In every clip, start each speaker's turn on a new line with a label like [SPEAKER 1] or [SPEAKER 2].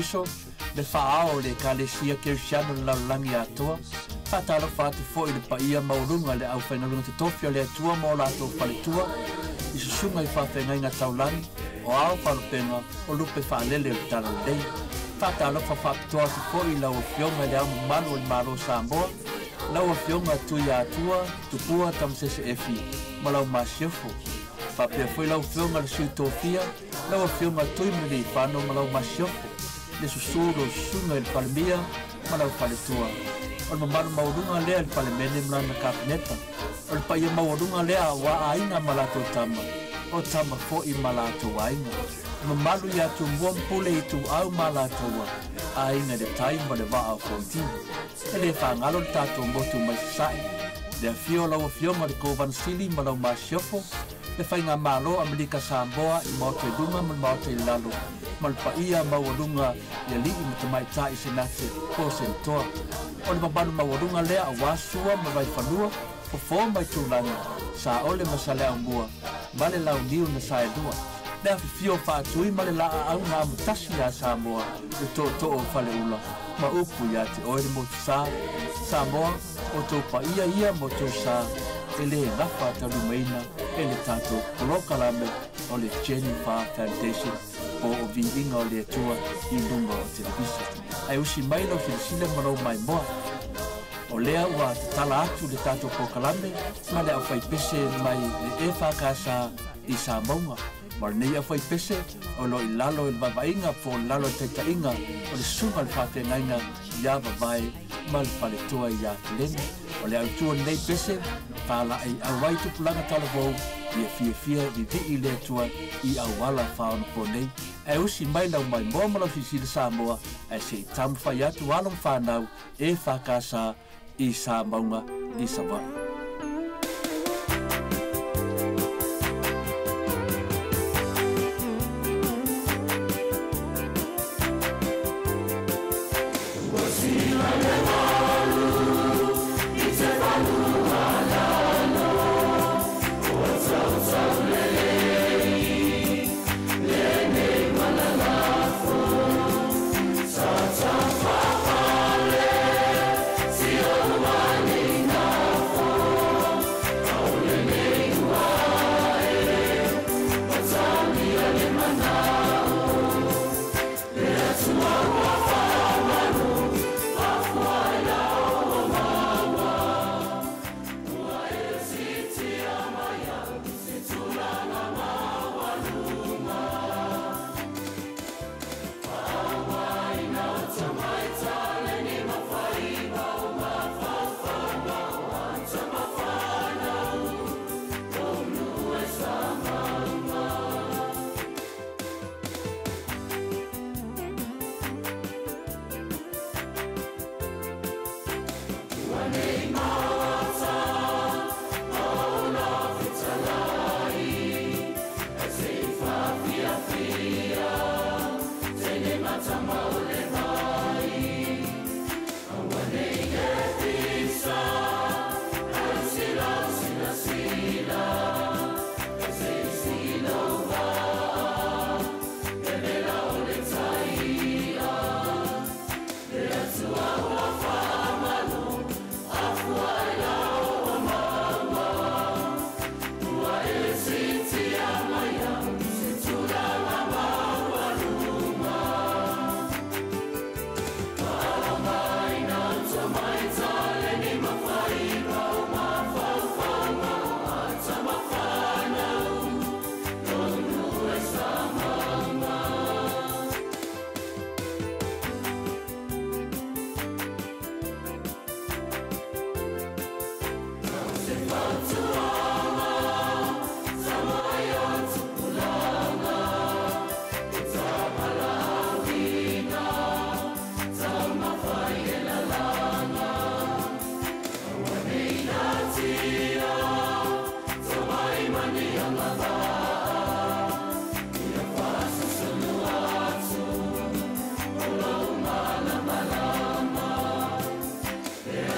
[SPEAKER 1] Keriso, le fa'aao o le Ekalesia Kerisiano le lalolagi atoa. Fa'atalofa atu fo'i le paia maualuga le aufaigaluega totofi o le Atua ma o latou faletua i susuga i fa'afeagaiga taulagi o ao faalupega o lupe fa'alele o le talalelei. Fa'atalofa fa'apitoa atu fo'i lau Afioga i le Ao Mamalu o le Malo Samoa, lau Afioga Tuiatua Tupua Tamasese Efi ma lau masiofo. Fa'apea foi lau Afioga le Sui Tofia, lau Afioga Tuimaliliifano ma lau masiofo, le susū lou susuga i le Palemia ma lau faletua. O le mamalu maualuga lea i le Palemene ma lana Kapeneta. O le paia maualuga lea auā aiga ma latou tama, o tama fo'i ma latou aiga. Le mamalu iā Tumua ma Pule Ituau ma Alataua, aiga i le tai ma le vaa o Fonoti. E lē fagalo le tatou motu mai Sasaʻi, le afio o lau Afioga le Kovana Sili ma lau masiofo, le faigamālō Amelika Samoa i maota i luga ma le maota i lalo, ma le paia maualuga i ali'i ma tamaita'i Senate po o Senatoa. O le mamalu maualuga lea auā Sua ma Vaifanua, Fofō ma Itulagi, Saole ma Saleaaumua ma le Launiu na Saelua, le afifio o Faatui ma le Laaau na amotasi iā Samoa, le Tootoo o Faleula ma upu iā te oe le Motusā. Samoa, o tou paia ia ma outou sa e lē gafa taulimaina e le tatou polokalame o le Jenny Farr Foundation po o Viiga o le Atua i luga o televisa. Ae usi mai lau silasila ma lou maimoa. O lea ua tatala atu le tatou polokalame ma le aufaipese mai le EFKS i Samauga. Ma o lenei aufaipese o lo o i lalo i le vaavaaiga po o lalo i le taitaiga o le susuga i le faafeagaiga iā Vavae ma le faletoa iā Peleni. O le autu o lenei pese, fālaʻi auai tupulaga talavou ia fiafia vivii le Atua i auala faaonaponei. Ae usi mai lau maimoa ma lau silasila Samoa, ae se i taumafai atu alo ma fanau EFKS i Samauga i Savaii.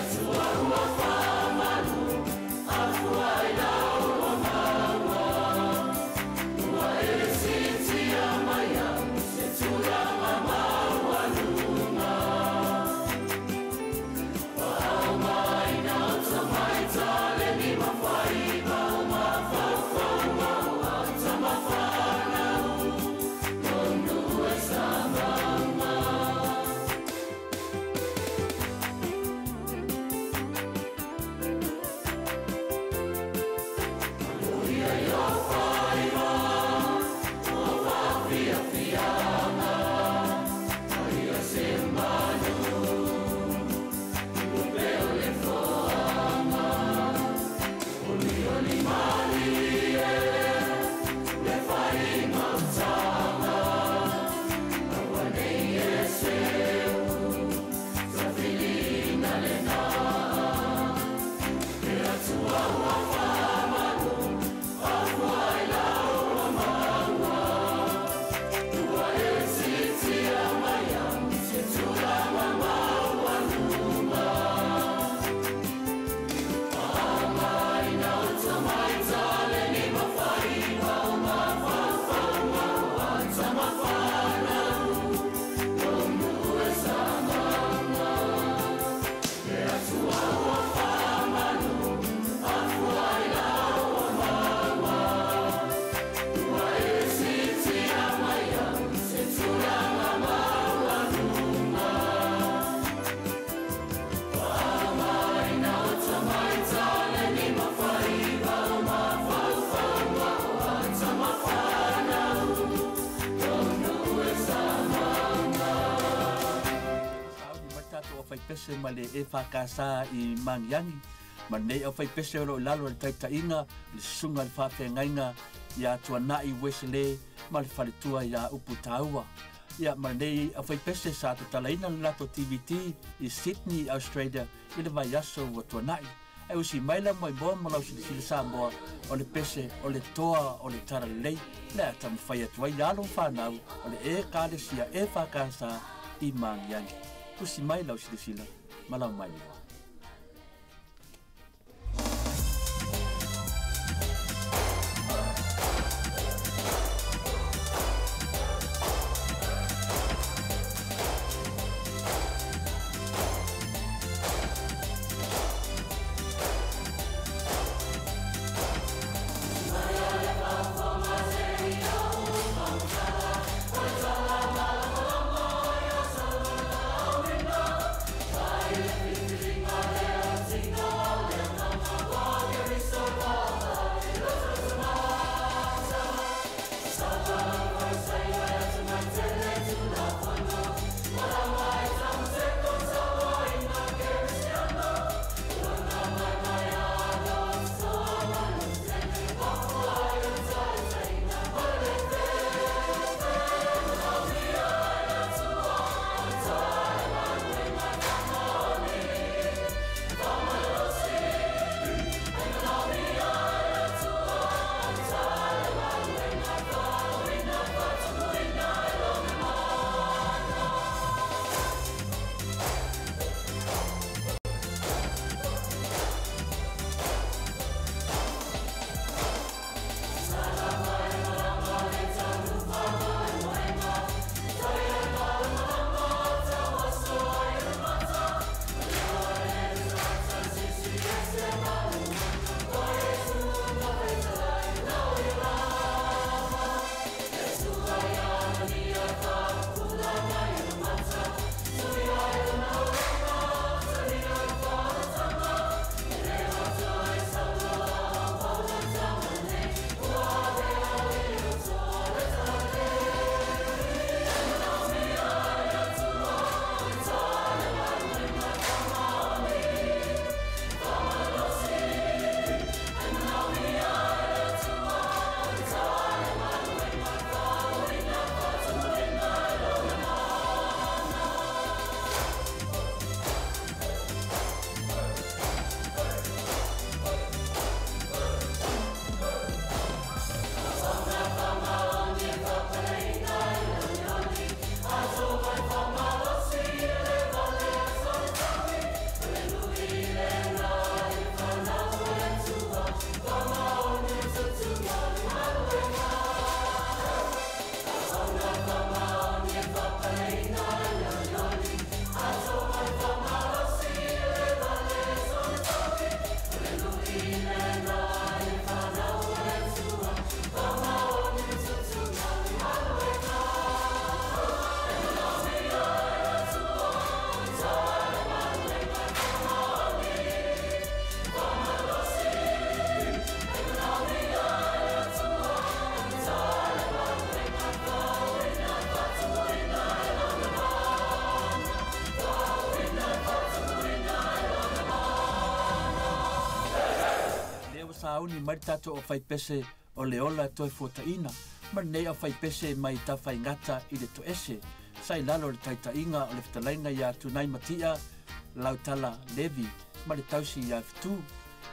[SPEAKER 2] Atua ua faamalu, afua.
[SPEAKER 1] aufaipese ma le EFKS i Magiagi ma lenei aufaipese o loo i lalo le taitaiga le susuga le faafeagaiga iā Tuana'i Uesele ma le faletua iā Upu Taua. Ia ma lenei aufaipese sa tatalaina le latou TVT i Sydney, Australia i le vaiaso ua tuana'i. Ae usi mai la moemoe ma lau silasila Samoa o le pese o le toa o le talalelei le a taumafai atu ai alo ma fanau o le Ekalesia EFKS i Magiagi. Usi mai lau silasila ma lau maimoa. Sauni mai tatou aufaipese o le ola toe fuataʻina ma lenei aufaipese mai Tafaigata i le Toese sa i lalo o le taitaiga o le fetalaiga iā Tunai Mati'a Lautala Levi ma le tausi iā Fetu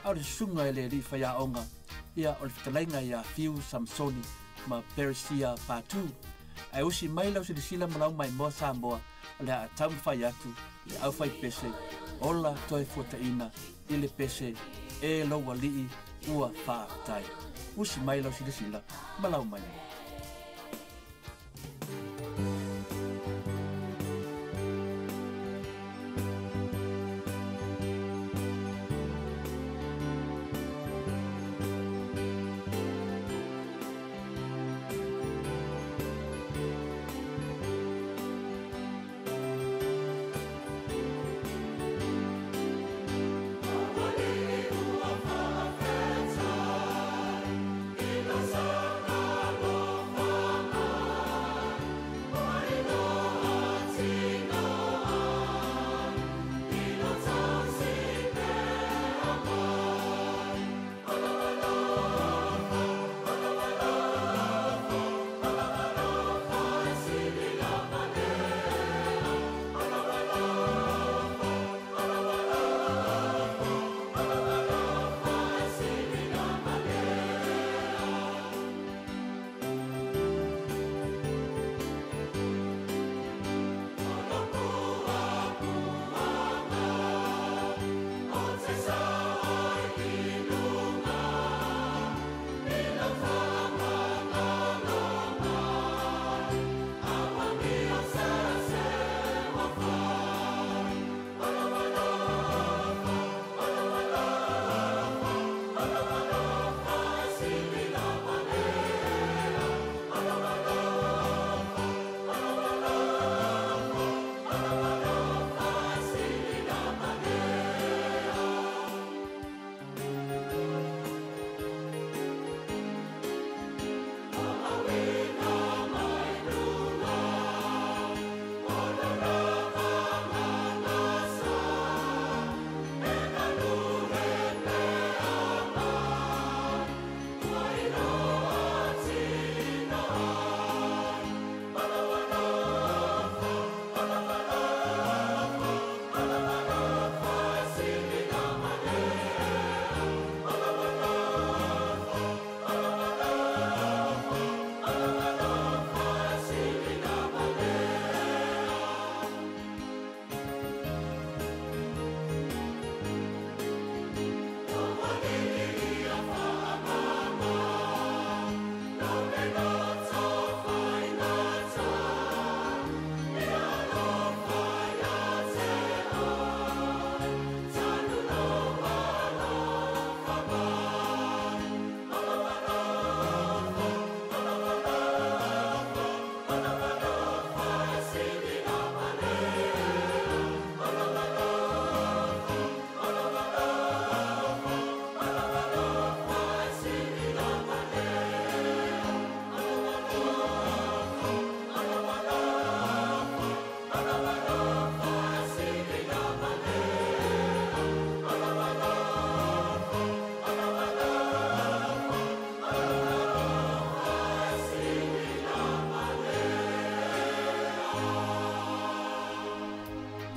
[SPEAKER 1] a o le susuga e le alii faiaoga ia o le fetalaiga iā Fiu Samsoni ma Peresia Patu. Ae usi mai lau silasila ma lau maimoa Samoa o le a taumafai atu le aufaipese ola toe fuataʻina i le pese e lou alii ua faafetai. Usi mai lau silasila ma lau maimoa.
[SPEAKER 2] Ua faafetai.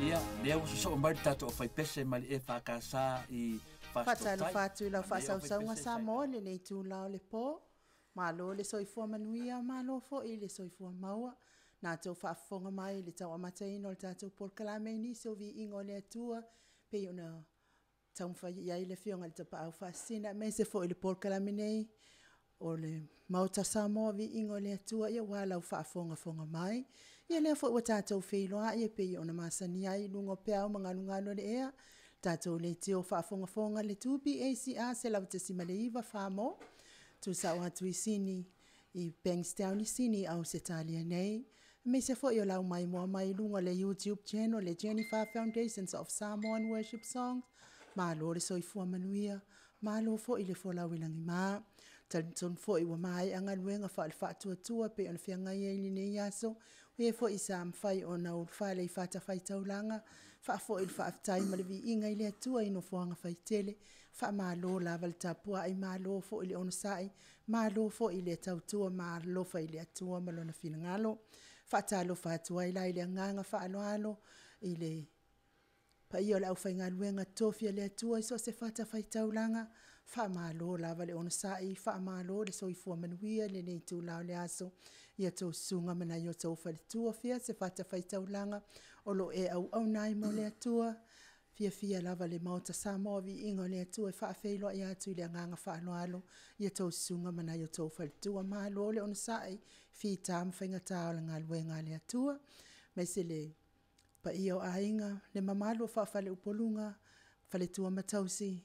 [SPEAKER 1] Ia, lea ua sosoo mai le tatou aufaipese mai le EFKS i Fasitoo-tai.
[SPEAKER 2] Faatalofa atu i lau faasausauga Samoa i lenei itula o le po. Malo le soifua manuia, malo foi le soifua maua. Na outou faafofoga mai i le tau amataina o le tatou polokalame i nisi o viiga o le Atua pei ona taumafai i ai le Afioga i le Tapaau Faasisina aemaise foi o le polokalame nei o le Maota Samoa Viiga o le Atua aua lau faafogafoga mai. Ia lea foi ua tatou feiloai e pei ona masani ai i luga o peau ma galugalu o le ea, tatou leitio faafogafoga le 2PACR 100.9 Samoa, tuusao atu i Sini i Bankstown i Sini, Ausetalia nei, aemaise foi o lau maimoa mai i luga o le YouTube channel le Jennifer Foundations of Samoan Worship Songs. Malo le soifua manuia, malo foi le folau i lagima. Talitonu foi ua maea galuega faale-faatuatua pei ona feagai ai i lenei aso, o e foi sa mafai ona ulufale i fatafaitaulaga, faafoi le faafetai ma le viiga i le Atua i nofoaga faitele. Faamalo lava le tapuai, malo foi le onosai, malo foi le tautua ma alolofa i le Atua ma Lona finagalo. Faatalofa atu ai la i le agaga faaaloalo i le paia o le aufaigaluega totofi a le Atua i so o se fatafaitaulaga, faamalo lava le onosai, faamalo le soifua manuia i lenei itula o le aso i a outou susuga ma nai o outou faletua. Afio se fatafaitaulaga o lo o e auauna ai mo le Atua, e fiafia lava le Maota Samoa Viiga o le Atua e faafeiloai atu i le agaga faaaloalo i a outou susuga ma nai o outou faletua. Malo le onosai, fita ma faigata o le galuega a le Atua. Aemaise le paia o aiga, le mamalu o faa-faleupoluga, faletua ma tausi,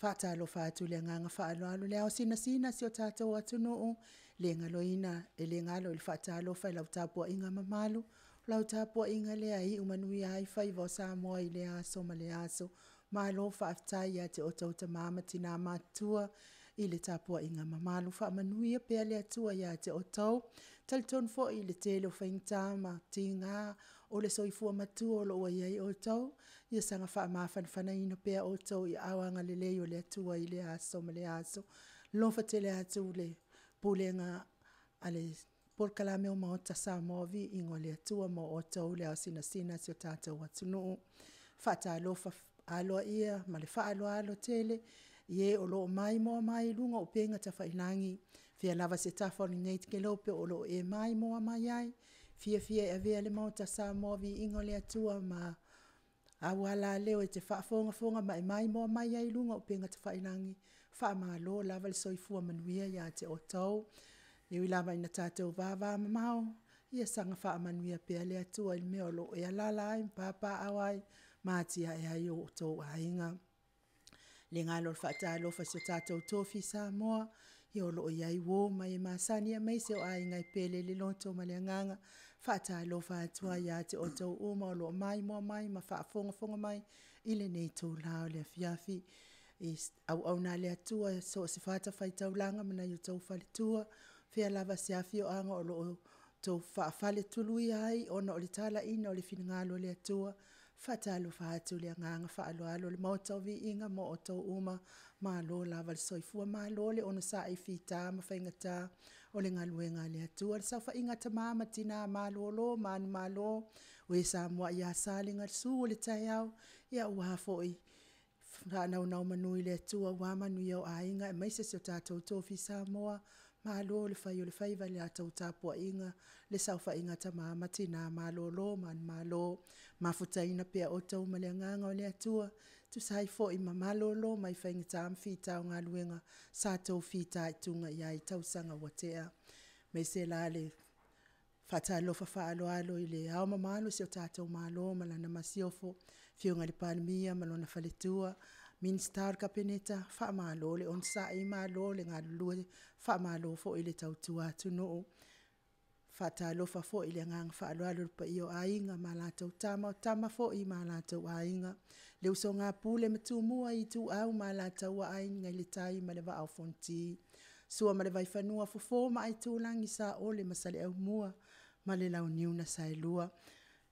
[SPEAKER 2] faatalofa atu i le agaga faaaloalo. Le ao sinasina o si o tatou atunuu, le galoina, e le galo i le faatalofa i lau tapuaiga mamalu, lau tapuaiga lea e iu manuia ai faiva o Samoa i lea aso ma lea aso. Malo faafetai ia te outou tama ma tina matutua i le tapuaiga mamalu. Faamanuia pea le Atua ia te outou. Talitonu foi i le tele o faigata ma tiga o le soifua matua o lo o ua i ai outou, ia saga faamafanafanaina pea outou i aao agalelei o le Atua i lea aso ma lea aso. Alofa tele atu le Pulega a le Polokalame o Maota Samoa, Viiga o le Atua mo outou le ao sinasina o si o tatou atunuu. Faatalofa aloaia ma le faaaloalo tele i e o lo o maimoa mai i luga o upega tafailagi, fia lava se tafa o lenei kelope o lo o e maimoa mai ai, fiafia e avea le Maota Samoa Viiga o le Atua ma aualaleo e te faafogafoga ma e maimoa mai ai i luga o upega tafailagi, faamalo lava le soifua manuia ia te outou. E ui lava ina tatou vavamamao, ia saga faamanuia pea le Atua i le mea o lo o e alaala ai ma papaaao ai ma atiae ai outou aiga. Le galo o le faatalofa i so tatou tofi Samoa, ia o lo o i ai uo ma e masani aemaise o aiga e pele i le loto ma le agaga. Faatalofa atu ai ia te outou uma o lo o maimoa mai ma faafogafoga mai i lenei itula o le afiafi. I auauna a le Atua i so o se fatafaitaulaga ma nai o outou faletua, fea lava se afioaga o lo o outou faafaletuluia ai ona o le talaiina o le finagalo o le Atua, faatalofa atu le agaga faaaloalo o le Maota o Viiga mo outou uma, malo lava le soifua, malo le onosai i fita ma faigata o le galuega a le Atua. Le saofaiga a tama ma tina malolo manumalo, o e sa muai ia Salega i le susu o le taeao, ia aua foi faanonomanu i le Atua aua manuia o aiga aemaise si o tatou tofi Samoa, malo le fai o le faiva i le latou tapuaiga, le saofaiga a tama ma tina malolo manumalo, mafutaina pea outou ma le agaga o le Atua, tusa ai foi ma malolo mai faigata ma fita o galuega sa outou fitaituga i ai i tausaga ua tea. Aemaise la le faatalofa faaaloalo i le Ao Mamalu o si o tatou Malo ma lana Masiofo, Afioga i le Palemia ma lona faletua, Minisita o le Kapeneta, faamalo le onosai, malo le galulue, faamalo foi le tautua atunuu. Faatalofa foi i le agaga faaaloalo i le paia o Aiga ma latou Tama, o Tama foi ma latou Aiga, le usoga a Pule ma Tumua, Ituau ma Alataua, Aiga i le Tai ma le Vaa o Fonoti, Sua ma le Vaifanua, Fofo ma Aitulagi, Saole ma Saleaaumua ma le Launiu na Saelua,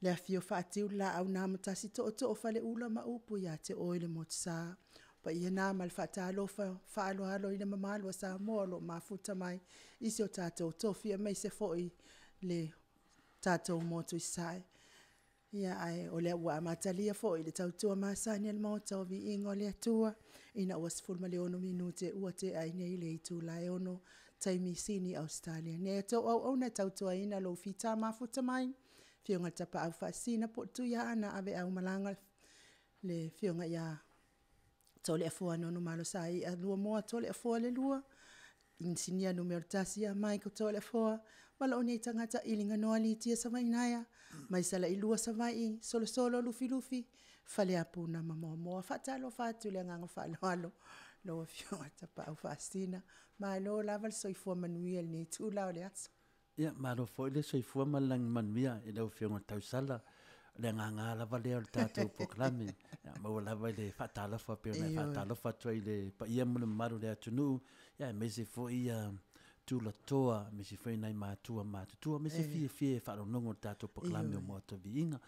[SPEAKER 2] le afifio o Fatiu ma le Laau na Amotasi, Tootoo o Faleula ma upu ia te oe le Motusa. O paia na ma le faatalofa faaaloalo i le mamalu o Samoa o lo o mafuta mai i si o tatou tofi aemaise foi le tatou motu i Sasae. Ia ae o lea ua amatalia foi le tautua masani a le Maota o Viiga o le Atua, ina ua 16 minute ua tea ai nei le itula e 6:00 taimi Sini Ausetalia nei. A outou auauna e tautuaina lou fita mafuta mai, Afioga i le Tapaau Faasisina po o le Tuiaana Aveaumalaga, le Afioga ia Toleafoa Manumalosai'a Luamoa Toleafoa II, Inisinia Numera 1 ia Michael Toleafoa, ma lou nei tagata Iliganon Alitia Savaiinaea, mai Salailua Savaii, Solosolo Lufilufi, Faleapu ma Moamoa. Faatalofa atu i le agaga faaaloalo lau Afioga i le Tapaau Faasisina, malo lava le soifua manuia i lenei itula o le aso.
[SPEAKER 1] Ia, malo foi le soifua ma le lagi manuia i lau Afioga i le Tausala. O le agaga lava lea o le tatou polokalame, ia maua lava i le faatalofa pei ona e faatalofa atu ai i le paia ma le mamalu o le atunuu, aemaise foi tulatoa, aemaise foi nai matua matutua, me se fiafia e faalogologo i le tatou polokalame o Maota Viiga. O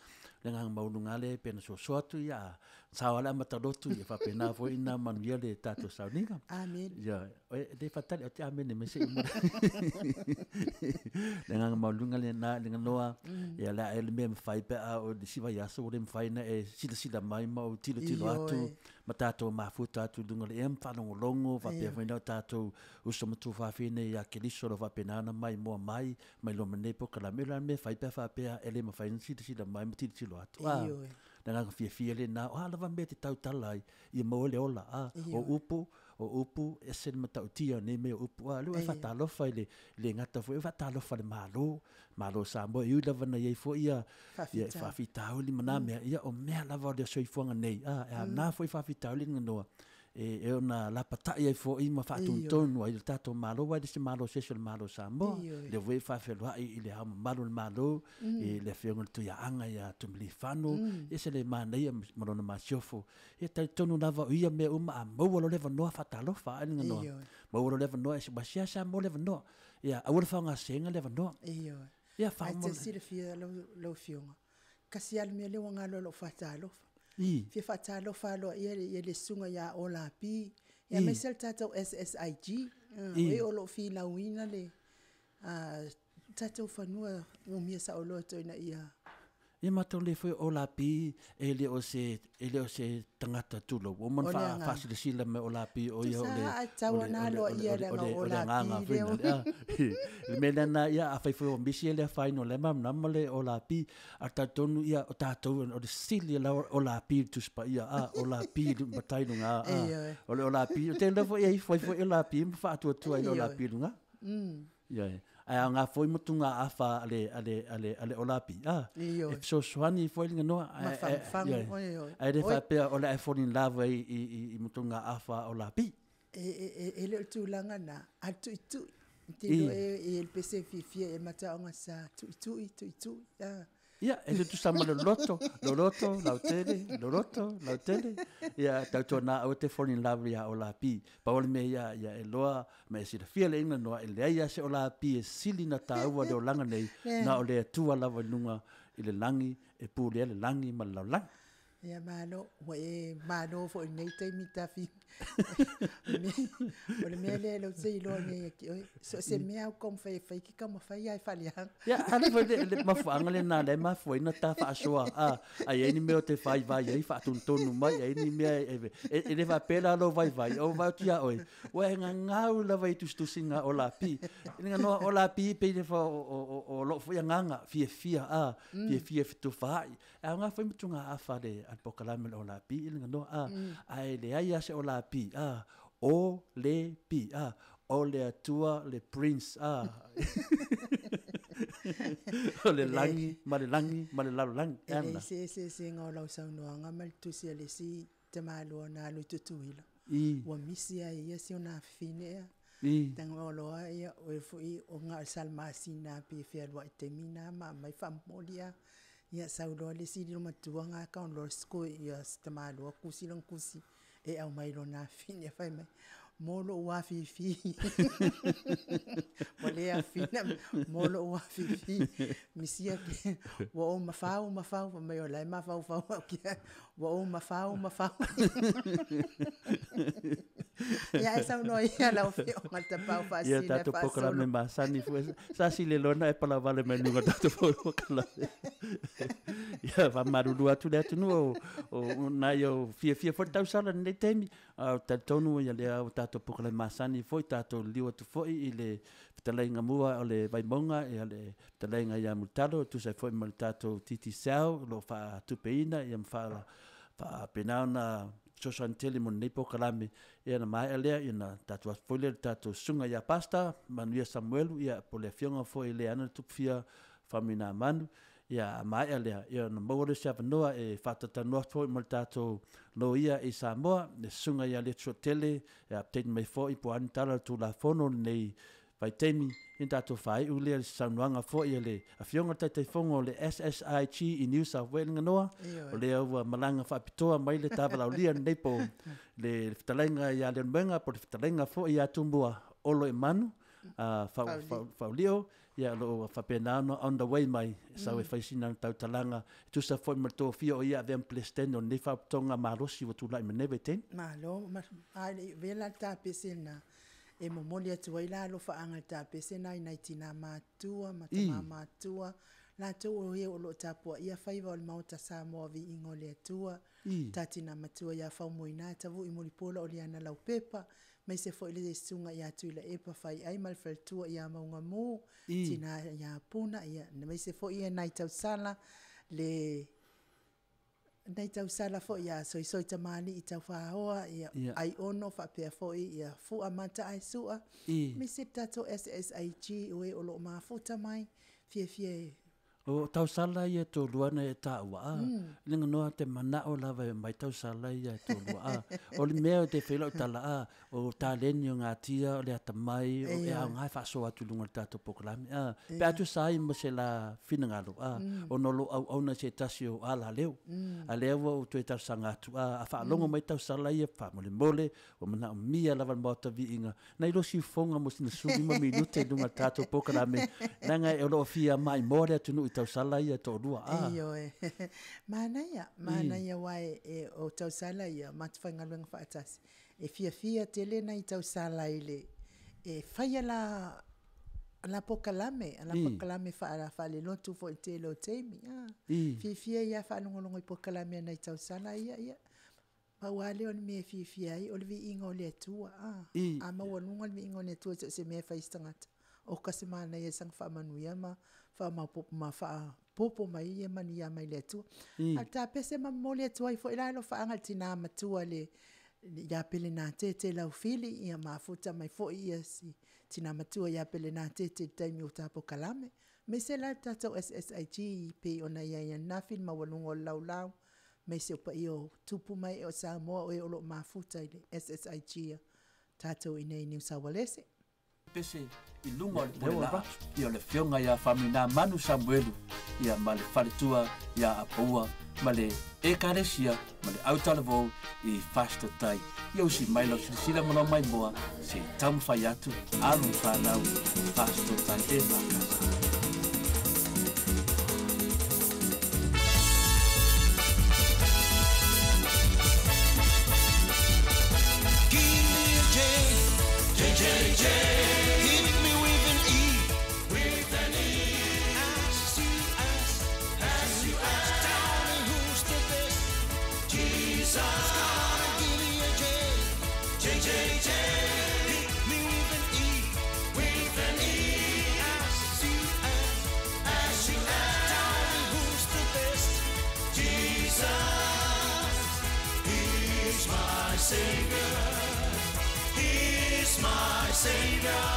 [SPEAKER 1] le agaga maualuga lava lea pei ona soasoa atu, ia sao lava le amata lotu, ia faapena foi ona manuia le tatou sauniga.
[SPEAKER 2] Amene.
[SPEAKER 1] Ia, e le faatali, ou te amene mai se i uma. Le agaga maualuga lena i le ganoa, ia le a e le mea e mafai pe a oo i le isi vaiaso ua le mafai ona e silasila mai ma ou tilotilo atu ma tatou mafuta atu i luga o le ea ma faalogologo faapea foi na o tatou uso ma tuafafine ia Keriso o lo o faapena ona maimoa mai ma iloa mai lenei polokalame. O le a le mea e fai pe a faapea e le mafai ona silasila mai ma tilotilo atu? A, le agaga fiafia lena, o a lava mea e te tautala ai, ia maua le ola. A, o upu, o upu, e ese le matautia o nei mea o upu. A, o lea ua e faatalofa i le le gata foi, e faatalofa i le Malo, Malo o Samoa, e ui lava ina i ai foi ia faafitauli ma na mea, ia o mea lava o le soifuaga nei, a, e aoga foi faafitauli ni ganoa, e ona lapatai ai foi ma faatonutonu ai le tatou Malo, aua e le se Malo o se isi o le Malo o Samoa. O lea foi e faafeiloai i le Ao Mamalu o le Malo, i le Afioga i le Tuiaaga ia Tuimalealiifano, e ese le manaia ma lona masiofo. E talitonu lava o ia mea uma a maua loa le avanoa, faatalofa lava i le ganoa. Maua loa le avanoa, aua e seasea maua le avanoa. Ia aua le faaaogaseseina le avanoa.
[SPEAKER 2] Ia Ae te silafia lau Afioga, tasi lava le mea lea ua galo i lou faatalofa. I. Fia faatalofa aloaia i le Susuga ia Ola Pi, aemaise le tatou SSIG, o e o lo o filauina le tatou fanua umia saoloto ina ia
[SPEAKER 1] Ia matou le foi o Ola Pi e le o se e le o se tagata tulou ua uma ona faasilasila mai o Ola Pi o ia o le o le agaga foi lea. Le mea lena ia afai foi ua misi e le afaina o la e malamalama le Ola Pi a talitonu ia o tatou o le sili la Ola Pi i le Tusi Paia a Ola Pi i matai luga a o le Ola Pi o te iloa foi e ifo ai foi Ola Pi ma faatuatua i le Ola Pi luga. Ioe. Ae aoga foi motugaafa a le, a le, a le, a le Olapi, a, e fesoasoani foi le ganoa.
[SPEAKER 2] Ae, ae,
[SPEAKER 1] ae le faapea o le a e fall in love ai i, i, i motugaafa a Olapi.
[SPEAKER 2] E, e, e le o le tulaga na, a le tuitui. Te iloa e, e le pese fiafia e mataoga sa tuitui, tuitui, a.
[SPEAKER 1] Ia, e tutusa ma le loloto, loloto, lautele, loloto, lautele. Ia, tautuana aua te fall in love ia Olapi. Pau o le mea ia, ia e loa ma e silafia le inga noa, e leai lava se Olapi e sili na tāua le olaga nei, na o le Atua lava i luga i le lagi, e pulea le lagi ma le lalolagi.
[SPEAKER 2] Ia malo, ua e malo foi i lenei taimi Tafi. O le mea lea lea ou te iloa nei ia te oe, so o se mea lava ou taumafai e fai, e te taumafai lava e faaleaga.
[SPEAKER 1] Ia, a lea foi le mafuaaga lena o lea e mafua ai ona ta faasoa, a, a i ai ni mea ou te vaivai ai, faatonutonu mai, a i ai ni mea e, e le faapea la lou vaivai, ou vaai atu ia oe, ua e gagau lava i tusitusiga o Lapi. I le ganoa o Lapi pei le fa o lou foi agaga fiafia, a, fiafia e fetufaai. E aoga foi motugaafa a le polokalame o le Olapi i le ganoa, a, ae leai lava se Olapi, a, o le pi, a, o le Atua le Prince, a, o le lagi ma le lagi ma le lalolagi.
[SPEAKER 2] E leai se eseesega o lau saunoaga ma le tusi a le isi tamaloa na alu i Tutuila. Ua misi lava e ia si ona afafine ea. Tagoaloa ia oe foi o na o le Salamasina pe fealuai i le taimi na ma aumai faamomoli a. Ia sau loa le isi liomatua na tago loa ia si tamaloa tusi lana tusi e aumai lona afafine fai mai mo lou afifi ua le afina mo lou afifi misia ke ua ou mafau mafau fai mai o la e mafaufau au ua ou mafau mafau. Ia ae saunoa ia lau Afioga i le Tapaau
[SPEAKER 1] Ia
[SPEAKER 2] Faasili ae
[SPEAKER 1] tatou polokalame
[SPEAKER 2] faasolo.
[SPEAKER 1] masani foi sa sili loa ona e palavale mai luga o tatou polokalame. Ia faamalulu atu le atunuu o o nai o fiafia foi le tausala i lenei taimi, a o talitonu ia lea ua tatou polokalame masani foi tatou liliu atu foi i le fetalaiga mua o le Vaimauga, ia le fetalaiga ia Mulitalo e tusa ai foi ma le tatou Digicel o lo o faatupeina ia ma faapena ona fesoasoani tele mo lenei polokalame. Ia ona maea lea, ia ona tatou aso foi lea i le tatou susuga ia Pastor Manuia Samuelu, ia po o le afioga foi i le ana Tupufia Faumuinamanu. Ia a maea lea, ia ona maua lea o se avanoa e faatalatalanoa foi ma le tatou loia i Samoa, le susuga ia Letisuatele, e update mai foi po o a ni tala o le Tulafono i lenei vaitaimi, ia ona tatou faaiu lea i se saunoaga foi a le Afioga i le Taitaifono o le SSIG i New South Wales Ganoa, o lea ua malaga faapitoa mai le ta valaaulia i lenei po, le fetalaiga ia Leulumoega po o le fetalaiga foi ia Tumua Oloemanu Faulio, ia o lo o faapena ona on the way mai, e sau e fai sina tautalaga e tusa foi ma le tofia o ia avea ma Peresetene o lenei Faalapotopotoga malosi ua tulai mai lenei vaitaimi.
[SPEAKER 2] Malo, a e le i avea la le tapese lena, e momoli atu ai la alofaaga i le tapese lena i nai tina matutua ma tama matutua, latou o e o lo o tapuaia faiva o le Maota Samoa Viiga o le Atua, ta tina matua ia Faumuina Tavui Mulipola Oliana Laupepa, aemaise foi le susuga ia Tuilaepa Faiai ma le faletua ia Maugamu, tina ia Puna, ia, aemaise foi ia nai tausala, le nai tausala foi ia Soisoi Tamalii Taufaoa, ia Aiono faapea foi ia Fua Mataaesua, aemaise le tatou SSIG o e o lo o mafuta mai, fiafia e
[SPEAKER 1] O tausala ia e toalua na e taua a, le ganoa te manao lava e omai tausala ia e toalua a. O le mea ou te fai lau tala a, o taleni o gatia, o le atamai, o e aoga e faasoa atu i luga o le tatou polokalame a. Pe a tusa ai ma se la finagalo a, ona o lo o auauna i se tasi o alaleo. A lea ua ou toe talosaga atu a, a faalogo mai tausala ia faamolemole, ua manaomia lava le Maota Viiga, nai lo siufofoga mo sina 15 minute i luga o le tatou polokalame, leaga o lo o fia maimoa le atunuu i tausala ia e toalua. A.
[SPEAKER 2] Ioe. Manaia, manaia aua e o tausala ia ma te faigaluega faatasi. E fiafia tele nai tausala i le e faia la la polokalame, la polokalame faalelotu foi i le tele o taimi. Fiafia ia faalogologo i polokalame a nai tausala ia, ia. Pau lava lea o le mea e fiafia ai o le viiga o le Atua. A maualuga le viiga o le Atua i so o se mea e fai e se tagata, oka se manaia e saga faamanuia ma faamaopoopo ma faaopoopo mai ia manuia mai le Atua. A o le tapese ma momoli atu ai foi la alofaaga i le tina matua i le ia Pelenatete Laufili, ia mafuta mai foi ia si tina matua ia Pelenatete i le taimi o ta polokalame. Aemaise la le tatou SSIG pei ona i ai ananafi le maualuga o le laulau, aemaise o paia o tupu ma ee o Samoa o e o lo o mafuta i le SSIG a tatou i inei i Niu Saualese.
[SPEAKER 1] Pese i luga o le pule laa ia o le afioga ia Famuinamanu Samuelu ia ma le faletua ia Apoua ma le Ekalesia ma le autalavou i Fasitotai. Ia usi mai lau silasila ma lau maimoa se i taumafai atu alo ma fanau Fasitotai e fakasa.
[SPEAKER 3] Give me a J, J, J, J. Hit me with an E, with an E. S, U, S, S, U, S. Tell me who's the best. Jesus. Gonna give me a J, J, J, J. Hit me with an E, with an E. S, U, S, S, U, S. Tell me who's the best. Jesus. He's my Savior. He's my Savior.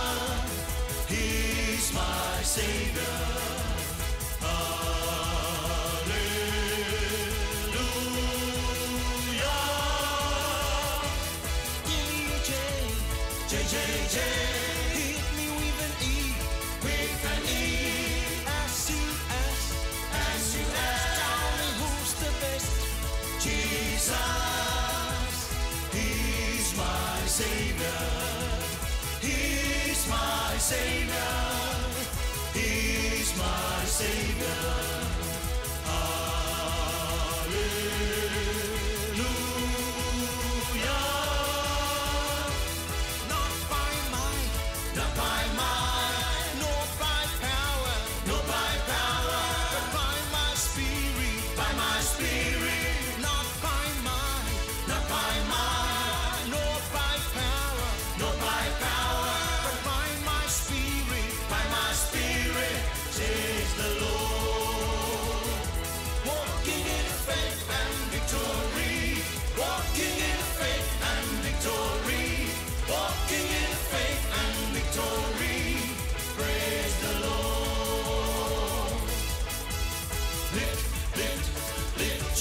[SPEAKER 3] He's my Savior. Hallelujah. Give me a J, J, J, J. Hit me with an E, with an E. S, U, S, S, U, S. Tell me who's the best. Jesus. He's my Savior. He's my Savior. He's my Savior. Hallelujah.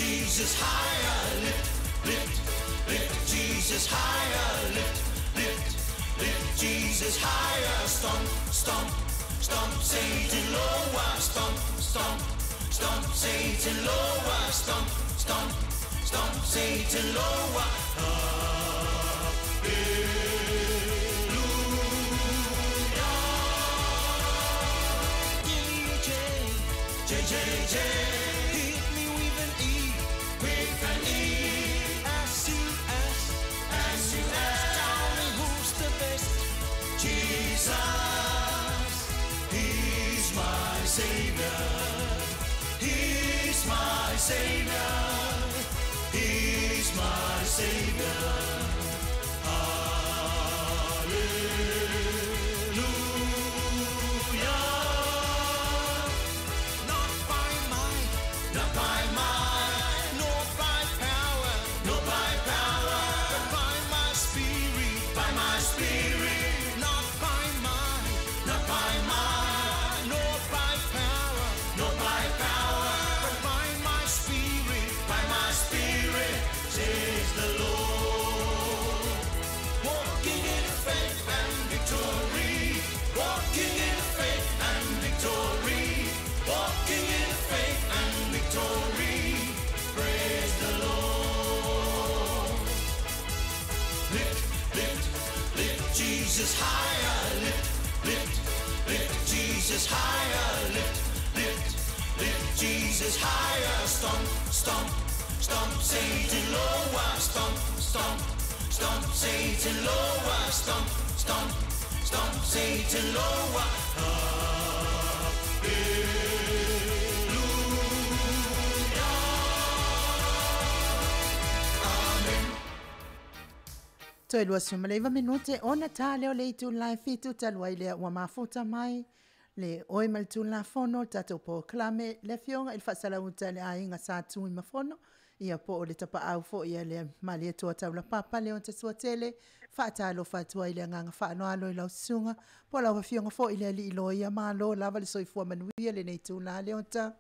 [SPEAKER 3] Jesus higher, lift, lift, lift Jesus higher, lift, lift, lift Jesus higher. Stomp, stomp, stomp Satan lower, stomp, stomp, stomp Satan lower, stomp, stomp, stomp Satan lower. Hallelujah. Give me a J, J, J, J. Hit me with an E, with an E. S, U, S, S, U, S. Tell me who's the best. Jesus, He's my Savior. He's my Savior. He's my Savior. Hallelujah. Not by might, not by might, nor by power, nor by power, but by my spirit, by my spirit. Not by might, not by might, nor by power, nor by power, but by my spirit, by my spirit, says the Lord. Walking in faith and victory, walking in faith and victory, walking in faith and victory. Praise the Lord. Lift, lift, lift Jesus higher, lift, lift, lift Jesus higher, lift, lift, lift Jesus higher. Stomp, stomp, stomp Satan lower, stomp, stomp, stomp Satan lower, stomp, stomp, stomp Satan lower. Hallelujah. Amen.
[SPEAKER 2] Toe 29 minute ona tā leo le itu lai fitu talu ai lea ua mafuta mai le oe ma le Tulafono le tatou polokalame le afioga i le faasalauta le aiga Sa Tuimafono ia po o le tapaau foi ia le Malietoa Taulapapa Leota Suatele faatalofa atu ai le agaga faaaloalo i lau susuga po o lau afioga foi i le alii loia malo lava le soifua manuia lenei itulā Leota.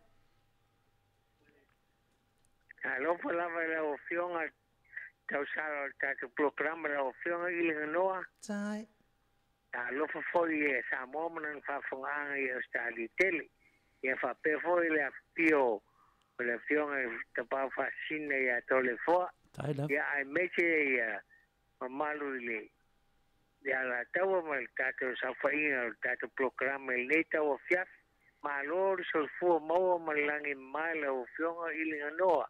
[SPEAKER 4] Alofa lava i lau Afioga tausala o le tatou polokalame lau Afioga i le Ganoa.
[SPEAKER 2] Tai.
[SPEAKER 4] Alofa foi e Samoa ma lana faafofogaaga i Ausetalia tele. Ia faapea foi le afifio o le Afioga i Tapaau Faasisina ia Toleafoa.
[SPEAKER 1] Tai lava.
[SPEAKER 4] Ia aemaise ia mamalu i le le alataua ma le tatou saofaiga o le tatou polokalame i lenei tauafiafi. Malo le soifua maua ma le lagi mamae lau Afioga i le Ganoa,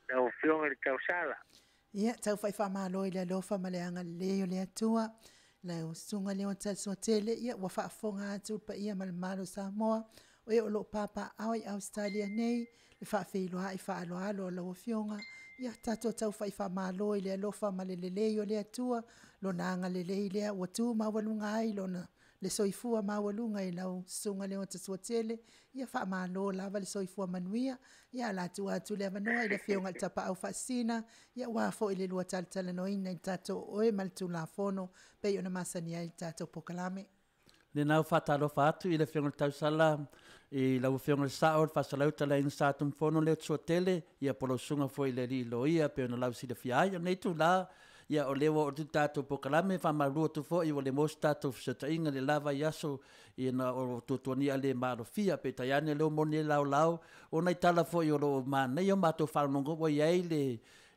[SPEAKER 4] lau Afioga i le Tausala.
[SPEAKER 2] Ia, tau fai faamalo i le alofa ma le agalelei o le Atua. Lau Susuga Leota Suatele, ia ua faafofoga atu le paia ma le mamalu o Samoa, o e o lo o papaaao i Ausetalia nei, le faafeiloai faaaloalo a lau Afioga. Ia, tatou tau fai faamalo i le alofa ma le lelei o le Atua, lona agalelei lea ua tu maualuga ai lona le soifua maualuga i lau Susuga Leota Suatele, ia faamalo lava le soifua manuia, ia ala atu atu le avanoa i le Afioga i le Tapaau Faasisina, ia aua foi le lua talatalanoaina i le tatou oe ma le Tulafono, pei ona masani ai le tatou polokalame.
[SPEAKER 1] Lena ua faatalofa atu i le Afioga i le Tausala, i lau Afioga i le Sao, le Faasalau Talaiga Sa Tumafono Leota Suatele, ia po o lau Susuga foi i le Alii Loia pei ona lau silafia ai. O lenei itula, ia o lea ua oo atu le tatou polokalame, faamalulu atu foi ua le maua se tatou fesootaiga i le la vaiaso ina o tuatuagia le maalofia, peitai ane o lea ua moni ai laolao, o nai tala foi o lo o manaia o matou faalogologo ua i ai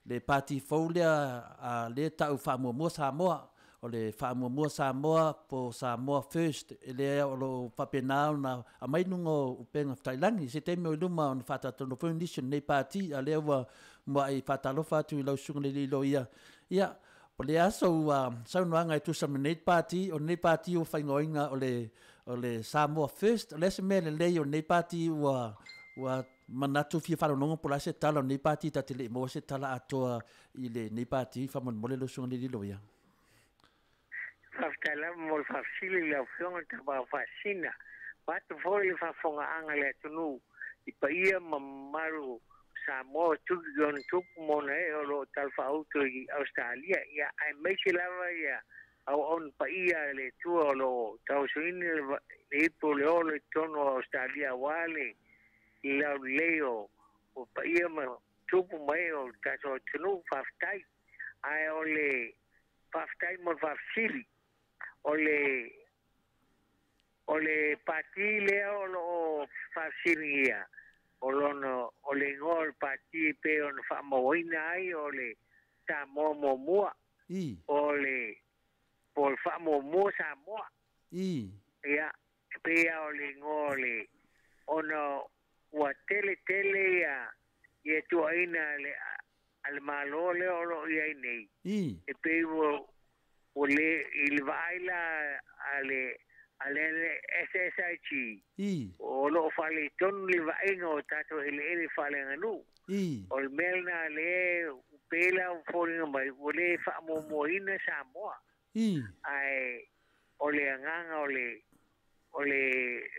[SPEAKER 1] le pati fou lea a lea e tau faamuamua Samoa. O le faamuamua Samoa po Samoa First, lea o lo o faapena ona aumai luga o upega tafailagi. I se taimi o i luma ona faatalatalanoa foi nisi o lenei pati, a o lea ua muai faatalofa atu i lau Susuga i le Alii Loia. Ia, o le aso ua saunoaga e tusa ma lenei pati, o lenei pati ua faaigoaina o le Samoa First. O le a se mea lelei o lenei pati ua manatu fia faalogologo po o le a se tala o lenei pati, ta te le i maua se tala atoa i lenei pati. Faamolemole lau Susuga i le Alii Loia.
[SPEAKER 4] Faafetai lava mo le faafesili i lau Afioga i le Tapaau Faasisina. Vaeatu foi le faafofogaaga a le atunuu i paia ma mamalu o Samoa o tuki i ona tupu ma ona ee o lo o talafaauto i Ausetalia, ia aemaise lava ia auauna paia a le Atua o lo o tauasuina le ipu o le olo i totonu o Ausetalia aua le laulelei o O paia ma tupu mai o le tatou atunuu faafetai. Ae o le faafetai mo le faafesili. O le pati lea o loo faafesiligia o lona o le igoa o le pati e pei ona faamauina ai o le Samoa muamua. O le po o le faamuamua Samoa. Ia e pei lava o le igoa o le ona ua tele tele ia ia tuuaiina a le Malo lea o loo i ai nei. E pei ua le i le vaai la a le a le SSIG o loo faaletonu le vaaiga o tatou eleele faaleaganuu. O le mea lena lea pei la ua foliga mai ua le faamuamuaina Samoa. Ae o le agaga o le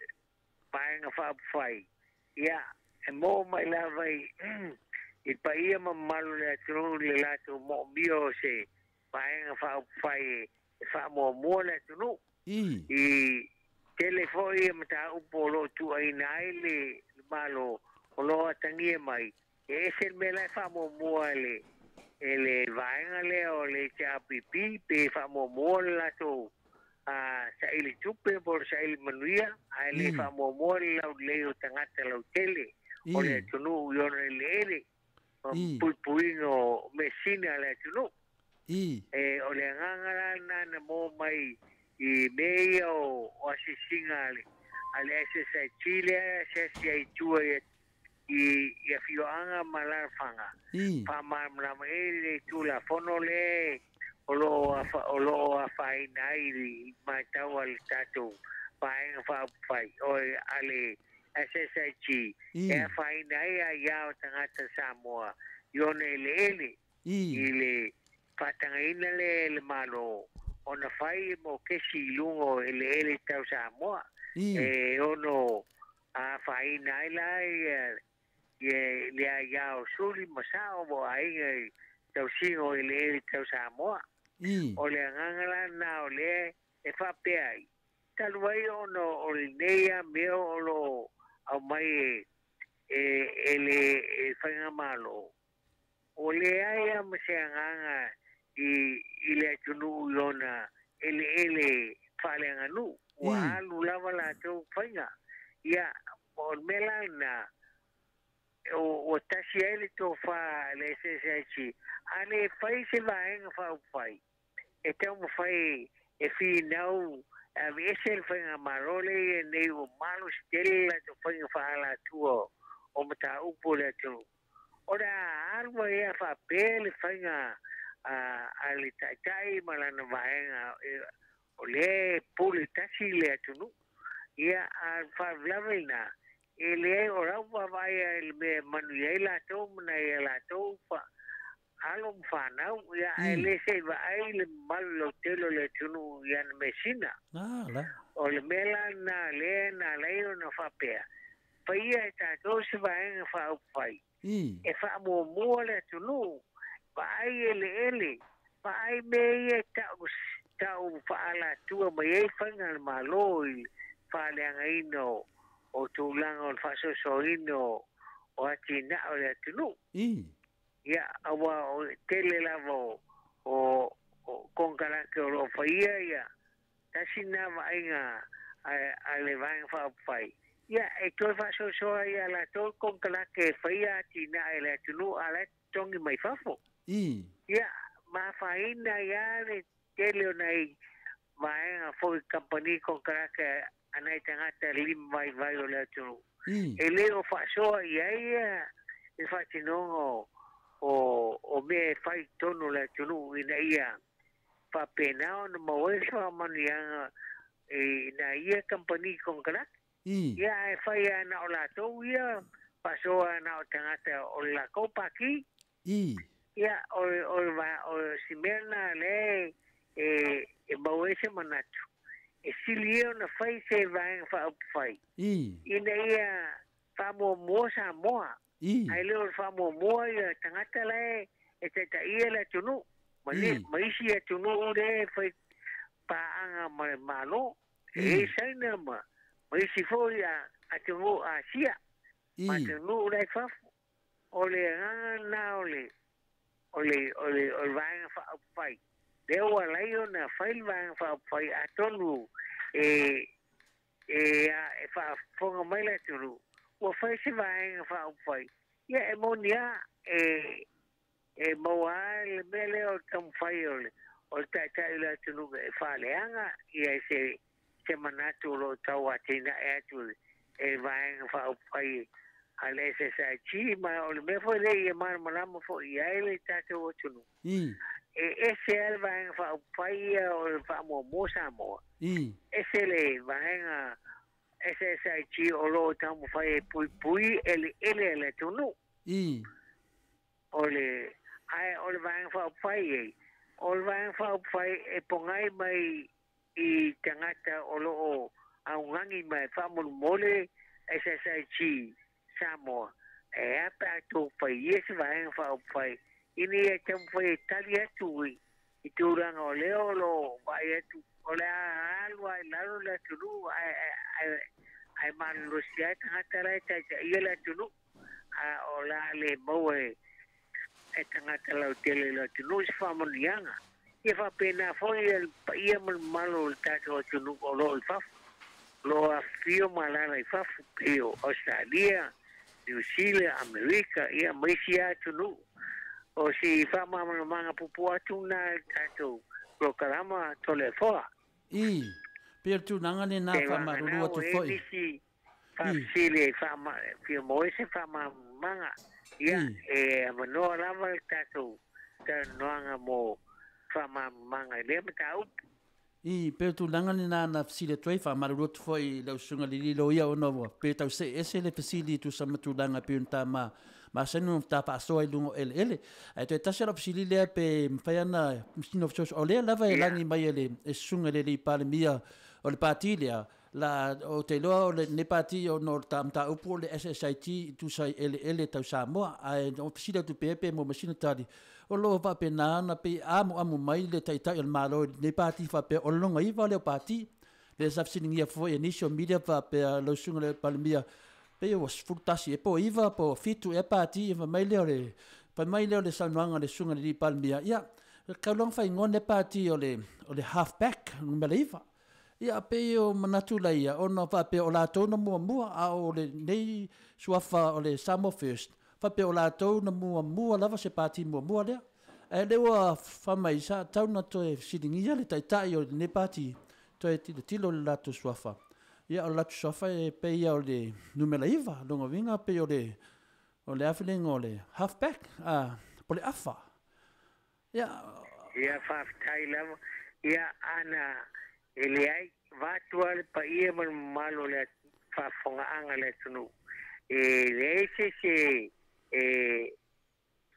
[SPEAKER 4] vaega faaupufai ia e maua mai lava i paia ma mamalu o le atunuu i le latou moomia o se vaega faaupufai e faamuamua le atunuu. I tele foi ia mataupu o loo tuuaina ai le Malo o loo atagia mai e ese le mea la e faamuamua e le vaega lea o le HRPP pe faamuamua le latou saili tupe po o le saili manuia ae le faamuamua le laulelei o tagata lautele o le atunuu i ona eleele ma puipuiga o measina a le atunuu. E o le agaga la lena na maua mai i mea ia o asiasiga a le SSIG lea e asiasi ai i tua i afioaga ma alaalafaga faamalamalama ai le Tulafono lea o loo afaina ai i matau a le tatou vaega faaupufai o a le SSIG e afaina ai aiā o tagata Samoa i ona eleele i le faatagaina lea e le Malo ona fai mo kesi i luga o eleele tau Samoa e ono afaina ai la ia le aiā o suli ma sao ma aiga i tausiga o eleele tau Samoa. O le agaga la lena o lea e faapea ai talu ai ona o lenei a mea o loo aumai e le faigamalo o leai lava ma se agaga i le atunuu i ona eleele faaleaganuu ua alu lava latou faiga. Ia o le mea la lena ua tasi ai le tofa a le SSIG a le fai se vaega faaupufai e taumafai e finau e aveese le faigamalo lea ia nei ua malosi tele le latou faiga faaalatua o mataupu o le atunuu. O le a alu ai a faapea le faiga a le taitai ma lana vaega o lea e pule tasi le atunuu. Ia a faalavelave lena e leai o lau vaavaai i le mea e manuia ai latou ma nai a latou alo ma fanau ia ae le se i vaai le mamalu lautele o le atunuu i ana measina. O le mea la lena lea na ala ai ona faapea faia e tatou se vaega faaupufai e faamuamua le atunuu vaai eleele vaai mea ia tau faalatua mai ai faiga a le Malo i le faaleagaina o tulaga o le faasoasoaina o atinae o le atunuu. Ia aua o tele lava o konekarate o loo faia ia tasi lena vaaiga a le vaega faaupufai. Ia e toe faasoasoa ia latou konekarate e faia atinae le atunuu a la e totogi mai fafo. Ia ma afaina ai lava le tele o nai vaega foi kamupani konekarate a nai tagata lima vaivai o le atunuu. E le o faasoa i ai ia le faatinoga o mea e fai i totonu o le atunuu ina ia faapena ona maua ai se faamanuiaga i nai ia kamupani konekarate. Ia ae fai lava na o latou ia faasoa na o tagata o le latou pati. Ia o si mea lena lea e maua ai se manatu e sili ia ona fai se vaega faaupufai ina ia faamuamua Samoa. Ae le o le faamuamua ia tagata la e taitaia le atunuu ma isi atunuu lea e fai paaga ma le Malo. E i ai Saina ma isi foi atunuu Asia ma atunuu la i fafo. O le agaga lena o le o le o le o le vaega faaupufai lea ua alai ona fai le vaega faaupufai atonu e e e faafofoga mai le atunuu ua fai se vaega faaupufai ia e moni a e e maua ai le mea lea o le taumafai o le o le taitai o le atunuu e faaleaga ia se se manatu o loo tau atinae atu e vaega faaupufai a le SSIG ma o le mea foi lea ia malamalama foi i ai le tatou atunuu e ese lava le vaega faaupufai ia o le faamuamua Samoa ese le vaega SSIG o loo taumafai e puipui eleele a le atunuu o le ae o le vaega faaupufai ei o le vaega faaupufai e pogai mai i tagata o loo augagi mai faamolemole SSIG Samoa e a pe a tou faia se vaega faaupufai ina ia taumafai e tali atu i tulaga o lea o loo vaai atu o le a alu ai lalo le atunuu ae malolosi ai tagata la e taitaia le atunuu a o le a le maua e tagata lautele i le atunuu se faamanuiaga ia faapena foi le paia ma le mamalu o le tatou atunuu o loo i fafo o loo afifio ma alaala i fafo pei o Australia, Niu Sila, Amerika ia ma isi lava atunuu. O si faamalamalamaga puupuu atu lena i le tatou polokalama Toleafoa.
[SPEAKER 1] Ii, pei o le tulaga lena
[SPEAKER 4] Pe
[SPEAKER 1] faamalulu
[SPEAKER 4] vagana
[SPEAKER 1] atu
[SPEAKER 4] ua i ai
[SPEAKER 1] foi.
[SPEAKER 4] nisi
[SPEAKER 1] Ii.
[SPEAKER 4] faafesili e fia maua ai se faamalamalamaga, ia
[SPEAKER 1] Ii.
[SPEAKER 4] e avanoa lava le tatou talanoaga mo faamalamalamaga i lea mataupu.
[SPEAKER 1] Ii, pei o le tulaga lena na fesili atu ai, faamalulu atu foi i lau susuga i le alii loia ona ua pe tau see ese le fesili e tusa ma tulaga e pei ona ta ma masani ona ta faasoa i luga o eleele. Ae toe tasi lau fesili lea pe mafai ona sina fesoasoani, o lea lava e
[SPEAKER 4] Ia.
[SPEAKER 1] lagi mai e le susuga i le alii Palemia o le Pati lea, la, ou te iloa o lenei Pati ona o le ta mataupu o le SSIT e tusa ai eleele tau Samoa, ae na ou fesili atu pea pe maua mai sina tali, o lo o faapena ona pei e amuamu mai le Taitai o le Malo i lenei Pati faapea o le lona iva lea o Pati. Lea sa fesiligia foi e nisi o media faapea lau susuga i le Palemia, pei ua 11 ea po o 9 po o 7 ea Pati, ia fai mai lea o le, fai mai lea o le saunoaga a le susuga i le alii Palemia, ia, tau loa ona faaigoa lenei Pati o le, o le half back, numera 9. Ia, pei o manatu laia, ona faapea o latou na muamua, a o lenei suafa o le Samoa First, faapea o latou na muamua lava se pati muamua lea. Ae lea ua fai mai, sa tatau ona toe fesiligia le taitai o lenei pati, toe tilotilo i le latou suafa. Ia, o le latou suafa e pei o le numera 9, lona uiga pei o le, o le a filiga o le half back, po o le afa. Ia,
[SPEAKER 4] Ia, faafetai lava. Ia, ana e leai, vaeatu lava le paia ma le mamalu o le faafofogaaga a le atunuu, e leai se isi e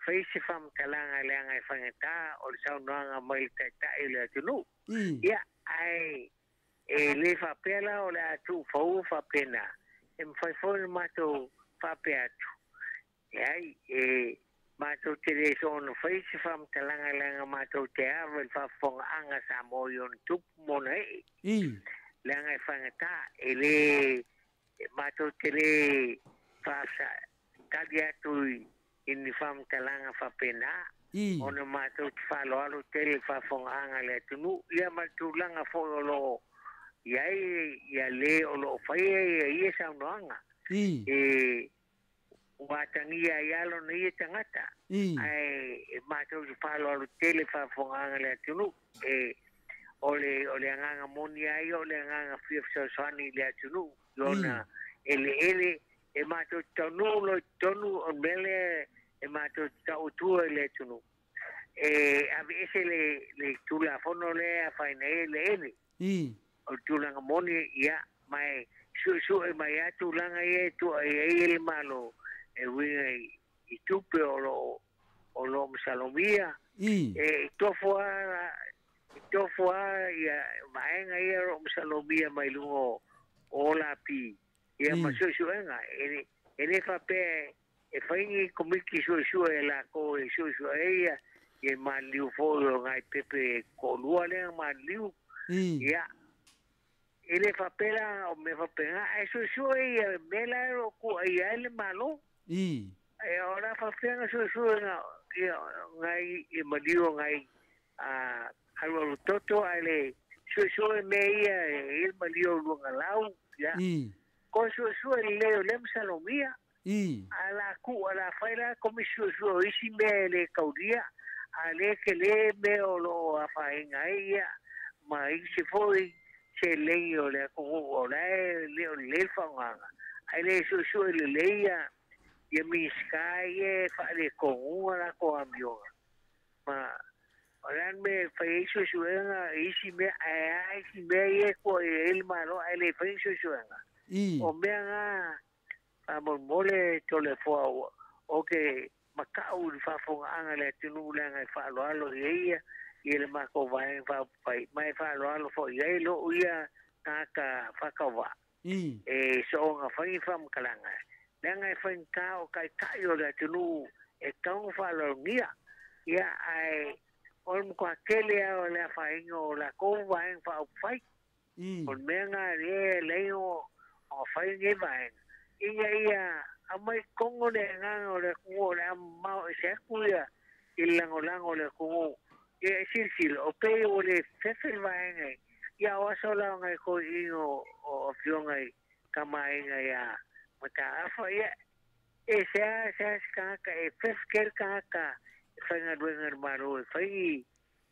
[SPEAKER 4] fai se faamatalaga leaga e faigata o le saunoaga mai le Taitai o le atunuu. Ia, ae e le faapea la o le a tuufaua faapena, e mafai foi ona matou faapea atu, leai, e matou te le soona fai se faamatalaga leaga matou te ava i le faafofogaaga a Samoa i ona tupu ma ona ee. Leaga e faigata, e le matou te le faatali atu i ni faamatalaga faapena, ona matou te faaaloalo tele i le faafofogaaga a le atunuu, ia ma le tulaga foi o lo o i ai ia le o lo o faia ia saunoaga. E ua atagia ai lava lona ia tagata, ae e matou te faaaloalo tele faafofogaaga a le atunuu. E o le o le agaga moni lava ia o le agaga fia fesoasoani i le atunuu i ona eleele e matou te taunuu loa i totonu o le mea lea e matou te tauatua i le atunuu e aveese le le Tulafono lea e afaina ai eleele. O le tulaga moni, ia, ma e suesue mai lava tulaga ia e tuuai ai le Malo e uiga i tupe o lo o lo o masalomia. E tofu lava e tofu lava ia vaega ia o lo o masalomia mai luga o OLAP ia ma suesuega. E le faapea e fai ni komiti suesue e latou e suesue ai ia maliliu foi o nai pepe e toalua lea na maliliu. Ia, e le faapea la o mea faapena, ae suesue ia mea la e o lo o tuuaia ai le Malo. E ora faafeaga suesuega ia gai i maliu gai a alualu toto ae le suesue mea ia e i maliu luagalau ia ko suesue lelei o lea masalomia a la kuʻu a la fai la komisi suesue o isi mea e lē kaulia a lē kelē mea o loo afaina ai ia ma isi foʻi selei o le atunuu o lae le o lelei le faaaogaga ae lē suesue lelei ia ia Minisita ia e faaletonuga latou amioga ma o le a le mea e fai ai suesuega i isi mea ae a isi mea ia e tuuaia ai le Malo ae lē fai ni suesuega o mea gā faamolemole Toleafoa o ke makaʻu i le faafofogaaga a le atunuu leaga e faaaloalo i ai ia ia le matou vaega faaupufai ma e faaaloalo foi i ai lo'u ia tagata faatauvaa e soona fai ni faamatalaga leaga e faigata o taitai o le atunuu e tatau ona faaaloalogia ia ae o le matua tele lava o le afaina o latou vaega faaupufai o le mea lena lea e alai ona fai lenei vaega ina ia aumai totonu le agaga o le atunuu o le a mamao ese atu ia i le lagolago o le atunuu ia e silasila o pei ua le fefe le vaega ia o aso la o nai toeaiina o afioga i tamaaiga ia Mataafa ia e sea sea se tagata e fefe tele tagata e faigaluega i le Malo e fai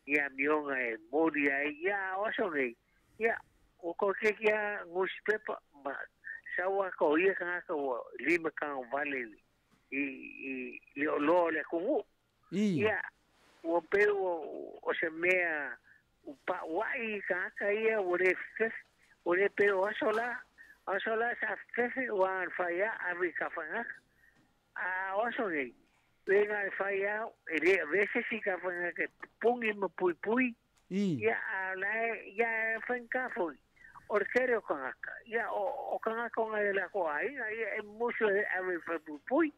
[SPEAKER 4] ni amioga e moli ai ia a o aso nei ia ua toeitiiti lava newspaper ma sau lava toia tagata ua lima tagovale i le oloa o le atunuu ia ua pei o se mea ua paauaʻi i tagata ia ua lē fefefe ua lē pei o aso la aso la sa fefefe ua agafai lava ave i tafaigata a o aso nei pe gafai lava e lē avea se isi tafaigata e pupuni ma puipui ia a o la e ia e faigata foi o le tele o tagata ia o tagata o nai o latou aiga ia e musu e ave i falepuipui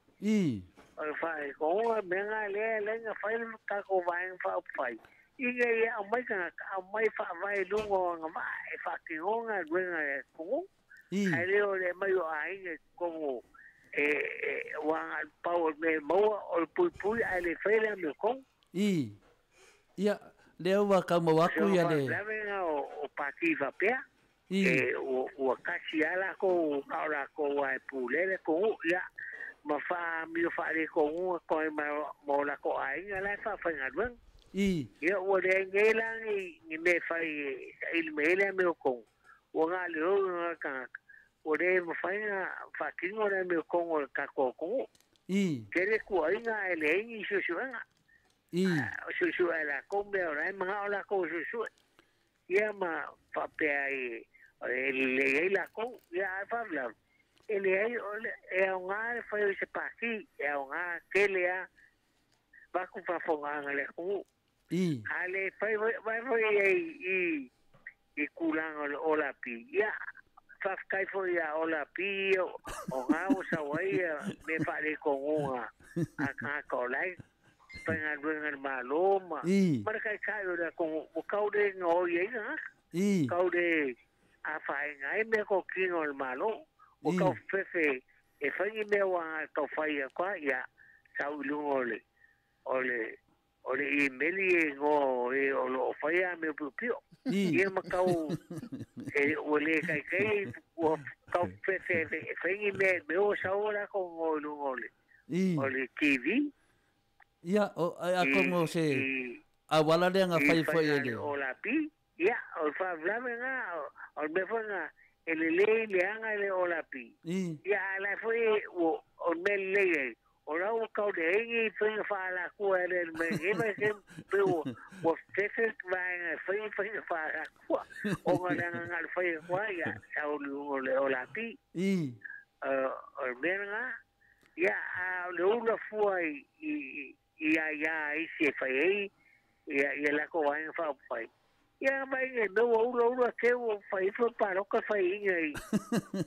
[SPEAKER 4] o le faaetoga mea na lea e alai ona fai le tatou vaega faaupufai ina ia aumai tagata aumai faavae i luga o agavaa e faatinoga galuega a le atunuu ae le o le aumai o aiga i totonu e ua agai pau o le mea e maua o le puipui ae le fai le amiotonu.
[SPEAKER 1] Ia, lea ua tau maua atu ia le.
[SPEAKER 4] O se faalavelave lena o pati faapea, e ua tasi lava latou na o latou lava e pulea le atunuu, ia, ma faaamio faaletonuga atu ai ma o latou aiga la e faafaigaluega. Ia, ua leai nei la ni mea e fai e saili mai ai le amiotonu, ua galulue lena tagata, ua le mafai ona faatino le amiotonu o le tatou atunuu. Tele tuuaiga ae leai ni suesuega. O suesue a latou mea o la e manao latou e suesue. Ia ma faapea ai e lelei ai latou. Ia ae faalavelave, e leai e aoga le fai o se pati, e aoga tele lava avatu faafofogaaga a le atunuu. A le fai vai foi ai i tulaga o le Ola Pi, ia faafetai foi ia Ola Pi ia o na ua sau ai ia mea faaletonuga a tagata o la e faigaluega i le Malo ma le taitai o le atunuu ua tau le gaoi ai tagata, tau le afaina ai meatotino a le Malo, ua tau fefefe e fai ni mea ua agai tau fai atu ai, ia sau i luga o le o le imeli e igoa o e o loo faia amio piopio. Ia ma tau e ua le taitai ua tau fefefe e fai ni mea mea ua sau latou igoa i luga o le TV.
[SPEAKER 1] Ia, o, atonu o se auala lea na fai foi e le.
[SPEAKER 4] O la pi, ia, o le faalavelave lena, o le mea foi lena, e lelei leaga le Ola Pi. Ia, a o la foi ua, o le mea lelei ai, o la ua tau leai ni faiga faaalatua e ale mai nei vaitaimi, pei ua fefe vaega e fai ni faiga faaalatua, ona leaga na o le fai atu lava, ia, sau i luga o le Ola Pi. O le mea lena, ia, a o le ula fua i aia a isi e fai ai ia latou vaega faaupufai, ia vaai nei mea ua ula ula te ua fai ifo le palota faiaina i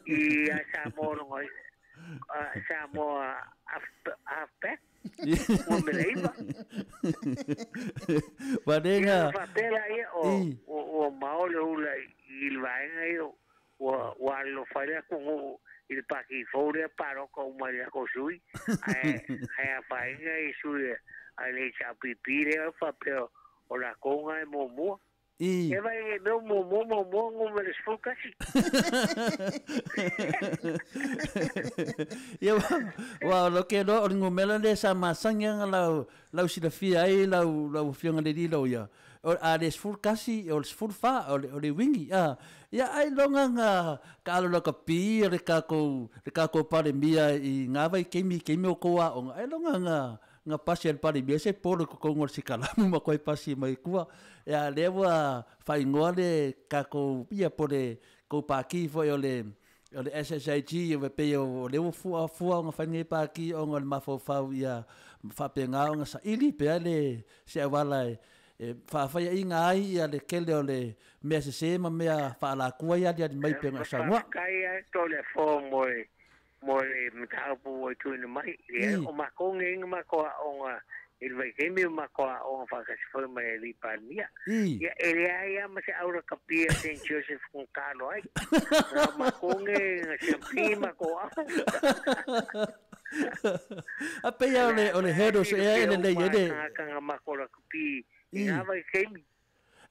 [SPEAKER 4] ia Samoa logo Samoa Halfback ua meleiva.
[SPEAKER 1] Valega.
[SPEAKER 4] Ia faapea laia o ua mao le ula i le vaega ia ua alolofa ai le atunuu i le paki fou lea paloka uma i le lako sui ae afaina i sui a le HRPP lea faapea o lakou ga e muamua. E vai e mea muamua muamua gomele 11.
[SPEAKER 1] Ia ua o lo ke loa o le gomela lea sa masagi aga lau silafia ai lau afioga le lilo ia. O a le 11 o le 14 o le uiga a. Ia ai loga ga ka alo la ka pi o le kākou Palemia i ngā vai keimi o kou aoga. Ai loga ga pasi al Palemia se polo ko kongo se kalamu ma koe pasi mai kua. Ia lea ua whaingoa le kākou ia po le kou pāki foi o le SSIG o pe o le ua fua o ngā whainga pāki o ngā mafaufau ia whapenga o ngā saili pe le se awala e whaawhai i ngā ai ia le kele o le mea se se ma mea whaalakua ia ali mai pe ngā samoa.
[SPEAKER 4] Kai ai tō le fō mo le mataupu o tuina mai. O mako nge mako o ngā i le vaikemi o mako o ngā whakasifoi mai e li Palemia. Ia e le ai a ma se aura kapia St. Joseph kung kalo ai. Ngā mako nge ngā siampi mako au.
[SPEAKER 1] A pei o le heros e e le lei e le.
[SPEAKER 4] Ngā mako la kapi i ngā vaikemi.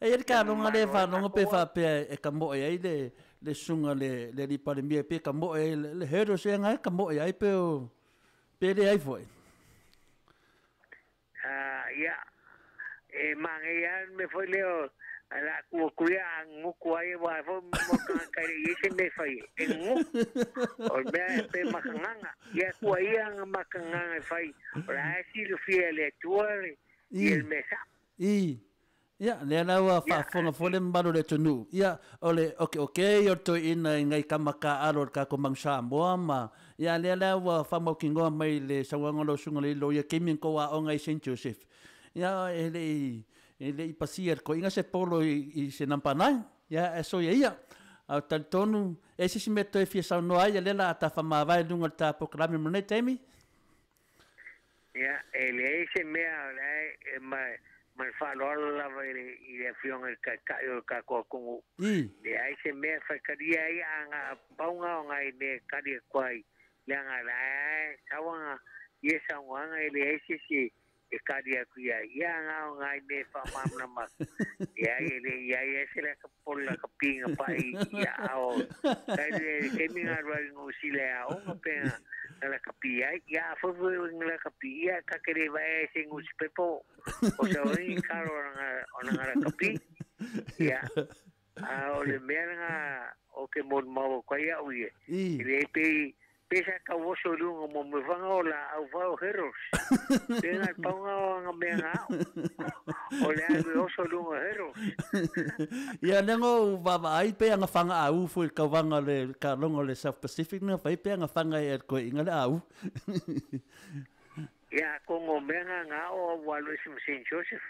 [SPEAKER 1] E le ka longa le whanonga pe whapea e ka moe ai le sunga le li Palemia pe ka moe le heros e ngai ka moe ai pe o pe le ai foi.
[SPEAKER 4] Ia e mange ia me foi leo la ku kuia nguku ai wa fo mo ka kai i se me fai e nguku o me pe makanganga ia ku ia nga makanganga fai o la si lo fia le tua i el mesa.
[SPEAKER 1] I ia le la ua faafofoga foi le mamalu o le atunuu. Ia o le okeoke o le toeaina i ngai kamaka alo o le kākou manu Samoa ma ia lea la ua faamautinoa mai le sauaga o lau susuga le ilo ia keimi kou aoga i St. Joseph. Ia e le'i pasia le koiga se polo i se nampa 9. Ia e soia ia. Au talitonu e sisi mea toe fia saunoa ai ia lea la a tafamavae luga o le tapokalame mo lenei taimi.
[SPEAKER 4] Ia e leai se mea o lae e mai ma le faaaloalo lava i le afioga i le taitai o le tatou atunuu. Leai se mea faitalia ai aga pauga o ngai mea kali atu ai leaga lae sauaga ia saunoaga e leai sesi e kali atu iai. Ia aga o ngai mea faamalamalama atu. Leai e le iai ai se laka polo laka piga pa'i ia ao. Kai le keimi galu ai gosila e aoga pega na laka pi ai. Ia afoifoi na laka pi ia ka ke le vae se ngusi pepo o sa oi karo o na laka pi. Ia a o le mea nga o ke mon mau ko ia o ie. Le pe pesa ka woso lunga mo me fanga o la au fa o heros. Pe nga paunga o nga mea nga o le alu oso lunga heros.
[SPEAKER 1] Ia lengo vava ai pe nga fanga au fu i kauvanga le ka longo le South Pacific na fai pe nga fanga e ko inga le au.
[SPEAKER 4] Ia ko ngo mea nga nga o walu si St. Joseph.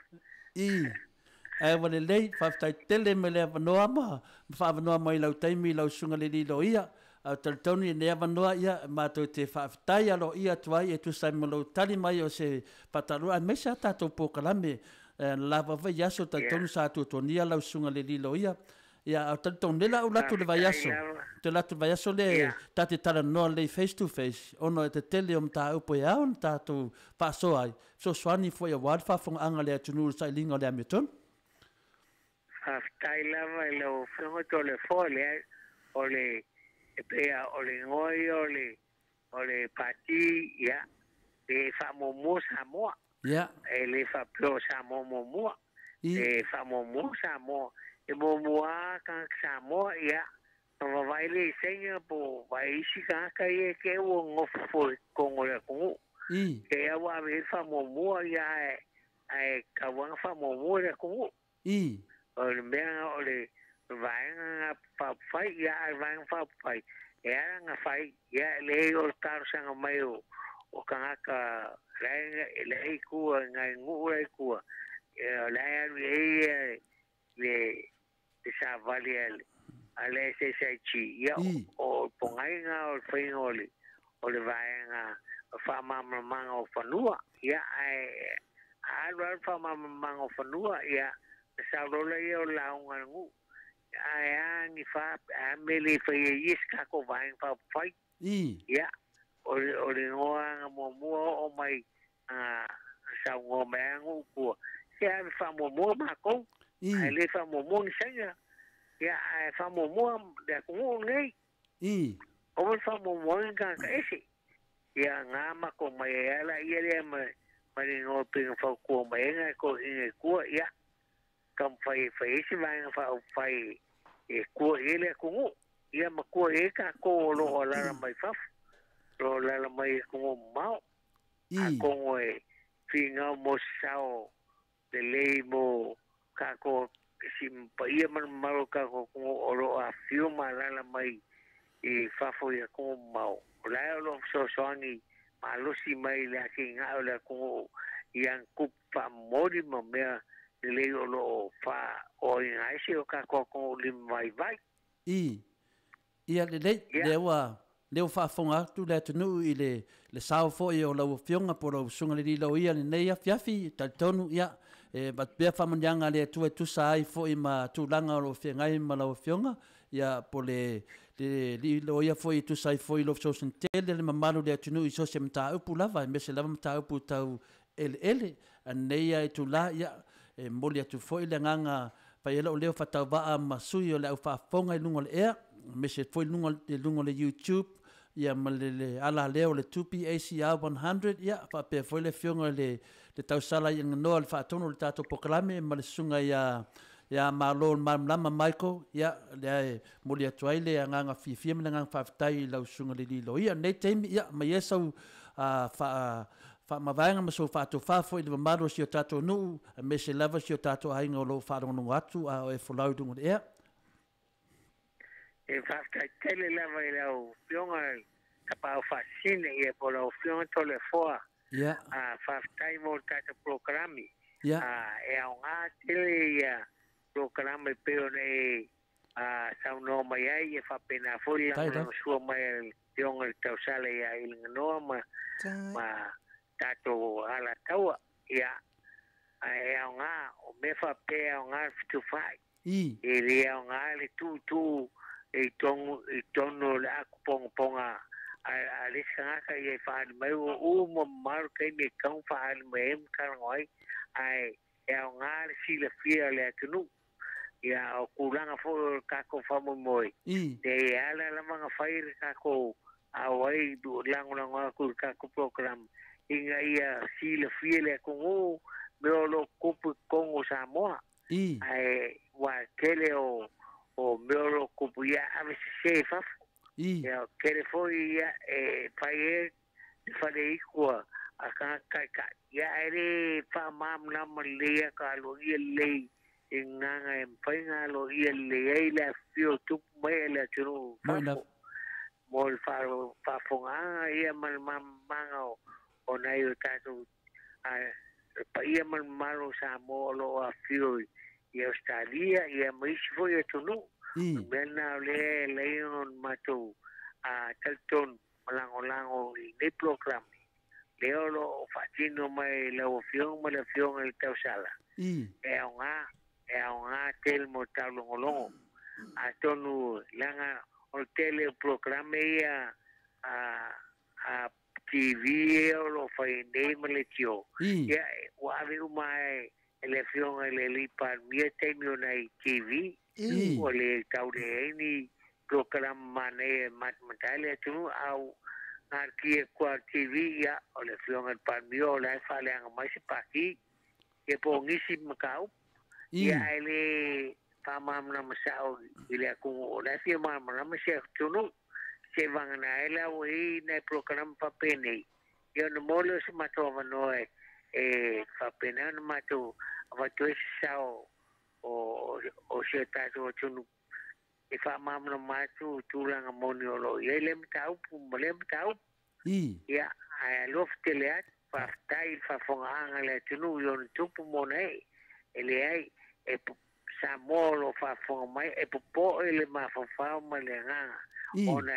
[SPEAKER 1] Ai wa le lei whaftai tele me le avanoa ma whaavanoa mai lau taimi lau susuga le lilo ia. Au talitonu i nei avanoa ia mātou te faafetai alo ia atu ai e tusa ai ma lou tali mai o se faataaloa aemaise a tatou pokalame lava vai aso talitonu sa atuatuania lau susuga le lilo ia. Ia au talitonu le la au latu le vai aso. Te latu vai aso le tate talanoa lei face to face ona e te tele o mataupu e ao na tatou faasoa ai. Fesoasoani foi auā le faafofogaaga le atunuu i le sailiga o le amiotonu.
[SPEAKER 4] Faafetai lava i lau afioga tole foa le o le e pea o le ngoi o le pati ia e faamuamua Samoa.
[SPEAKER 1] Ia.
[SPEAKER 4] E le faapea Samoa muamua. E faamuamua Samoa. E muamua ka Samoa ia. Ma vai le senga po vai isi ka ia ke ua ngofo foi kongo le atunuu. E au ave e faamuamua ia e kauaga faamuamua le atunuu. O le mea o le vaega nga fai ia a vaega fai e ala nga fai ia le o le talosaga mai o kangaka lae kua ngai nguu lae kua lae alu ai le savali a le SSIG ia o pogaiga o le faiga o le vaega faamalamalamaga o fanua ia ae alu alu faamalamalamaga o fanua ia saulola ia o lauga le nuu ae a ni fa a mele fai e yes ka ko vaega fai Ia o le igoa muamua oo mai saunoa mai agu tua se ave faamuamua makou ae lē faamuamua ni Saina ia ae faamuamua le atunuu lenei o le faamuamua ni tagata ese ia gā makou mai ai ala ia lea ma le igoa pei ona fautua mai ai nai toeaiina i tua ia taumafai e fai ai se vaega faaupufai e tua i ai le atunuu ia ma tua i ai tatou o loo alala mai fafo o loo alala mai atunuu mamao atonu e finau mo se sao lelei mo tatou si paia ma le mamalu o tatou atunuu o loo afifio ma alala mai i fafo i atunuu mamao o lae o loo fesoasoani malosi mai le atinae o le atunuu i agatupu faamomoli ma mea lelei o loo faaoaina ai si o tatou atunuu limavaivai.
[SPEAKER 1] Ia lelei lea ua faafofoga atu le atunuu i le sao foi o lau Afioga po o lau Susuga i le alii loia i lenei afiafi. Talitonu ia e avatu pea faamanuiaga a le Atua e tusa ai foi ma tulaga o lo o feagai ma lau Afioga ia po o le alii loia foi e tusa ai foi i lou fesoasoani tele le mamalu o le atunuu i so o se mataupu lava aemaise lava mataupu tau eleele. A nei lava itula ia e momoli atu foi le agaga fai ai lou leo faatauvaa ma sui o le au faafofoga i luga o le ea aemaise foi i luga o le YouTube ia ma le ala lea o le Tupi ACR 100 ia faapea foi le Afioga i le tausala i Aganoa le faatonu o le tatou polokalame ma le susuga ia Malo le Malamalama Michael ia lea e momoli atu ai le agaga fiafia ma le agaga faafetai i lau susuga i le alii loia. O lenei taimi ia aumai ia sau faamavaega ma sou faatofā foi i le mamalu o si o tatou nuu aemaise lava si o tatou aiga o lo o faalogologo atu a o e folau i luga o le ea.
[SPEAKER 4] E faafetai tele lava i lau Afioga Tapaau Faasisina ia po o lau Afioga Toleafoa. Faafetai mo le tatou polokalame. E aogā tele ia polokalame pei ona e saunoa mai ai ia faapena foi le lagolagosua mai a le Afioga i le tausala ia Iliganoa ma tatou alataua ia ae aogā o mea faapea e aogā le fetufaai e lē aogā le tuutuu i totonu o le aku pogapoga a le isi tagata ia e faaali mai ua uma mamalu taimi e tatau ona faaali mai ai ma talanoa ai ae e aogā le silafia o le atunuu ia o tulaga foi o le tatou faamoemoe e ala lava ona fai le tatou auai lagolago atu i le tatou polokalame ina ia silafia le atunuu mea o loo tupu i totonu o Samoa ae ua tele o mea o loo tupu ia ave sesē i fafo ia tele foi ia e fai ai le faleitu a tagata taitai ia ae lē faamalamalama lelei ata aloaia lelei i gagaga e mafai ona aloaia lelei ai le afifio o tupu mai e le atunuu fafo mo le faafofogaaga ia ma le malamalamaga o nai o tatou paia ma le mamalu o Samoa o loo afifio i Ausetalia ia ma isi foi atunuu. O le mea lena o lea e alai ona matou talitonu ma lagolago i lenei polokalame lea o loo faatino mai lau Afioga ma le Afioga i le tausala e aogā tele mo le taulogologo atonu leaga o le tele o polokalame ia a TV ia o loo fai nei ma le tio ia ua ave uma e le Afioga i le alii Palemia taimi o nai TV ua le taulea ai ni polokalame manaia e matamata ai le atunuu au galutia tua TV ia o le Afioga i le Palemia o la e faaleaga mai se pati ia po o nisi mataupu ia ae lē faamalamalama sao i le atunuu o la e fia malamalama se atunuu se vagana ai la ua i nai polokalame faapenei ia ona maua lea o se matou avanoa e faapena ona matou avatu ai se sao o si o tatou atunuu e faamalamalama atu tulaga moni o loo i ai lea mataupu ma lea mataupu ia ae alofa tele atu faafetai i le faafofogaaga a le atunuu i ona tupu ma ona ee e leai e Samoa o loo faafofoga mai e popo'e le mafaufau ma le agaga ona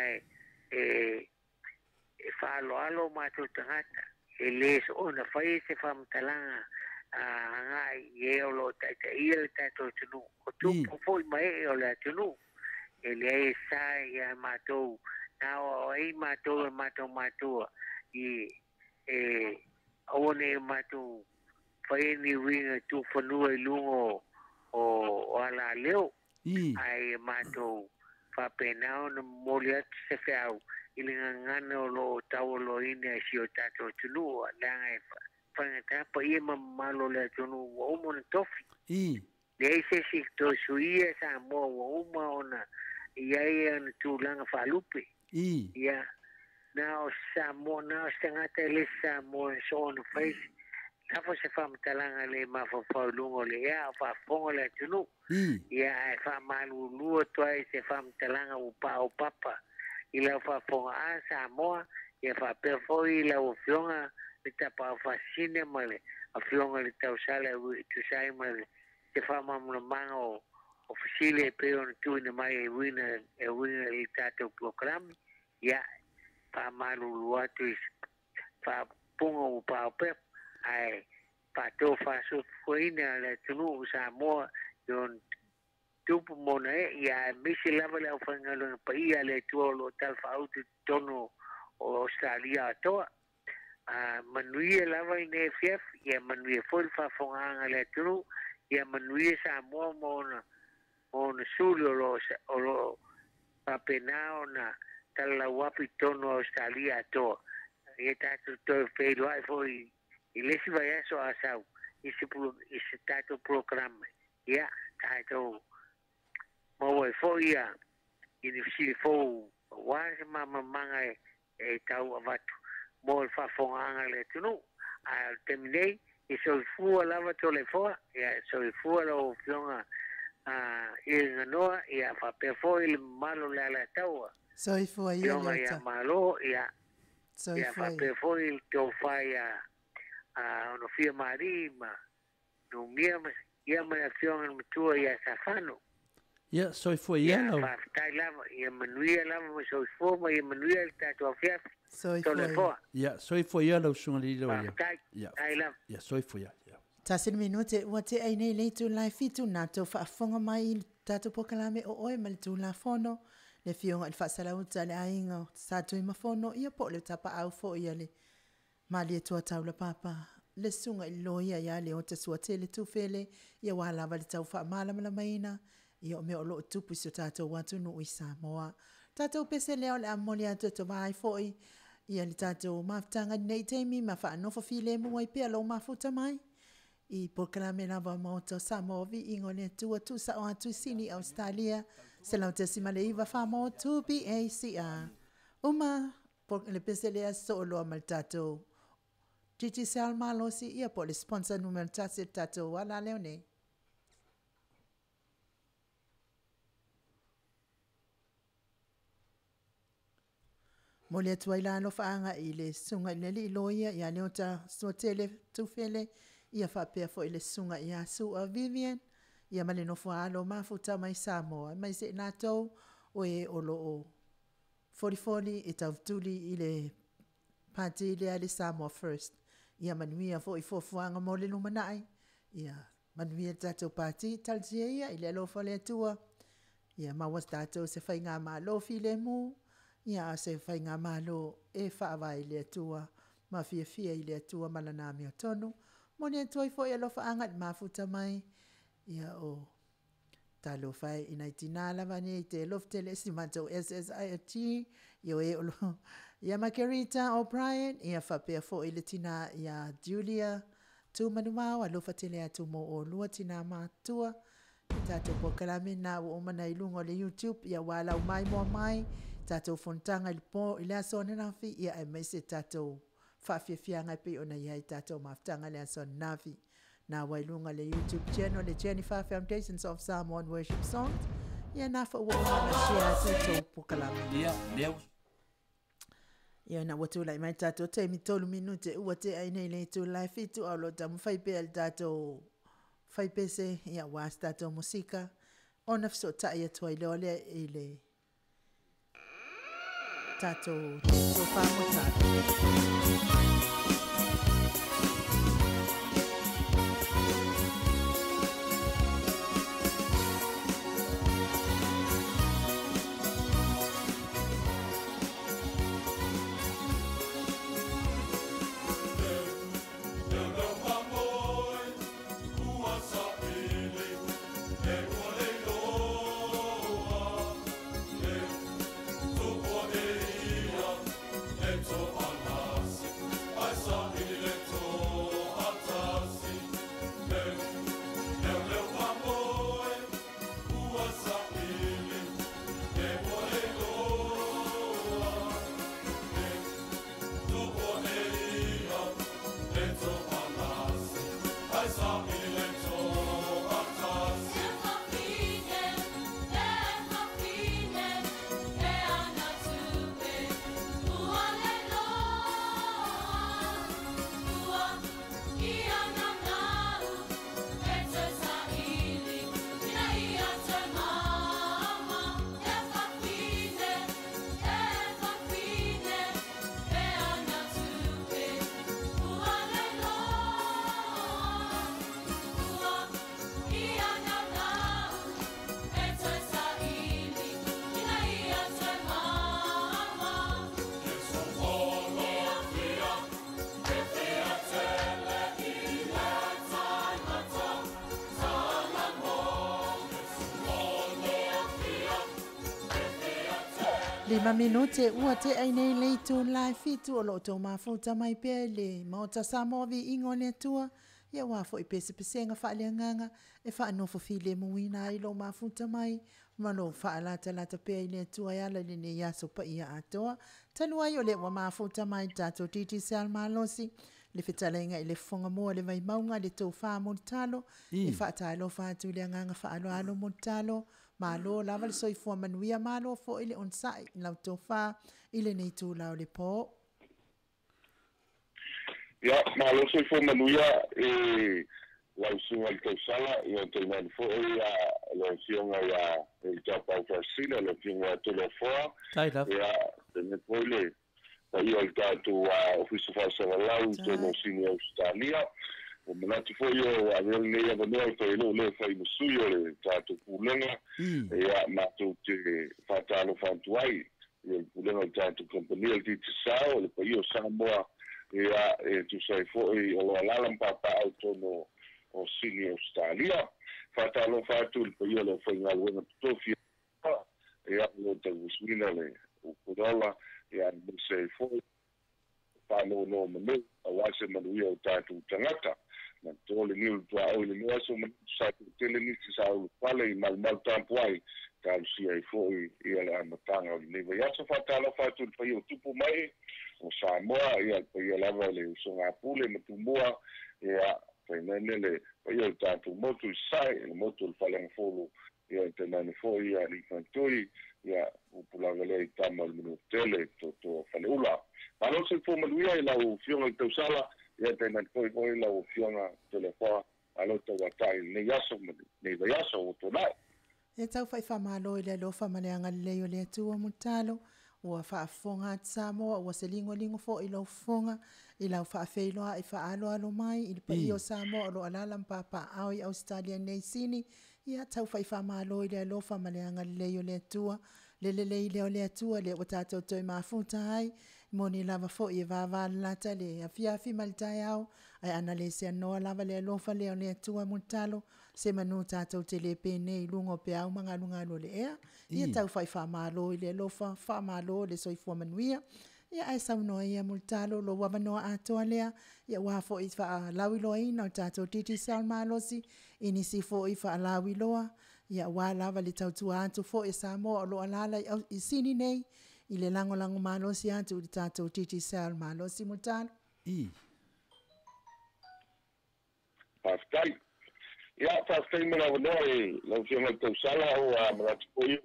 [SPEAKER 4] e faaaloalo matou tagata e lē soona fai se faamatalaga agai i e o loo taitaia le tatou atunuu o tupu foi ma ee o le atunuu e leai e sa ia matou Na o ai mātou e mātou mātua i e aua nei mātou whai ni winga tūwhanua i lunga o ala leo. Ai e mātou whāpenao na moli atu se whiau i le ngangana o lo taualo ina e si o tātou tunua. Leanga e whangata pa ia mamalo le tunu ua uma na tofi. Leai se isi toe suia Samoa ua uma ona i ai ona tulaga faalupe. Ia na o Samoa na o se tagata e le Samoa e soona faisi lafo se faamatalaga le mafaufau i luga o le ea o faafofoga le atunuu. Ia ae faamalulua atu ai se faamatalaga ua paopapa i lau faafofoga a Samoa ia faapea foi i lau afioga le tapaau faasisina ma le afioga le tausala e tusa ai ma le te faamalamalamaga o fesili e pei ona tuuina mai e uiga e uiga i le tatou polokalame. Ia faamalulu atu i faapuga ua paopepa ae faatofasofuaina le atunuu o Samoa i ona tupu ma ona ee ia aemaise lava le aufaigaluega paia a le Atua o loo talafaautu i totonu o Ausetalia atoa. Manuia lava lenei afiafi, ia manuia foi le faafofogaaga a le atunuu, ia manuia Samoa ma ona ma ona suli o loo faapena ona talalauapi i totonu o Ausetalia atoa. Ia tatou toe feiloai foi i le isi vaiaso a sau i se tatou polokalame. Ia tatou maua ai foi ia i ni fesili fou aua se malamalamaga e tau avatu mo le faafofogaaga a le atunuu. Ae o le taimi nei e soifua lava Toleafoa, ia soifua lau afioga i le Ganoa, ia faapea foi le mamalu o le Alataua.
[SPEAKER 2] Soifua ia
[SPEAKER 4] Afioga ia
[SPEAKER 2] Leota.
[SPEAKER 4] Malo, ia ia
[SPEAKER 2] Soifua ia.
[SPEAKER 4] faapea foi le tofa ia Onofia Marie ma Numia ma ia ma le afioga i le matua ia Safano.
[SPEAKER 1] Ia, soifua ia
[SPEAKER 4] Ia
[SPEAKER 1] lau.
[SPEAKER 4] faafetai lava, ia manuia lava ma soifua ma ia manuia le tatou afiafi.
[SPEAKER 2] Soifua ia.
[SPEAKER 4] Toleafoa.
[SPEAKER 1] Ia, soifua ia lau susuga i le ia.
[SPEAKER 4] Faafetai.
[SPEAKER 1] Ia.
[SPEAKER 4] Tai lava.
[SPEAKER 1] Ia, soifua ia. Ia.
[SPEAKER 2] Tasi le minute ua tea ai nei le itula e 7 na tou faafofoga mai i le tatou polokalame o oe ma le Tulafono, le afioga i le faasalauta a le aiga o Satuimafono, ia po o le tapaau foi a le Malietoa Taulapapa, le susuga i le loia ia Leota Suatele Tufele, ia ua lava le tau faamalamalamaina, ia o mea o loo tupu i si o tatou atunuu i Samoa. Tatou pese lea o le a momoli atu e tovā ai foi ia le tatou mafutaga i lenei taimi ma faanofo filemu ai pea lou mafuta mai i polokalame lava o Maota o Samoa Viiga o le Atua tuusao atu i Sini Ausetalia 100.9 Faamotu BACR. Uma le pese lea sooloa ma le tatou Digicel Malosi ia po o le sponsor numera 1 o le tatou ala leo nei. Momoli atu ai la alofaaga i le susuga i le alii loia ia Leota Suatele Tufele, ia faapea foi le susuga ia Sua Vivian, ia ma le nofo a alo mafuta mai Samoa, aemaise i latou o e o loo folifoli e tautuli i le pati lea le Samoa First. Ia manuia foi fuafuaga mo le lumanai, ia manuia le tatou pati, talosia ia i le alofa o le Atua, ia maua se tatou se faigamalo filemu, ia a o se faigamalo e faavae i le Atua ma fiafia i le Atua ma lana amiotonu. Momoli atu ai foi alofaaga i le mafuta mai, ia o talofa e i nai tinā lava nei te alofa tele si matou SSIFG, ia o e o lo ia Margarita O'Brien, ia faapea foi le tinā ia Julia Tumanuvao, alofa tele atu mo olua tinā matutua. I tatou polokalame na ua uma ona i luga o le YouTube, ia ua lau mai moa mai tatou fonotaga i le po i le aso ananafi, ia aemaise tatou faafiafiaga e pei ona i ai tatou mafutaga i le aso ananafi. Na ua i luga le YouTube channel le Jennifer Foundations of Samoan Worship Songs, ia na foi ua uma ona share atu tou polokalame.
[SPEAKER 1] Ia, lea
[SPEAKER 2] Ia na ua tulai mai tatou taimi 3 minute ua tea ai nei le itula e 7 a o lo o taumafai pea le tatou faipese, ia aua se tatou musika ona fesootai atu ai loa lea i le tatou tofa motala. Lima minute ua tea i nei le itula e 7 o loo tou mafuta mai pea i le Maota Samoa viiga o le Atua, ia aua foi pesepesega faaleagaga e faanofo filemuina ai lou mafuta mai ma lou faalatalata pea i le Atua e ala i lenei aso paia atoa. Talu ai o lea ua mafuta mai le tatou Digicel malosi, le fetalaiga i le fofoga moa le vaimauga le tofa Mulitalo, e faatalofa atu i le agaga faaaloalo Mulitalo, malo lava le soifua manuia, malo foi le onosai i lau tofa i lenei itula o le po.
[SPEAKER 5] Ia, malo soifua manuia e lau susuga i le tausala, ia tainane foi lau Afioga ia Elitapau Faasisina, lau Afioga ia Toleafoa.
[SPEAKER 1] Tai lava.
[SPEAKER 5] Ia, tainane foi le paia o le tatou Ofisa Faasalalau i totonu o Sini Ausetalia. Ua manatu foi ua avea lenei avanoa e fai ai lou leo fai ma sui o le tatou Pulega, ia matou te faatalofa atu ai i le Pulega o le tatou Kamupani o le Digicel, le paia o Samoa, ia e tusa ai foi o lo o alaala ma papaaao i totonu o Sini Ausetalia. Faatalofa atu i le paia o le aufaigaluega totofi ia o lo o tauasuina le upulaola, ia aemaise ai foi faanonomanu aua se manuia o tatou tagata. Na to le niu le tuaoi le lenei aso manatu sa toatele nisi sa ulufale i malumalu tapuai talosia ai foi ia le amataga o lenei vaiaso. Faatalofa atu i le paia o tupu mai o Samoa, ia le paia lava i le usoga a Pule ma Tumua, ia tainane le paia o le tatou motu i Sasae, le motu o le Faleagafulu, ia tainane foi ia alii faitui, ia upu lava lea i tama o le Manuatele, Toto Faleula. Malo le soifua manuia i lau Afioga i le Tausala, ia tainane foi foi lau Afioga Toleafoa, malo tauatai i lenei aso ma lenei vaiaso ua tuanai.
[SPEAKER 2] E tau fai faamalo i le alofa ma le agalelei o le Atua Mulitalo, ua faafofoga atu Samoa, ua se ligoligo foi lou fofoga i lau faafeiloai faaaloalo mai i le paia o Samoa o lo o alaala ma papaaao i Ausetalia nei Sini. Ia tau fai faamalo i le alofa ma le agalelei o le Atua, le lelei lea o le Atua lea ua tatou toe mafuta ai, moni lava foi e vavalalata le afiafi ma le taeao, ae ana le seanoa lava le alofa lea o le Atua Mulitalo, se manu tatou te le penei i luga o peau ma galugalu o le ea. Ia tau fai faamalo i le alofa, faamalo le soifua manuia. Ia ae saunoa ia Mulitalo, lou avanoa atoa lea, ia aua foi faalauiloaina o le tatou Digicel malosi, i nisi foi faalauiloa, ia aua lava le tautua atu foi a Samoa o lo o alaala i Sini nei, i le lagolago malosi atu i le tatou Digicel malosi Mulitalo.
[SPEAKER 5] Faafetai. Ia, faafetai mo le avanoa i lau Afioga i le Tausala, ua manatu foi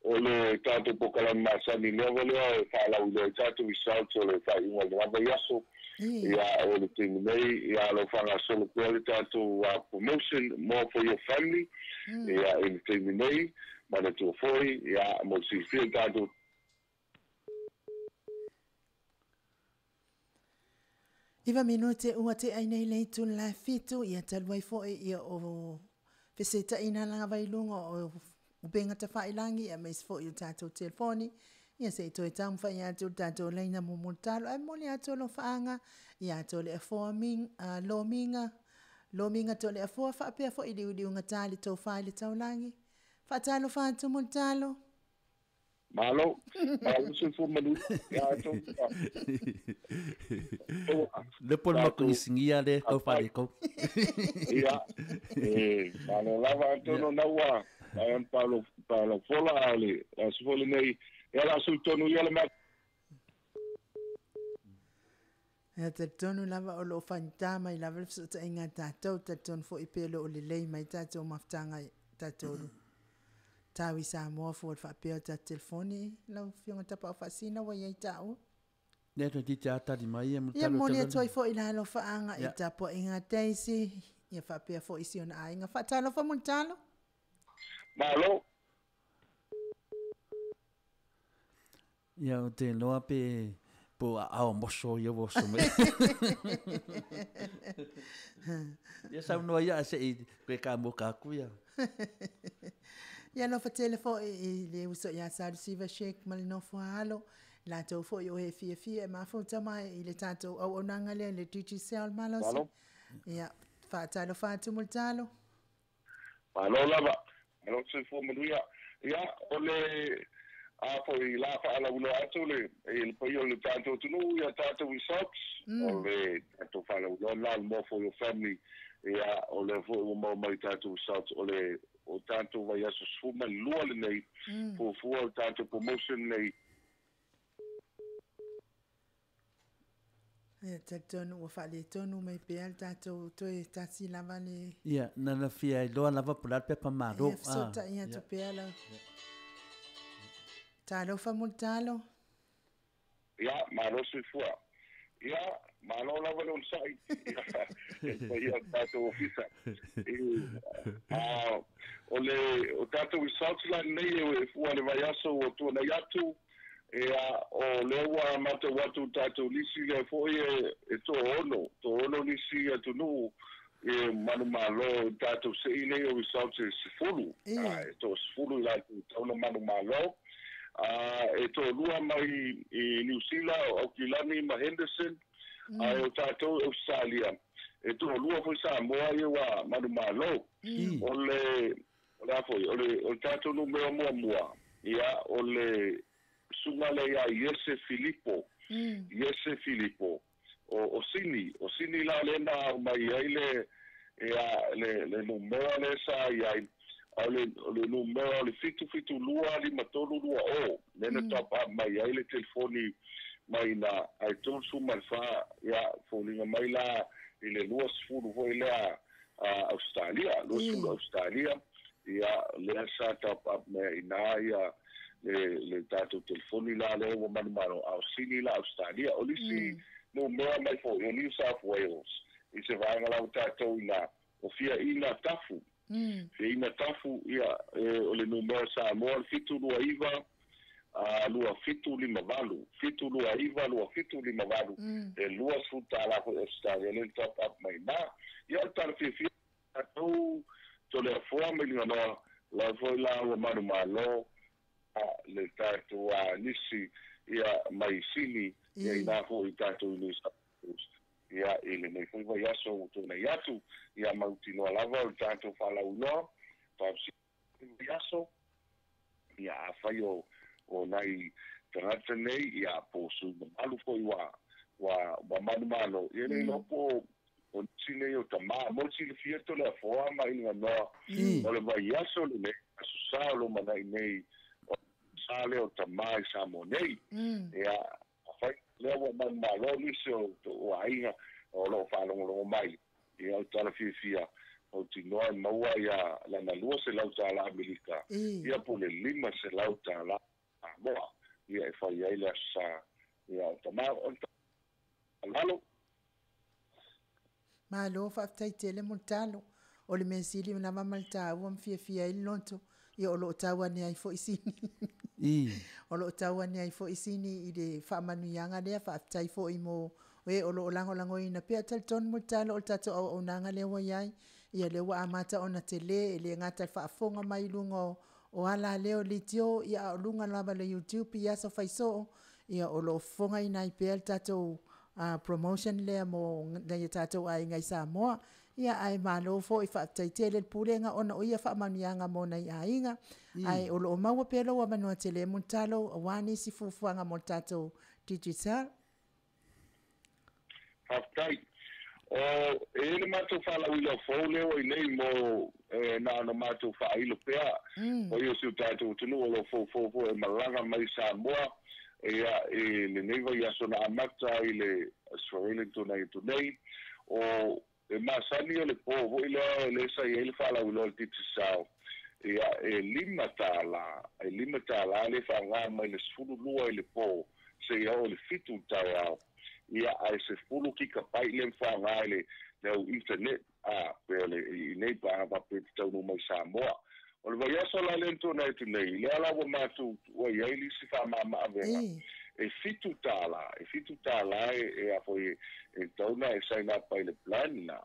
[SPEAKER 5] o le tatou polokalame masani lava lea e faalauiloa ai tatou results o le faaiuga o le vaiaso. Ia, o le taimi nei, ia, o lo o faagasolo pea le tatou promotion More for Your Family, ia, i le taimi nei, manatua foi, ia, mo le silafia le tatou
[SPEAKER 2] 9 minute ua tea i nei le itula e 7, ia talu ai foi ia o fesetaiga lava i luga o upega tafailagi aemaise foi o tatou telefoni, ia se i toe taumafai atu le tatou laina mo Mulitalo ae momoli atu alofaaga ia Toleafoa Lomiga, Lomiga Toleafoa faapea foi Liuliuga le tofa i le taulagi. Faatalofa atu Mulitalo.
[SPEAKER 5] Malo, malo soifua manuia ia outou.
[SPEAKER 1] Le po le makuisigia le tau faalekau.
[SPEAKER 5] Ia, e malo lava atonu na ua ai on Paulo Paulo Fola a le aso foi lenei, ia la sui tonu ia le ma.
[SPEAKER 2] Ia talitonu lava o loo faigata mai lava le fesootaiga a tatou, talitonu foi pe o loo lelei mai tatou mafutaga tatou tau i Samoa fua i le faapea o tatou telefoni lau Afioga Tapaau Faasina ua i ai taua.
[SPEAKER 1] Lea toeitiiti lava tali mai ia
[SPEAKER 2] Ia momoli atu ai foi le alofaaga i le tapuaiga a Daisy ia faapea foi si ona aiga. Faatalofa Mulitalo.
[SPEAKER 5] Malo.
[SPEAKER 1] Ia ou te iloa pe po o aao moso ia ua oso mai. Ia saunoa ia ae se i toe kamoka atu ia.
[SPEAKER 2] Ia alofa tele foi i le uso ia Salusiva Sheik ma le nofo a alo, latou foi o e fiafia e mafuta mai i le tatou auaunaga lea i le Digicel malosi. Ia, faatalofa atu Mulitalo.
[SPEAKER 5] Malo lava. Malo le soifua manuia. Ia, o le a foi la faalauiloa atu le i le paia o le tatou atunuu i a tatou results, o le tatou faalauiloa lena o le More For Your Family, ia, o lea foi ua maua mai i tatou results, o le o tatou vaiaso 12 lenei, fuafua o le tatou promotion lenei.
[SPEAKER 2] Ia talitonu ua faaletonu mai pea le tatou toe tasi lava le.
[SPEAKER 1] Ia, na ona fia iloa lava po o le a le pepa malo.
[SPEAKER 2] Ia fesootai atu pea lau. Talofa Mulitalo.
[SPEAKER 5] Ia, malo soifua. Ia, malo lava le onosai. Ia, e paia o le tatou ofisa. A, o le, o tatou results la lenei e fua i le vaiaso ua tuanai atu, Ia, o lea ua matau atu i tatou lisi lea foi e toaono, toaono nisi atunuu e manumalo i tatou sei nei o results e 10. E toasefulu i latou e tatau ona manumalo. E toalua mai i Niu Sila, o Aukilani ma Henderson, ae o tatou i Ausetalia, e toalua foi Samoa ia ua manumalo. O le O le a foi? O le, o le tatou numera muamua, ia, o le susuga lea ia Iese Filipo, Iese Filipo, o, o Sini, o Sini la lea na aumai ai le, ia, le, le numera lea sa i ai, a o le, o le numera o le 7725320, lea na top up mai ai le telefoni mai ina, ae 34, ia, foliga mai la i le 20 foi lea Ausetalia, 20 Ausetalia, ia lea sa top up mea ina ia le le tatou telefoni la lea ua manumalo, a o sini la Ausetalia. O nisi numera mai foi o New South Wales i se vaega la ua tatou ina o Fiaina Tafu. Fiaina Tafu, ia o le numera Samoa le 729 2758, 729 2758, e $20 foi Ausetalia lea na top up mai ina. Ia o le tala fiafia tatou Toleafoa ma Iliganoa, lau foi la ua manumalo le tatou nisi ia mai Sini, ia ina foi tatou i New South Wales. Ia i lenei foi vaiaso ua tuanai atu, ia mautinoa lava o le tatou faalauiloa, vaiaso. Ia afai o o nai tagata nei, ia po o sui mamalu foi ua ua ua manumalo, ia le iloa po o nisi nei o tama. Mo le silafia Toleafoa ma Iliganoa, o le vaiaso lenei, aso sa o lo manai nei, o sa lea o tama i Samoa nei. Ia afai lea ua manumalo nisi o o aiga o lo o faalogologo mai, Ia, o le tala fiafia, mautinoa e maua ia lana $200 Amerika, ia po o le $500 Samoa, ia e fai ai le Aso Sa. Ia, o tama, o le lalo.
[SPEAKER 2] Malo faafetai tele mo le talo. O le mea sili lava ma le taua ma fiafia ai le loto, ia o lo o tau ane ai foi sini. O lo o tau ane ai foi sini i le faamanuiaga lea, faafetai foi mo e o lo o lagolagoina pea. Talitonu mo le talo o le tatou auaunaga lea ua i ai, ia lea ua amata ona tele, e le gata i le faafofoga mai i luga o, o ala lea o litio, ia a o luga lava o le YouTube i aso faisoo, ia o lo o fofogaina ai pea le tatou promotion lea mo nai o tatou aiga i Samoa. Ia ae malo foi, faafetai tele i le Pulega ona o ia faamanuiaga mo nai aiga, ae o lo o maua pea lou avanoa tele mo le talo aua nisi fuafuaga mo le tatou Digicel.
[SPEAKER 5] Faafetai. O, e i ai le matou faalauiloa fou lea ua i nei mo, e na ona matou faailo pea, o ia o si o tatou atunuu o lo o foufou foi e malaga mai i Samoa. Ia e lenei vaiaso na amata i le Aso Faraile na tuanai atu nei, o e masani o le po foi lea lea sa i ai le faalauiloa a le Digicel, ia e $5, e $5 le faaaoga mai le 12 i le po seia oo i le 7 i le taeao, ia ae 10 kikapai lea ma faaaoga i le le au internet a pe o le i nei pe a faapea e te taunuu mai i Samoa. O le vaiaso la lea na tuanai atu nei, lea la ua matou tuua i ai le isi faamama-avega, e $7, e $7 e, e a foi e, e tatau ona e sign up ai i le plan lena,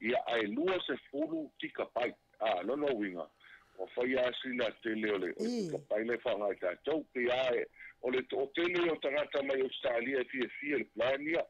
[SPEAKER 5] ia ae 20 gigabyte. A, lona uiga, ua fai lava sina tele o le, o le gigabyte lea e faaaoga e tatou. Pei lava e, o le toatele o tagata mai Ausetalia e fiafia i le plan ia,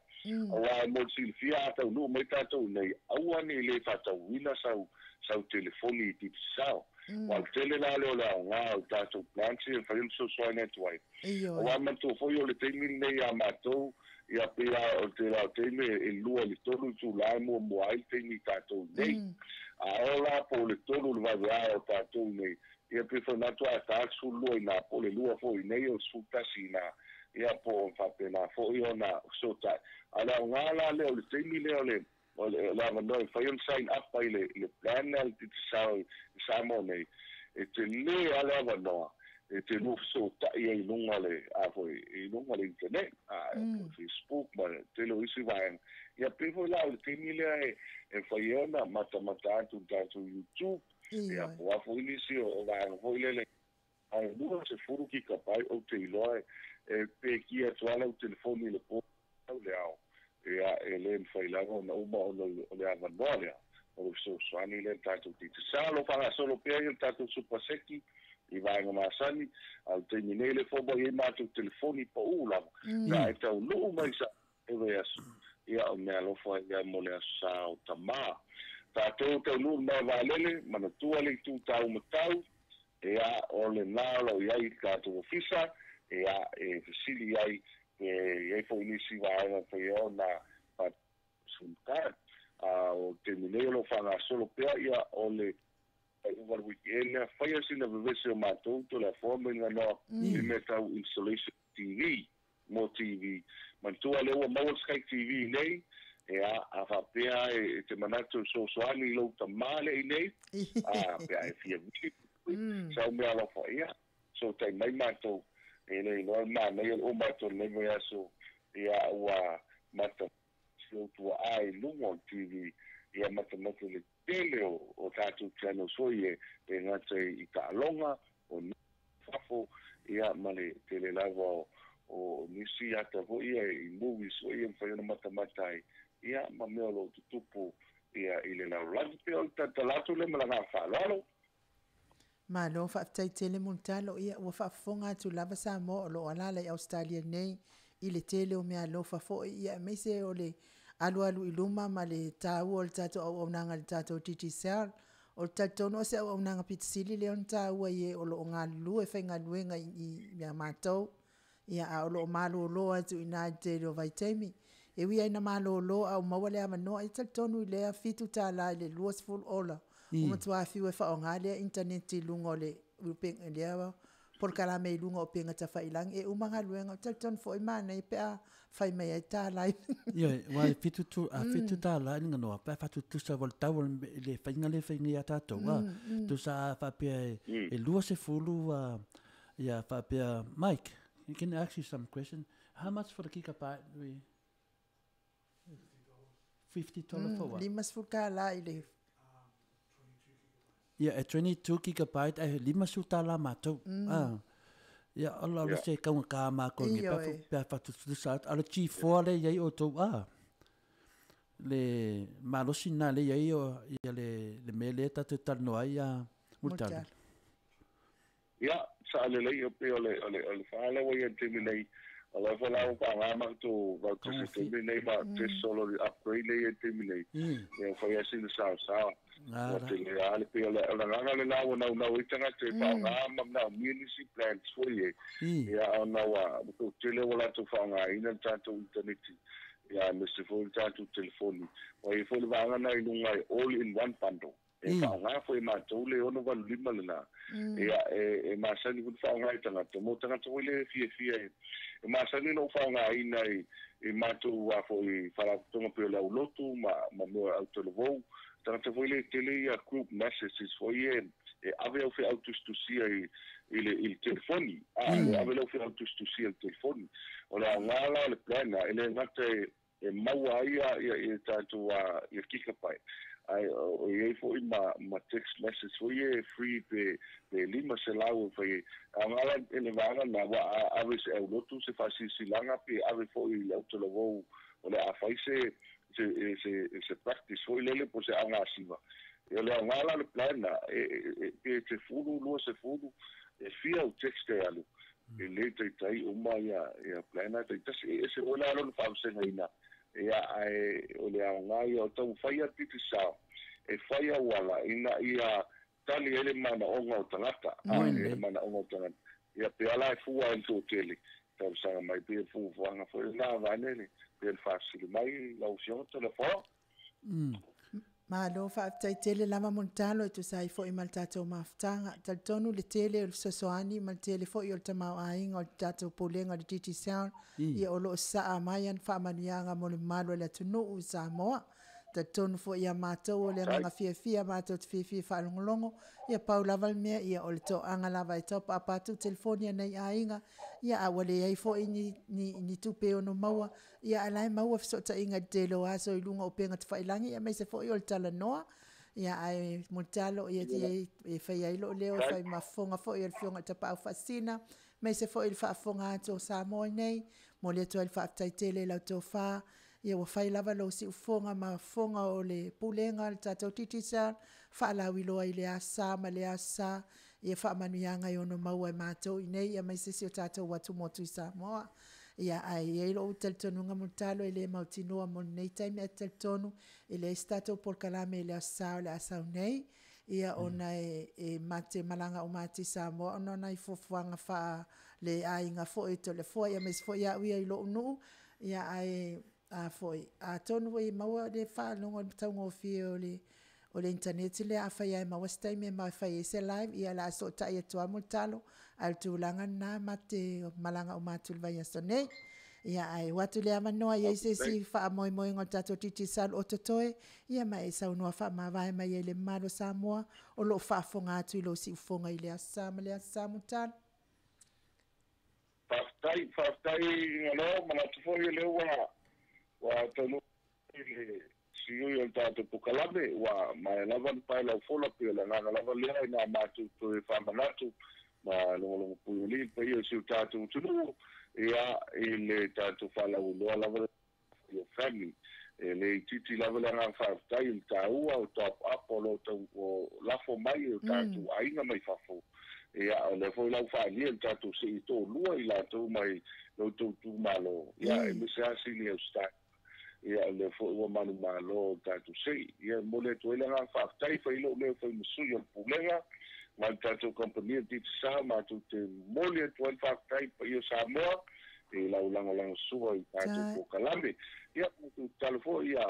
[SPEAKER 5] aua mo le silafia a taunuu mai tatou i inei, aua ne i le faatauina sau, sau telefoni i Digicel. Aua o le tele la lea o le aoga o le tatou plan ia e mafai ona fesoasoani atu ai. Aua manatua foi o le taimi lenei ia matou, ia pei lava o le tele o taimi e 2 i le 3 itula e muamua ai le taimi i tatou i inei. A oo la po o le 3 i le vaveao o tatou i inei, ia pei foi na atu a ta le 12 i ina, po o le 2 foi i inei o le 11 i ina, ia po o faapena foi ona fesootai. A o le aoga la lea o le taimi lea o le o le avanoa e mafai ona sign up ai i le plan lea a le Digicel i Samoa nei, e tele lava le avanoa e te lua fesootai ai i luga o le, a foi, i luga o le internet, a, po o le Facebook ma le tele o isi vaega. Ia pei foi la o le taimi lea e mafai ai ona matamata atu i le tatou YouTube, ia po o a foi nisi o vaega foi lele. Ae 20 kikapai ou te iloa e pekia atu lava lau telefoni i le po au le ao, ia e le mafai lava ona uma ona o le avanoa lea o le fesoasoani lea i le tatou Digicel. O lo o faagasolo pea ia le tatou Super Seki i vaega masani, a o le taimi nei lea foi ua i ai matou telefoni pau lava, pe a e taunuu mai sa e vaiaso, ia o meaalofa ia mo le Aso Sa o Tamā. Tatou taunuu i le malaevaalele, manatua le itu taumatau, ia o lena o lo o i ai le tatou ofisa, ia e fesili i ai pe i ai foi nisi vaega e mafai ai ona sim card. A o le taimi nei o lo o faagasolo pea ia o le faaiuga o le weekend lea, faia sina vevese o matou Tulafono mai nganoa i mea tau installation TV mo TV. Manatua lea ua maua le Sky TV nei, ea, a faapea e te manatu e fesoasoani i lou tamā lea i nei, a, pe a e fia vili sau mea alofa, ia, fesootai mai matou. E le iloa le manaia o le uma atu o lenei vaiaso, ia, ua mata si ou tuaa i luga o le TV, ia matamata i le tele o tatou channels foi e gata i taaloga, o fafo, ia ma le tele lava o nisi ata foi ia i movies foi ia e mafai ona matamata ai, ia ma mea o lo o tutupu ia i le lalolagi. Pei o le talatala atu lea ma le agaga faaaloalo.
[SPEAKER 2] Malo faafetai tele Mulitalo, ia ua faafofoga atu lava Samoa o lo o alaala i Ausetalia nei i le tele o meaalofa foi, ia aemaise o le alualu i luma ma le taua o le tatou auaunaga i le tatou Digicel. O le talitonu o se auaunaga pito sili lea ona taua i e o lo o galulue faigaluega i i ia matou, ia a o lo o malolo atu i ina i le tele o vaitaimi. E ui lava ina malolo a ua maua le avanoa, e talitonu i lea $7 i le 20 ola ua matua fiu e faaaoga lea internet i luga o le lea polokalame i luga o upega tafailagi. E uma galuega, ou te talitonu foi manaia pe a fai mai ai tala i
[SPEAKER 1] Ioe, aua e $7 i le ganoa, pe a faatutusa ua le tau o le faiga lea e fai nei ia tatou, a, tusa a faapea e 20 ia faapea, Mike, can I ask you some question? How much for the gigabyte we $50 for what?
[SPEAKER 2] $50 i le
[SPEAKER 1] Ia, e 22 gigabyte ae $50 matou. Ah. Ia, ola ola se kaugata makou nei, pe a faatutusa atu. A o le G4 lea e i ai outou, ah, le malosi lena lea e i ai ia le mea lea tatou te talanoa ai ia Mulitalo.
[SPEAKER 5] Ia, sao lelei, e pei o le, o le, o le fa lea ua i ai i le taimi nei, o la e foi la ua faaaoga matou routers i le taimi nei ma test solo i le upgrade lea e i ai i le taimi nei. Ia ua fai lava sina saosaoa. Ua tele lava le pei o le, o le agaga lena ua naunau ai tagata e faaaoga ma manaomia nisi plans foi e, ia ona ua toatele ua latou faaaogaina le tatou initaneti, ia aemaise foi le tatou telefoni. Ua i ai foi le vaega lena i luga e all in one bundle. E faaaogā foi matou le 685 lenā. Ia, e masani foi ona faaaogā e tagata, mo tagata foi lea e fiafia e masani ona ou faaaogāina i matou a foi faalapotopotoga pei o le aulotu ma mea o autalavou, tagata foi lea e tele ia group messages foi ia e ave au feau tusitusia i le telefoni, e ave lau feau tusitusia i le telefoni. O le aoga la o le plan e le gata e maua ai ia tatou ia gigabyte, ae o i ai foi ma text message foi ia e free pe 500 e fai ai. Aoga la e le vaega lena, ua ave i se aulotu se faasilasilaga pe ave foi i le autalavou o le a fai se practice foi lele po o se aogasiva. O le aoga la o le plan lena, pe 10, 20, e fia au text e alu, e le taitai uma ia plan na taitasi. E ese foi la lona faavasegaina, ia ae o le aoga ia o taumafai a le Digicel e fai auala ina ia tali ai le manaoga o tagata, le manaoga o tagata. Ia pe ala e fua ai le toatele, talosaga mai pei o le fuafuaga foi lena vaene pei o le faafesili mai lau Afioga Toleafoa.
[SPEAKER 2] Malo faafetai tele lava mo le talo e tusa ai foi ma le tatou mafutaga. Talitonu le tele o le fesoasoani ma le tele foi o le tamaoaiga o le tatou pulega o le Digicel, ia o lo o sasaa mai ana faamanuiaga mo le mamalu o le atunuu i Samoa. Talitonu foi ia matou o le agaga fiafia matou te fiafia faalogologo, ia pau lava le mea ia o le toaga lava e top up atu telefoni a nai aiga, ia a ua leai foi ni tupe ono maua, ia ae la e maua fesootaiga i le tele o aso i luga o upega tafailagi aemaise foi o le talanoa. Ia ae mulitalo ia e fai ai loo leo e fai ma fofoga foi o le Afioga i le Tapaau Faasisina, aemaise foi le faafofoga atu o Samoa nei, momoli atu ai le faafetai tele i lau tofa. Ia ua fai lava lou siufofoga ma fofoga o le pulega o le tatou Digicel, faalauiloa i le aso Sa ma le aso Sa, ia faamanuiaga e ono maua e matou i nei aemaise si o tatou atumotu i Samoa. Ia ae i ai lou talitonuga mulitalo e le mautinoa mo lenei taimi, ae talitonu e leai se tatou polokalame i le aso Sa o le a sau nei, ia ona e mate malaga uma atu i Samoa ona o nai fuafuaga faa le aiga foi o Toleafoa, ia aemaise foi au ia i lou nuu, ia ae a foi atonu e maua le faalogo i le taugofie o le internet lea, afai lava e maua se taimi e fai ai se live, ia o le a soosootai atu lava mulitalo, ae o le tulaga lena mate malaga uma atu i le vaiaso nei. Ia ae ua atu le avanoa i ai se isi faamoemoega o le tatou Digicel o totoe, ia ma e saunoa faamavae mai ai le mamalu o Samoa o lo o faafofoga atu i lou siufofoga i le aso Sa ma le aso Sa mulitalo.
[SPEAKER 5] Faafetai, faafetai Igalo, manatu foi o lea ua taunuu le siui o le tatou polokalame, ua maea lava ona pae lau fola, pei o le agaga lava lea ina matou toe faamanatu ma logologo pui o paia o si o tatou atunuu, ia i le tatou faalauiloa lava o family. E le itiiti lava le agaga faafetai i le taua o top up o lo o lafo mai e o tatou aiga mai fafo. Ia o lea foi lau faaalia le tatou sei toalua i latou mai lo outou itumalo, ia e aemaise lava sili Austal. Ia o lea foi ua manumalo o tatou sei. Ia momoli atu ai le agaga faafetai, fai lou leo fai ma sui o le pulega ma le tatou kamupani o Digicel, matou te momoli atu ai le faafetai paia o Samoa e lau lagolago sua i tatou polokalame. Ia matou tatalo foi ia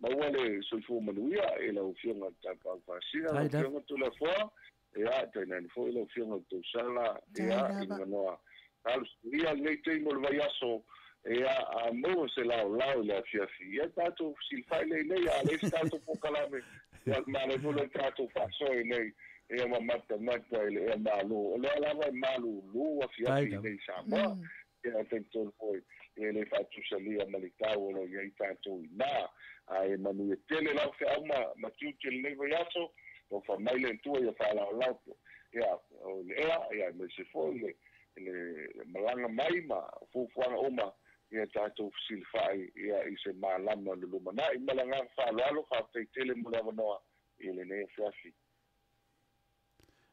[SPEAKER 5] maua le soifua manuia e lau Afioga i le Tapaau Faasisina, lau Afioga Toleafoa, ia tainane foi lau Afioga i le Tausala, ia i Ganoa talosia lenei taimi o le vaiaso, ia a maua se laolao i le afiafi, ia tatou fesilafai lea nei, a leai se tatou polokalame, ia manaia foi le tatou faasoa nei, ia ma matamata i le ea malo. O lea lava e malulu afiafi nei i Samoa, ia talitonu foi e le faatusalia ma le tau o lo o i ai tatou i ina. Ae manuia tele lau feau ma tiute lenei vaiaso, o faamai le Atua ia faalaolao ia o le ea, ia aemaise foi le malaga mai ma fuafuaga uma, ia tatou fesilafai ia i se malama o le lumanai. Ma le agaga faaaloalo, faafetai tele mo le avanoa i lenei afiafi.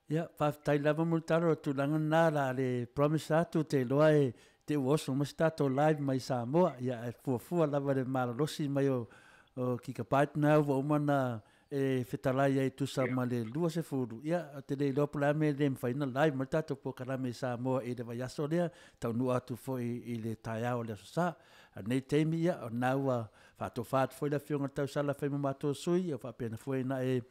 [SPEAKER 1] Ia, faafetai lava mo le talo o tulaga lena la le promise atu te iloa e te ua oso mai se tatou live mai Samoa. Ia, e fuafua lava le malolosi mai o gigabyte na ua uma na e fetalai ai tusa ma le 20. Ia, te le iloa po o le a mea e le mafai ona live mai le tatou polokalame i Samoa i le vaiaso lea, taunuu atu foi i le taeao o le aso Sa. A nei taimi, ia, o lena ua Faatofa atu foi le afioga i le tausala fai ma matou sui, ia faapena foi na e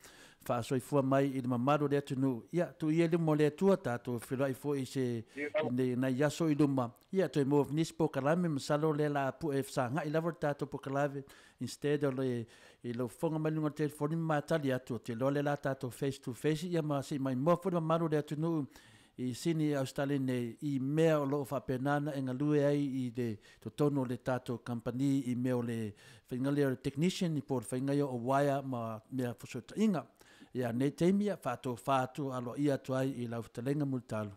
[SPEAKER 1] faasoifua mai i le mamalu o le atunuu. Ia, tuu ia i luma o le Atua, tatou feiloai foi i se i nai aso i luma. Ia, toe maua foi nisi polokalame, masalo o lea o le a pue fesagai lava le tatou polokalame instead o le i lou fofoga mai luga o le telefoni ma matali atu, ou te iloa o lea o le a tatou face to face, ia ma se i maimoa foi le mamalu o le atunuu i Sini Ausetalia nei i mea o lo o faapena ona e galue ai i le totonu o le tatou kamupani i mea o le faiga lea o le technician po o le faiga ia o wire ma mea fesootaiga. Ia nei taimi ia faatofa atu aloaia atu ai i lau fetalaiga Mulitalo.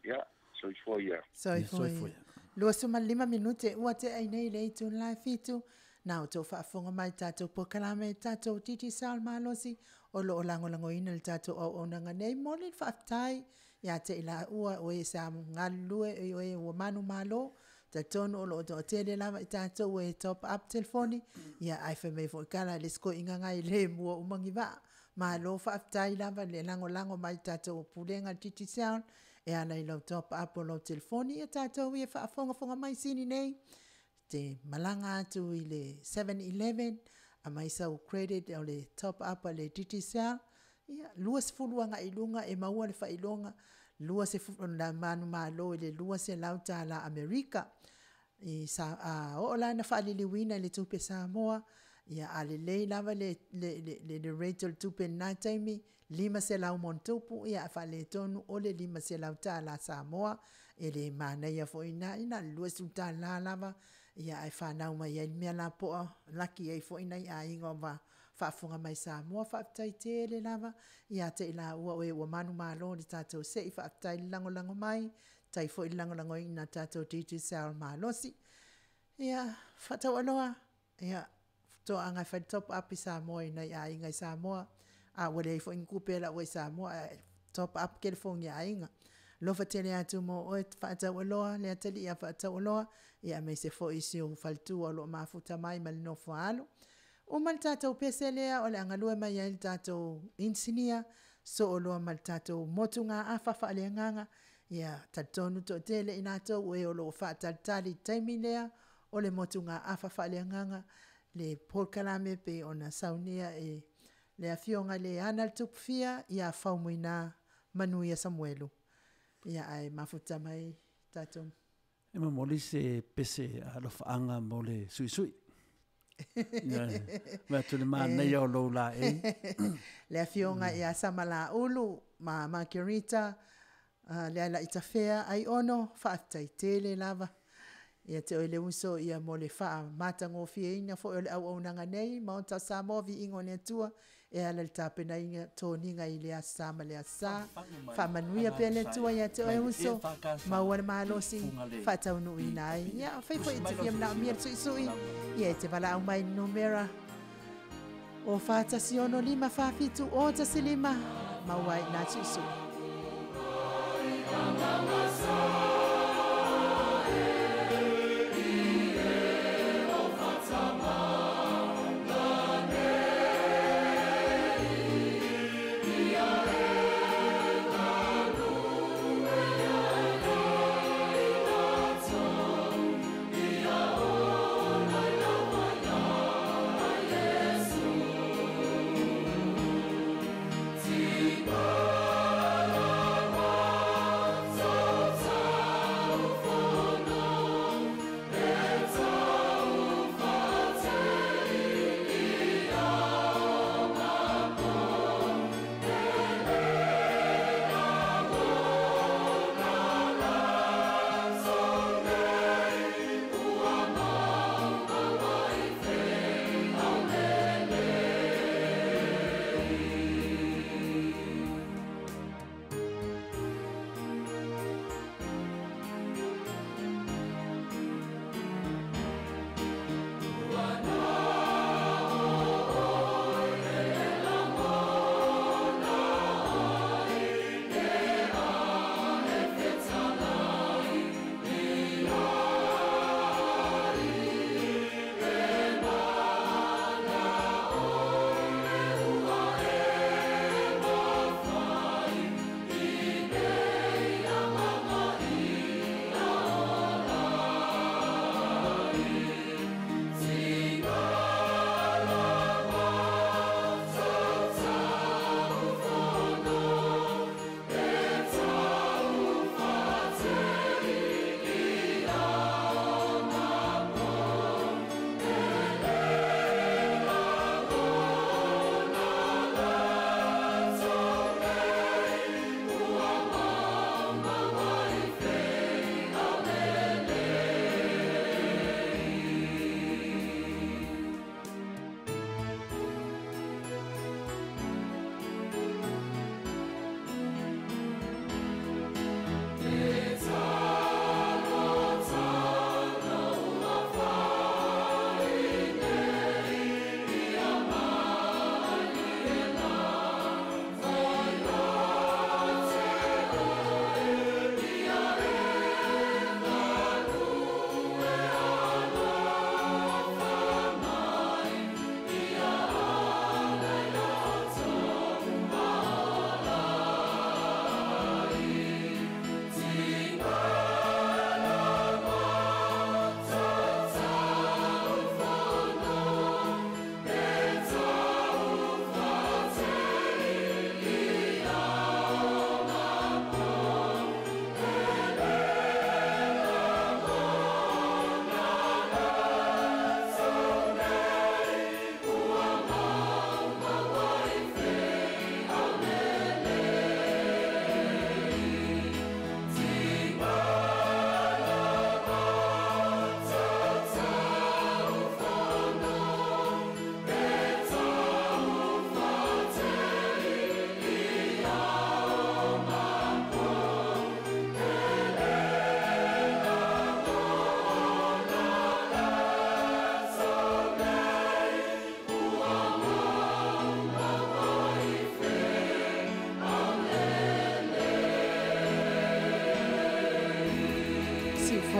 [SPEAKER 5] Ia, soifua ia.
[SPEAKER 2] Soifua ia. 25 minute ua tea ai nei le itula e 7, na outou faafofoga mai i tatou polokalame, tatou Digicel malosi o lo o lagolagoina le tatou auaunaga nei. Momoli le faafetai ia te i laua o e sa galulue o e ua manumalo. Talitonu o lo o toatele lava i tatou e top up telefoni, ia ae fai mai foi tala a le isi toeaina na e le mua uma ni vaa. Malo faafetai lava le lagolago mai i le tatou Pulega a le Digicel e ala i lau top up o lau telefoni. Ia tatou ia faafogafoga mai sini nei, te malaga atu i le 7-Eleven, aumai sau credit o le top up a le Digicel, ia 20 agai i luga e maua le faailoga 20 manumalo i le $200 Amerika. I sa, a oo la ina faaliliuina i le tupe Samoa, ia a lelei lava le, le, le, le, le rate o le tupe i lena taimi, 500 ma ona tupu, ia a faaletonu o le $500 Samoa, e le manaia foi ina, na o le $20 lava, ia ae fanau mai ai le mea lapoa, laki ai foi nai aiga o faafofoga mai Samoa. Faafetai tele lava ia te i laua o e ua manumalo i le tatou sei, faafetai le lagolago mai, faafetai foi le lagolagoina o le tatou Digicel malosi. Ia, faataualoa, ia, toaga e fai le top up i Samoa i nai aiga i Samoa, a ua leai foi ni tupe lau ai i Samoa, ae top up telefoni a aiga. Alofa tele atu mo oe faataualoa, le atalii a faataualoa, ia aemaise foi si ou faletua o lo o mafuta mai ma le nofo a alo. Uma le tatou pese lea o le a galue mai ai le tatou inisinia, soo loa ma le tatou motugaafa faaleagaga. Ia talitonu toatele i latou o e o lo o faatalitali i le taimi lea o le motugaafa faaleagaga, le polokalame pei ona saunia e le afioga i le e ana le Tupufia ia Faumuina Manuia Samuelu. Ia ae mafuta mai tatou.
[SPEAKER 1] E momoli se pese alofaaga mo le suisui. Ia, vaai atu le manaia o lou laei.
[SPEAKER 2] Le afioga ia Samalaulu ma Margherita, Lealaitafea Aiono, faafetai tele lava ia te oe le uso ia mo le faamatagofieina foi o le auaunaga nei, Maota o Samoa, viiga o le Atua, e ala i le tapenaina toniga i le Aso Sa ma le Aso Sa. Faamanuia pea le Atua ia te oe uso, maua le malosi, faataunuuina ai. Ia, afai foi e te fia manaomia le suisui, ia e te valaau mai i le numera o 416 47 0 15, maua ai i nā suisui.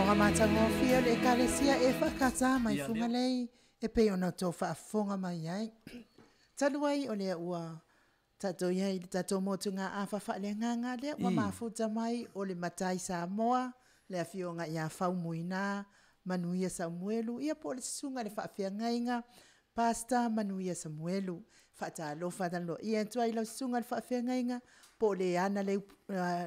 [SPEAKER 2] Faafofoga matagofie o le Ekalesia EFKS mai Fugalei e pei ona outou faafofoga mai ai. Talu ai o lea ua tatou i ai i le tatou motugaafa faaleagaga lea ua mafuta mai o le matai Samoa, le afioga ia Faumuina Manuia Samuelu, ia po o le susuga i le faafeagaiga Pastor Manuia Samuelu. Faatalofa aloaia atu ai i lau susuga i le faafeagaiga po o le ana le,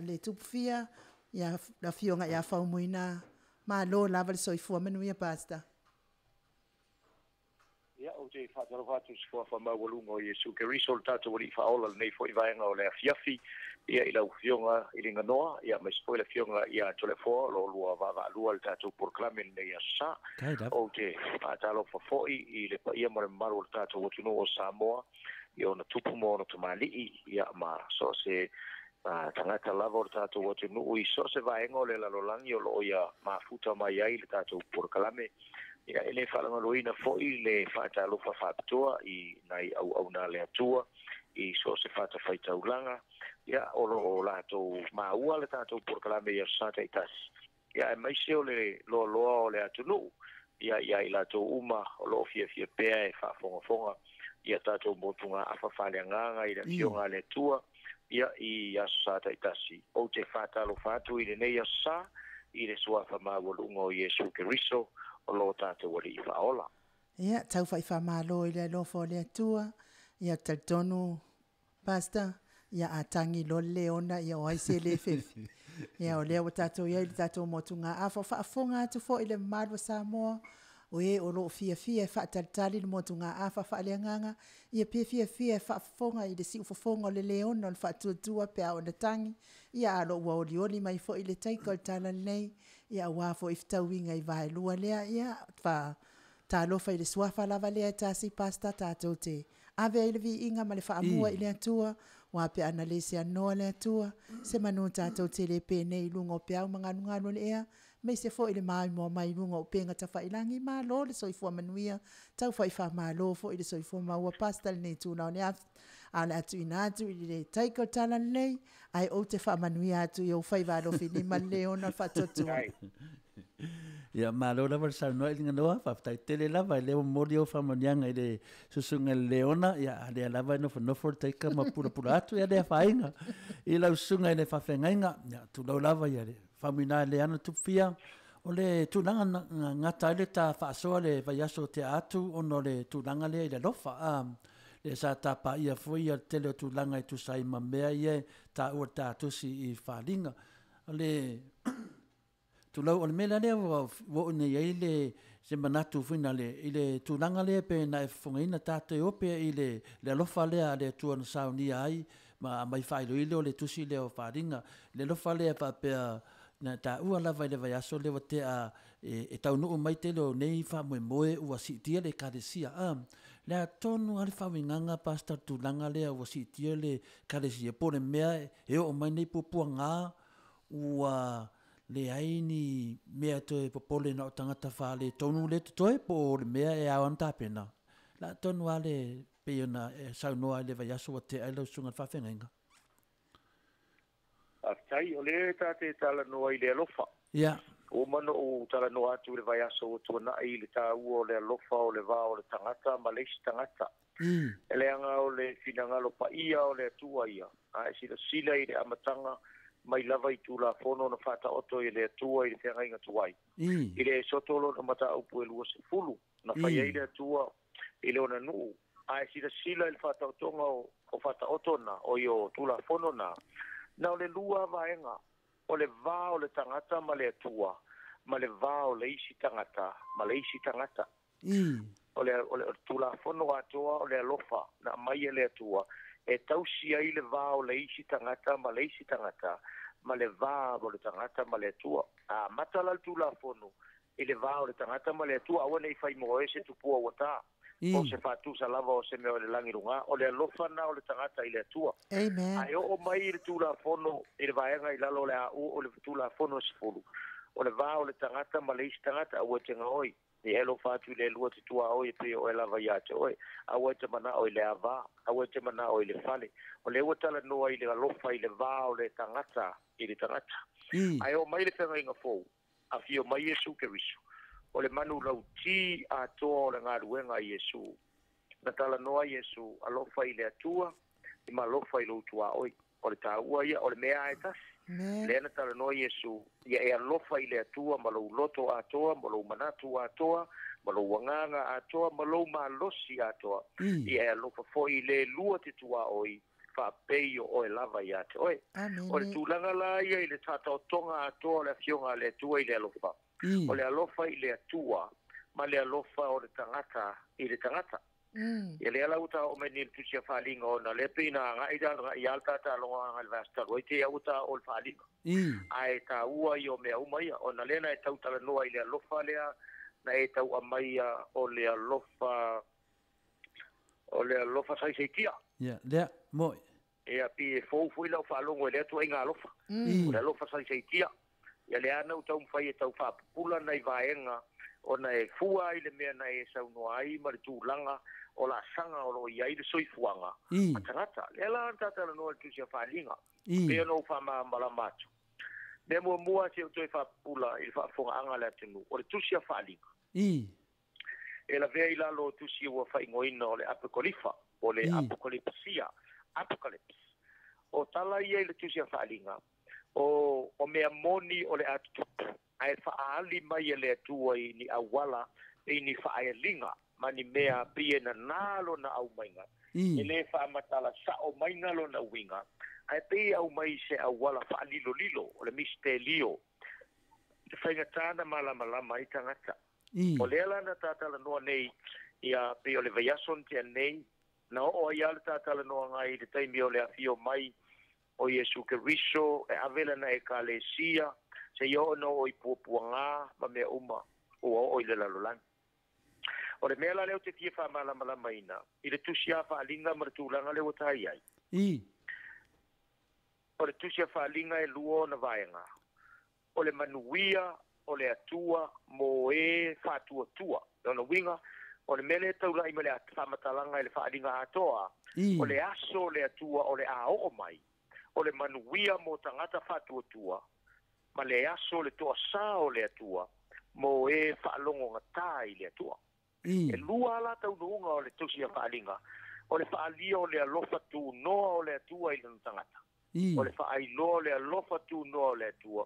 [SPEAKER 2] le tupufia ia le afioga ia Faumuina. Malo lava le soifua manuia, Pastor.
[SPEAKER 6] Ia, ou te faatalofa atu i le suafa maualuga o Iesu Keriso, le tatou Alii Faaola, lenei foi vaega o le afiafi, ia i lau Afioga i Liganoa, ia aemaise foi le Afioga ia Toleafoa, o lo o lua vaavaalua i le tatou polokalame i lenei aso sa. Ou te faatalofa foi i le paia ma le mamalu o le tatou atunuu o Samoa, i ona tupu ma ona tamalii, ia ma so o se tagata lava o le tatou atunuu i so o se vaega o le lalolagi o lo o ia mafuta mai ai le tatou polokalame. Ia, e le faalagoloina foi le faatalofa faapitoa i nai auauna a le Atua i so o se fatafaitaulaga, ia, o lo o latou maua le tatou polokalame i aso Sa taitasi, ia, aemaise o le loaloa o le atunuu, ia, ia i latou uma o lo o fiafia pea e faafogafoga i a tatou motugaafa faaleagaga i le Afioga a le Atua, ia, i aso Sa taitasi. Ou te faatalofa atu i lenei aso Sa i le suafa maualuga o Iesu Keriso, o lo tatou Alii Faaola.
[SPEAKER 2] Ia, tau faifamalo i le alofa o le Atua. Ia, talitonu, Pastor, ia a tagi loa le leona, ia o ai se le fefe. Ia, o lea ua tatou i ai i le tatou motugaafa. O faafofoga atu foi i le mamalu o Samoa, o e o lo o fiafia e faatalitali le motugaafa faaleagaga, Ia pe fiafia e faafofoga i le siufofoga o le leona o le faatuatua pe a ona tagi, ia a lo ua olioli mai foi le taika o le talalelei, ia aua foi fetauiga i vaelua lea, ia fa talofa i le suafa lava lea e tasi Pastor tatou te ave ai le viiga ma le faamua i le Atua, aua pe ana le seanoa le Atua, se manu tatou te le penei i luga o peau ma galugalu o le ea, Aemaise foi le maimoa mai luga o upega tafailagi, malo le soifua manuia, tau fai faamalo foi le soifua maua Pastor i lenei itula o le afi, a o le a tuuina atu i le taika o le talalelei, ae ou te faamanuia atu i ou faiva alofilima le leona o le faatuatua.
[SPEAKER 1] Ia, malo lava le saunoa i Liganoa, faafetai tele lava, e lea ua momoli ou faamanuiaga i le susuga i le Leona, ia, a lea lava e nofonofo le taika ma pulapula atu, ia le afaina i lau susuga i le faafeagaiga, ia, tulou lava ia le Faumuina e Leana Tupufia, o le tulaga na gata ai le ta faasoa le vaiaso tea atu ona o le tulaga lea i le alofa, a, lea sa tapaia foi ia le tele o tulaga e tusa ai ma mea ia e taua i le ta tusi i Faliga. O le tulou, o le mea la lea ua oo nei ai le se manatu foi na le i le tulaga lea pe na e fofogaina tatou e o pea i le le alofa lea a le Atua na saunia ai ma aumai faailoilo le tusi lea o Faliga, le alofa lea faapea na taua lava i le vaiaso lea ua tea e taunuu mai tele o nei faamoemoe ua siitia le Ekalesia. A, le a tonu lava le faauigaga Pastor le tulaga lea ua siitia le Ekalesia po o le mea e oo mai nei puapuaga ua leai ni mea toe popole na o tagata faaletonu lea e totoe po o le mea e ao ona tapena? Le a tonu lava le pei ona e saunoa i le vaiaso ua tea ai lau susuga i le faafeagaiga.
[SPEAKER 6] Faafetai, o lea ta te talanoa i le alofa.
[SPEAKER 1] Ia.
[SPEAKER 6] Ua uma ona ou talanoa atu i le vaiaso ua tuanai i le taua o le alofa o le va o le tagata ma le isi tagata. E leaga o le finagalo paia o le Atua ia, a e silasila i le amataga mai lava i Tulafono na faataoto e le Atua i le feagaiga tuai, i le Esoto lona mataupu e 20, na fai ai le Atua i lona nuu, a e silasila i le faataotoga o faataoto na, o i o Tulafono na, na o le lua vaega, o le va o le tagata ma le Atua, ma le va o le isi tagata ma le isi tagata. O le, o le, o le Tulafono atoa o le alofa na aumai e le Atua e tausi ai le va o le isi tagata ma le isi tagata, ma le va o le tagata ma le Atua. A amata la le Tulafono i le va o le tagata ma le Atua, aua ne i fai mo oe se tupua ua ta, po o se faatusa lava o se mea o le lagi luga, o le alofa na o le tagata i le Atua.
[SPEAKER 2] Amen.
[SPEAKER 6] Ae oo mai i le Tulafono i le vaega i lalo o le AU, o le Tulafono e 10, o le va o le tagata ma le isi tagata, aua e te gaoi. E alofa atu i le Alua te tuaoi e pei o oe lava ia te oe. Aua e te manao i le ava, aua e te manao i le fale. O lea ua talanoa i le alofa i le va o le tagata i le tagata. Ae oo mai le feagaiga fou, Afio mai Iesu Keriso. O le manu lauti atoa o le galuega a Iesu. Na talanoa Iesu, alofa i le Atua, i ma alofa i lou tuaoi. O le taua ia, o le mea e tasi. Lea na talanoa Iesu, ia e alofa i le Atua ma lou loto atoa, ma lou manatu atoa, ma lou agaga atoa, ma lou malosi atoa. Ia e alofa foi i le lua te tuaoi, faapei o oe lava ia te oe. O le tulaga la ia i le faataotoga atoa o le afioga a le Atua i le alofa. O le alofa i le Atua, ma le alofa o le tagata i le tagata. Ia lea la ua taoo mai nei i le tusi a faaaliga ona lea pei na agai le ia le tataloga le vaiaso talu ai te au ua taoo le faaaliga. Ae taua ia o mea uma ia, ona lea na e tautalanoa i le alofa lea, na e tau aumaia o le alofa, o le alofa saisaitia.
[SPEAKER 1] Ia, lea, mo'i.
[SPEAKER 6] Ia, pi e fou foi lau faalogo i lea tuaiga alofa. O le alofa saisaitia. Ia lea na ua taumafai e tau faapupula nai vaega ona e fua ai le mea na e saunoa ai ma le tulaga o laasaga o loo i ai le soifuaga a tagata. Lea la na tatalanoa i le tusi a faaaliga. Pei ona ou faamalamalama atu. Mea muamua se o toe faapupula i le faafofogaaga a le atunuu, o le tusi a faaaliga. E lavea i lalo o tusi ua faaigoaina o le apokolifa, o le apokalipsia, apocalypse. O tala ia i le tusi a faaaliga, o mea moni o le a tutupu, ae faaali mai e le Atua i ni auala, i ni faaaliga, ma ni mea pei e nanā lona aumaiga. E lē faamatala sa'o maiga lona uiga, ae pei e aumai se auala faalilolilo, o le misitelio, e faigatā na malamalama ai tagata. O lea la na tatalanoa nei, ia pei o le vaiaso na tea nei, na oo ai lava le tatalanoaga i le taimi o le afio mai o Iesu Keriso e ave lana ekalesia, seia oo na oo i puapuagā ma mea uma ua oo i le lalolagi. O le mea la lea ou te fia faamalamalamaina i le tusi a faaaliga ma le tulaga lea ua tai ai. O le tusi a faaaliga e lua ona vaega. O le manuia o le Atua mo e faatuatua. Lona uiga, o le mea lea e taulai ma le faamatalaga i le faaaliga atoa, o le aso o le Atua o le a oo mai, o le manuia mo tagata faatuatua, ma le aso o le toasā o le Atua mo e faalogogatā i le Atua. E lua la taunuuga o le tusi a faaaliga, o le faaalia o le alofa tunoa o le Atua i lona tagata. O le faailoa o le alofa tunoa o le Atua,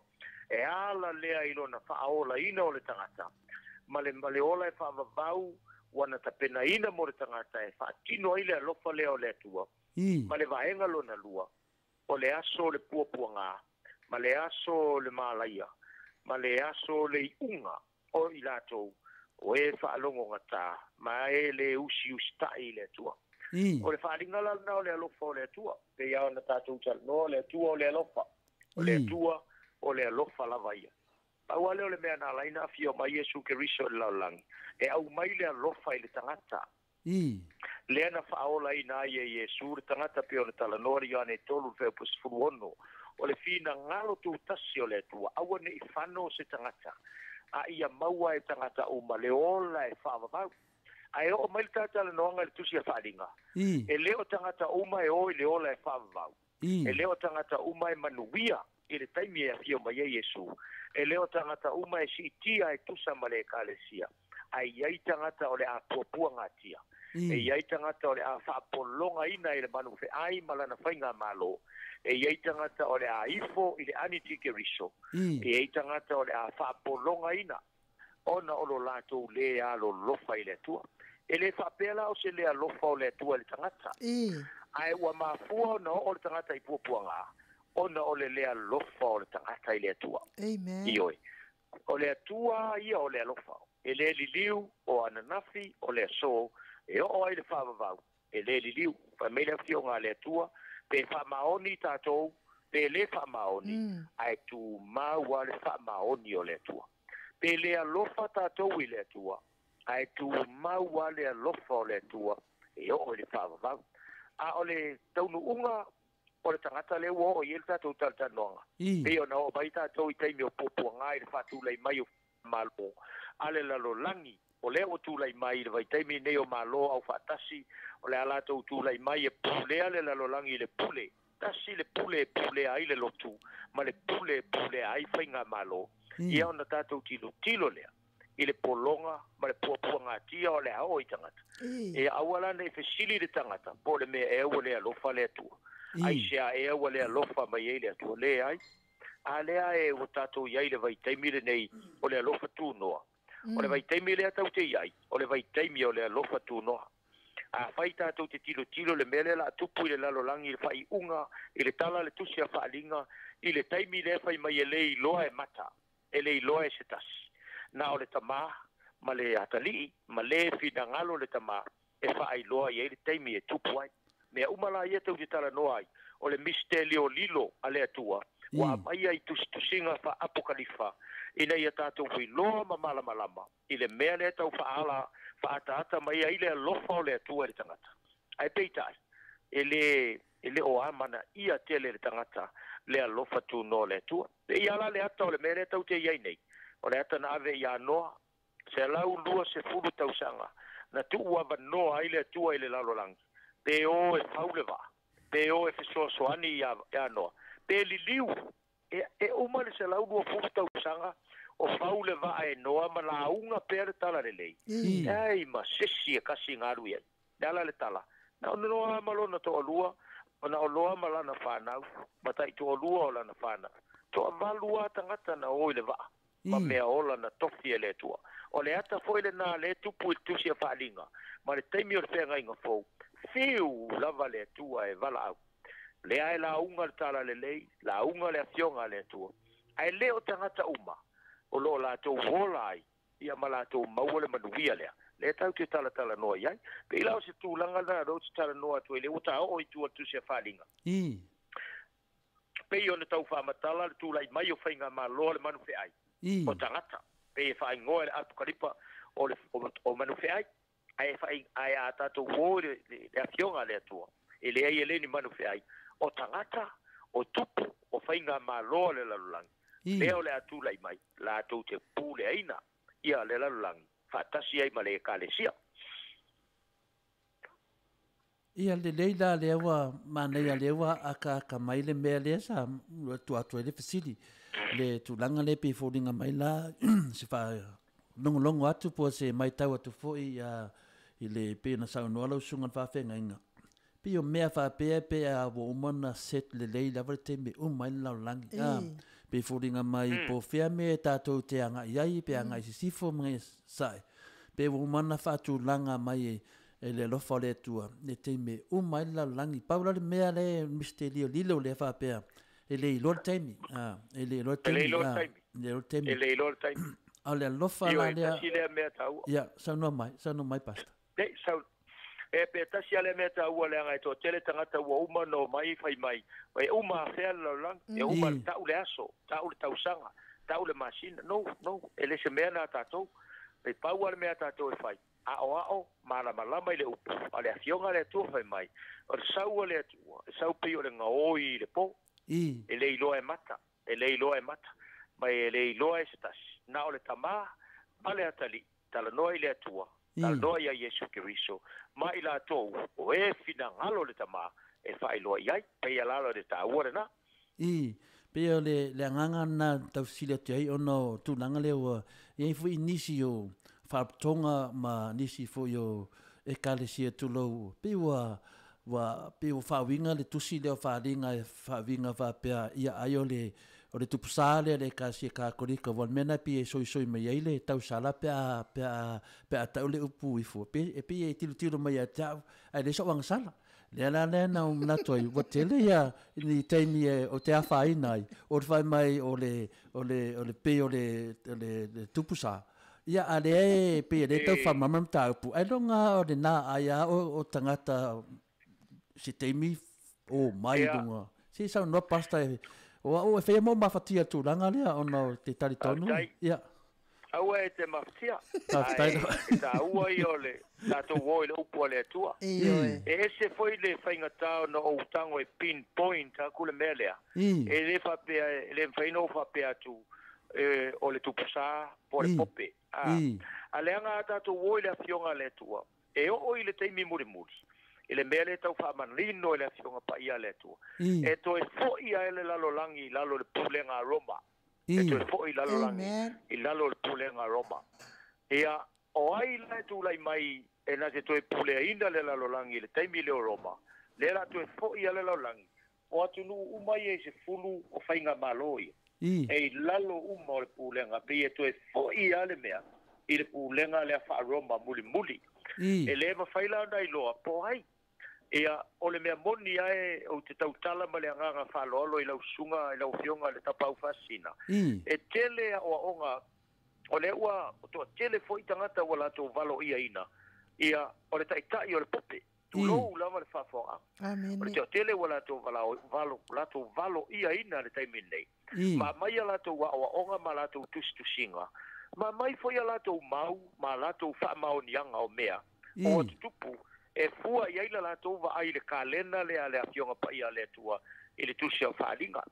[SPEAKER 6] e ala lea i lona faaolaina o le tagata, ma le ola e faavavau ua na tapenaina mo le tagata e faatino ai le alofa lea o le Atua. Ma le vaega lona lua, o le aso o le puapuagā, ma le aso o le malaia, ma le aso o le iuga o i latou, o e faalogogatā, ma e lē usiusitai i le Atua. O le faaaliga la lena o le alofa o le Atua. Pei lava ona tatou talanoa, o le Atua o le alofa. O le Atua o le alofa lava ia. Pau lava lea o le mea na ala ai ona afio mai Iesu Keriso i le lalolagi, e aumai le alofa i le tagata. Lea na faaolaina ai e Iesu le tagata pei ona talanoa le Ioane 3:16. O le finagalo tutasi o le Atua, aua ne i fano se tagata, a ia maua e tagata uma le ola e faavavau. Ae oo mai le tatalanoaga i le tusi a faaaliga, e lē o tagata uma e o i le ola e faavavau. E lē o tagata uma e manuia i le taimi e afio mai ai Iesu. E lē o tagata uma e siitia e tusa ma le ekalesia. Ae i ai tagata o le a puapuagatia. E i ai tagata o le a faapologaina i le manufeai ma lana faigamālō. E i ai tagata o le a ifo i le anitikeriso. E i ai tagata o le a faapologaina ona o lo latou lē alolofa i le Atua. E lē faapea la o se lē alofa o le Atua i le tagata. Ae ua mafua ona oo le tagata i puapuagā, ona o le lē alofa o le tagata i le Atua. Ioe. O le Atua ia o le alofa. E lē liliu o ananafi o le asō, e oo ai le faavavau, e lē liliu. Fai mai le afioga a le Atua, pe faamaoni tatou, pe lē faamaoni, ae tumau lava le faamaoni o le Atua. Pe lē alofa tatou i le Atua, ae tumau lava le alofa o le Atua e oo i le faavavau. A o le taunuuga o le tagata lea ua oo i ai le tatou talatalanoaga, pei ona oo mai tatou i taimi o puapuagā i le faatulai mai o malo a le lalolagi, o lea ua tulai mai i le vaitaimi nei o malo aufaatasi, o le a latou tulai mai e pulea le lalolagi i le pule. Tasi le pule e pulea ai le lotu, ma le pule e pulea ai faigamālō. Ia ona tatou tilotilo lea i le pologa ma le puapuagatia o le aoo i tagata. E aua la nei fesili le tagata po o le mea ea ua le alofa le Atua. Aisea ea ua le alofa mai ai le Atua? Leai. A lea e ua tatou i ai i le vaitaimi lenei o le alofa tunoa. O le vaitaimi lea tatou te i ai, o le vaitaimi o le alofa tunoa. Afai tatou te tilotilo le mea lea o le a tupu i le lalolagi i le faaiuga, i le tala a le Tusi a Faaaliga, i le taimi lea e fai mai e le iloa e mata, e le iloa e se tasi, na o le Tamā ma le Atalii ma le finagalo le Tamā e faailoa i ai le taimi e tupu ai. Mea uma la ia tou te talanoa ai, o le misitelio lilo a le Atua ua aumaia i tusitusiga faa-apokalifa ina ia tatou iloa ma malamalama i le mea lea tau faaala faaataata mai ai le alofa o le Atua i le tagata. Ae peitai, e le e le o amanaia tele e le tagata le alofa tunoa o le Atua. Pei lava la le ata o le mea lea tou te i ai nei, o le ata na ave ia Noa, 120 tausaga na tuu avanoa ai le Atua i le lalolagi, pe o e fau le vaa, pe o e fesoasoani ia Noa, pe liliu. E uma le 120 tausaga o fau le vaa e Noa ma lauga pea le talalelei. Leai ma sesi e kasi na alu i ai. Le ala le tala, na o Noa ma lona toalua, na o Noa ma lana fanau, ma taitoalua o lana fanau. Toavalu lava tagata na o i le vaa, ma mea ola na tofi e le Atua. O le ata foi lena lea e tupu i le Tusi a Faaaliga, ma le taimi o le feagaiga fou, fiu lava le Atua e valaau. Lea e lauga le talalelei, lauga le Afioga a le Atua, ae le o tagata uma o lo o latou ola ai ia ma latou maua le manuia lea. Lea tatou te talatalanoa i ai. Pei la o se tulaga lena lea ou te talanoa atu ai, lea ua taoo i tua i le Tusi a Faaaliga. Pei ona tau faamatala le tulai mai o faigamalo a le manufeai o tagata, pei e faaigoa e le Apokalipa o le o manufeai, ae fai ae a tatou o i le Afioga a le Atua, e leai e le ni manufeai, o tagata, o tupu, o faigamalo a le lalolagi, lea o le a tulai mai, latou te puleaina ia le lalolagi faatasi ai ma le Ekalesia.
[SPEAKER 1] Ia lelei la lea ua manaia lea ua akaaka mai le mea lea sa tuu atu ai le fesili le tulaga lea pei e foliga mai la se faalogologo atu po o se matau atu foi i le pei ona saunoa lau susuga i le faafeagaiga pei o mea faapea pe a ua uma ona set lelei lava le taimi e uma ai le lalolagi a pei e foliga mai po o fea mea tatou te agai ai pe agai i sisifo ma agai i sasae pe ua uma ona faatulaga mai e le alofa o le Atua, le taimi e uma ai le lalolagi. Pau la le mea lea e misitelio lilo lea faapea, e le iloa le taimi. E le iloa le taimi.
[SPEAKER 6] E le iloa le taimi.
[SPEAKER 1] E le iloa le taimi.
[SPEAKER 6] E le iloa le taimi.
[SPEAKER 1] A o le alofa la lea.
[SPEAKER 6] Ioe, tasi lea mea taua.
[SPEAKER 1] Ia, saunoa mai, saunoa mai Pastor.
[SPEAKER 6] Nei, sau, e pe tasi lava lea mea taua leaga e toatele tagata ua uma ona omai fai mai, e uma afea le lalolagi, e uma, tau le aso, tau le tausaga, tau le masina. No, no, e le se mea na a tatou. E pau lava le mea a tatou e fai, Aoao, malamalama i le upu a le Afioga a le Atua fai mai, o le sau a le Atua, e sau pei o le gaoi i le po, e le iloa e mata, e le iloa e mata, ma e le iloa e se tasi, na o le Tama ma le Atalii, talanoa i le Atua, talanoa ia Iesu Keriso, ma i latou o e finagalo le Tama e faailoa i ai. Pei a lalo le taua lena.
[SPEAKER 1] I, pei o le, le agaga lena tau fesili atu ai ona o tulaga lea ua i ai foi nisi o faalapotopotoga ma nisi foi o Ekalesia tulou, pei ua, ua, pei ua faauiga le tusi lea o Faaaliga e faauiga faapea, ia ai o le, o le tupusā lea o le Ekalesia Kakolika, aua o le mea lena e pei e soisoi mai ai le tausala pe a, pe a, pe a tau le upu ifo, pei, e pei e tilotilo mai ia te au, ae leai sou agasala. Lea la lea na ou manatu ai, ua tele ia ni taimi e, o te afaina ai, o le fai mai o le, o le, o le pei o le, o le, le tupu sa. Ia, a lea e pei e le tau whamama mataupu, ai longa o le nā ai a o, o tangata se taimi o mai lunga. Se saunoa pastor e, o au e whaia mo mafatia tūranga lea ona o te tari tonu. Ia.
[SPEAKER 6] Aua e te mafatia. Ae e taua ia o le tatou o i le upu a le Atua. E ese foi le faigata ona ou tago e pin point aku le mea lea. E le faapea, e le mafai ona ou faapea atu o le tupu sa po o le pope. A leaga a tatou o i le Afioga a le Atua, e oo i le taimi mulimuli, i le mea lea e tau faamanino e le Afioga Paia a le Atua, e toe foi ae le lalolagi i lalo o le pulega a Roma. E toe fo'i lalolagi
[SPEAKER 2] Amen.
[SPEAKER 6] i lalo o le pulega a Roma. Ia, o ai la e tulai mai e na te toe puleaina le lalolagi i le taimi lea o Roma, lea la toe fo'i a le lalolagi, o atunuu uma ia i se fulu o faigamālō ia. E i lalo uma o le pulega, pei e toe fo'i a le mea i le pulega lea faa-Roma mulimuli. E lē mafai la ona iloa po ai. Ia, o le mea moni ae ou te tautala ma le agaga faaaloalo i lau susuga i lau afioga i le tapaau faasisina. E tele aoaoga o lea ua toatele foi tagata ua latou valoiaina. Ia, o le taitai o le pope. Tulou lava le faafofogaaga. O le
[SPEAKER 2] Amene.
[SPEAKER 6] toatele ua latou valo latou valoiaina le taimi lenei. Ma aumai a latou aoaoga ma latou tusitusiga. Ma aumai foi a latou mau ma latou faamaoniaga o mea o tutupu e fua i ai la latou vaai i le kalena lea a le afioga paia a le Atua i le tusi o faaaliga.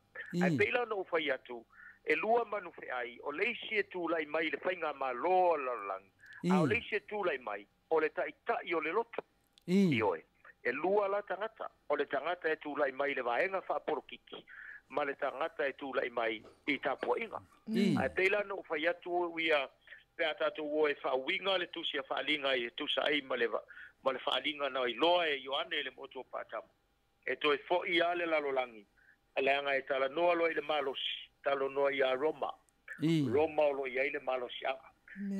[SPEAKER 6] Ae pei la ona ou fai atu, e lua manufeai, o le isi e tulai mai i le faigamālō a le lalolagi, a o le isi e tulai mai, o le taitai o le lotu. Ioe. E lua la tagata, o le tagata e tulai mai i le vaega faapolokiki, ma le tagata e tulai mai i tapuaiga. Ae pei la ona ou fai atu ia, pe a tatou o e faauiga le tusi a faaaliga i tusa ai ma le faaaliga na iloa e Ioane le motu o Patamo. E toe fo'i lava le lalolagi, leaga e talanoa loa i le malosi, talanoa ia Roma. Roma o lo o i ai le malosiaga.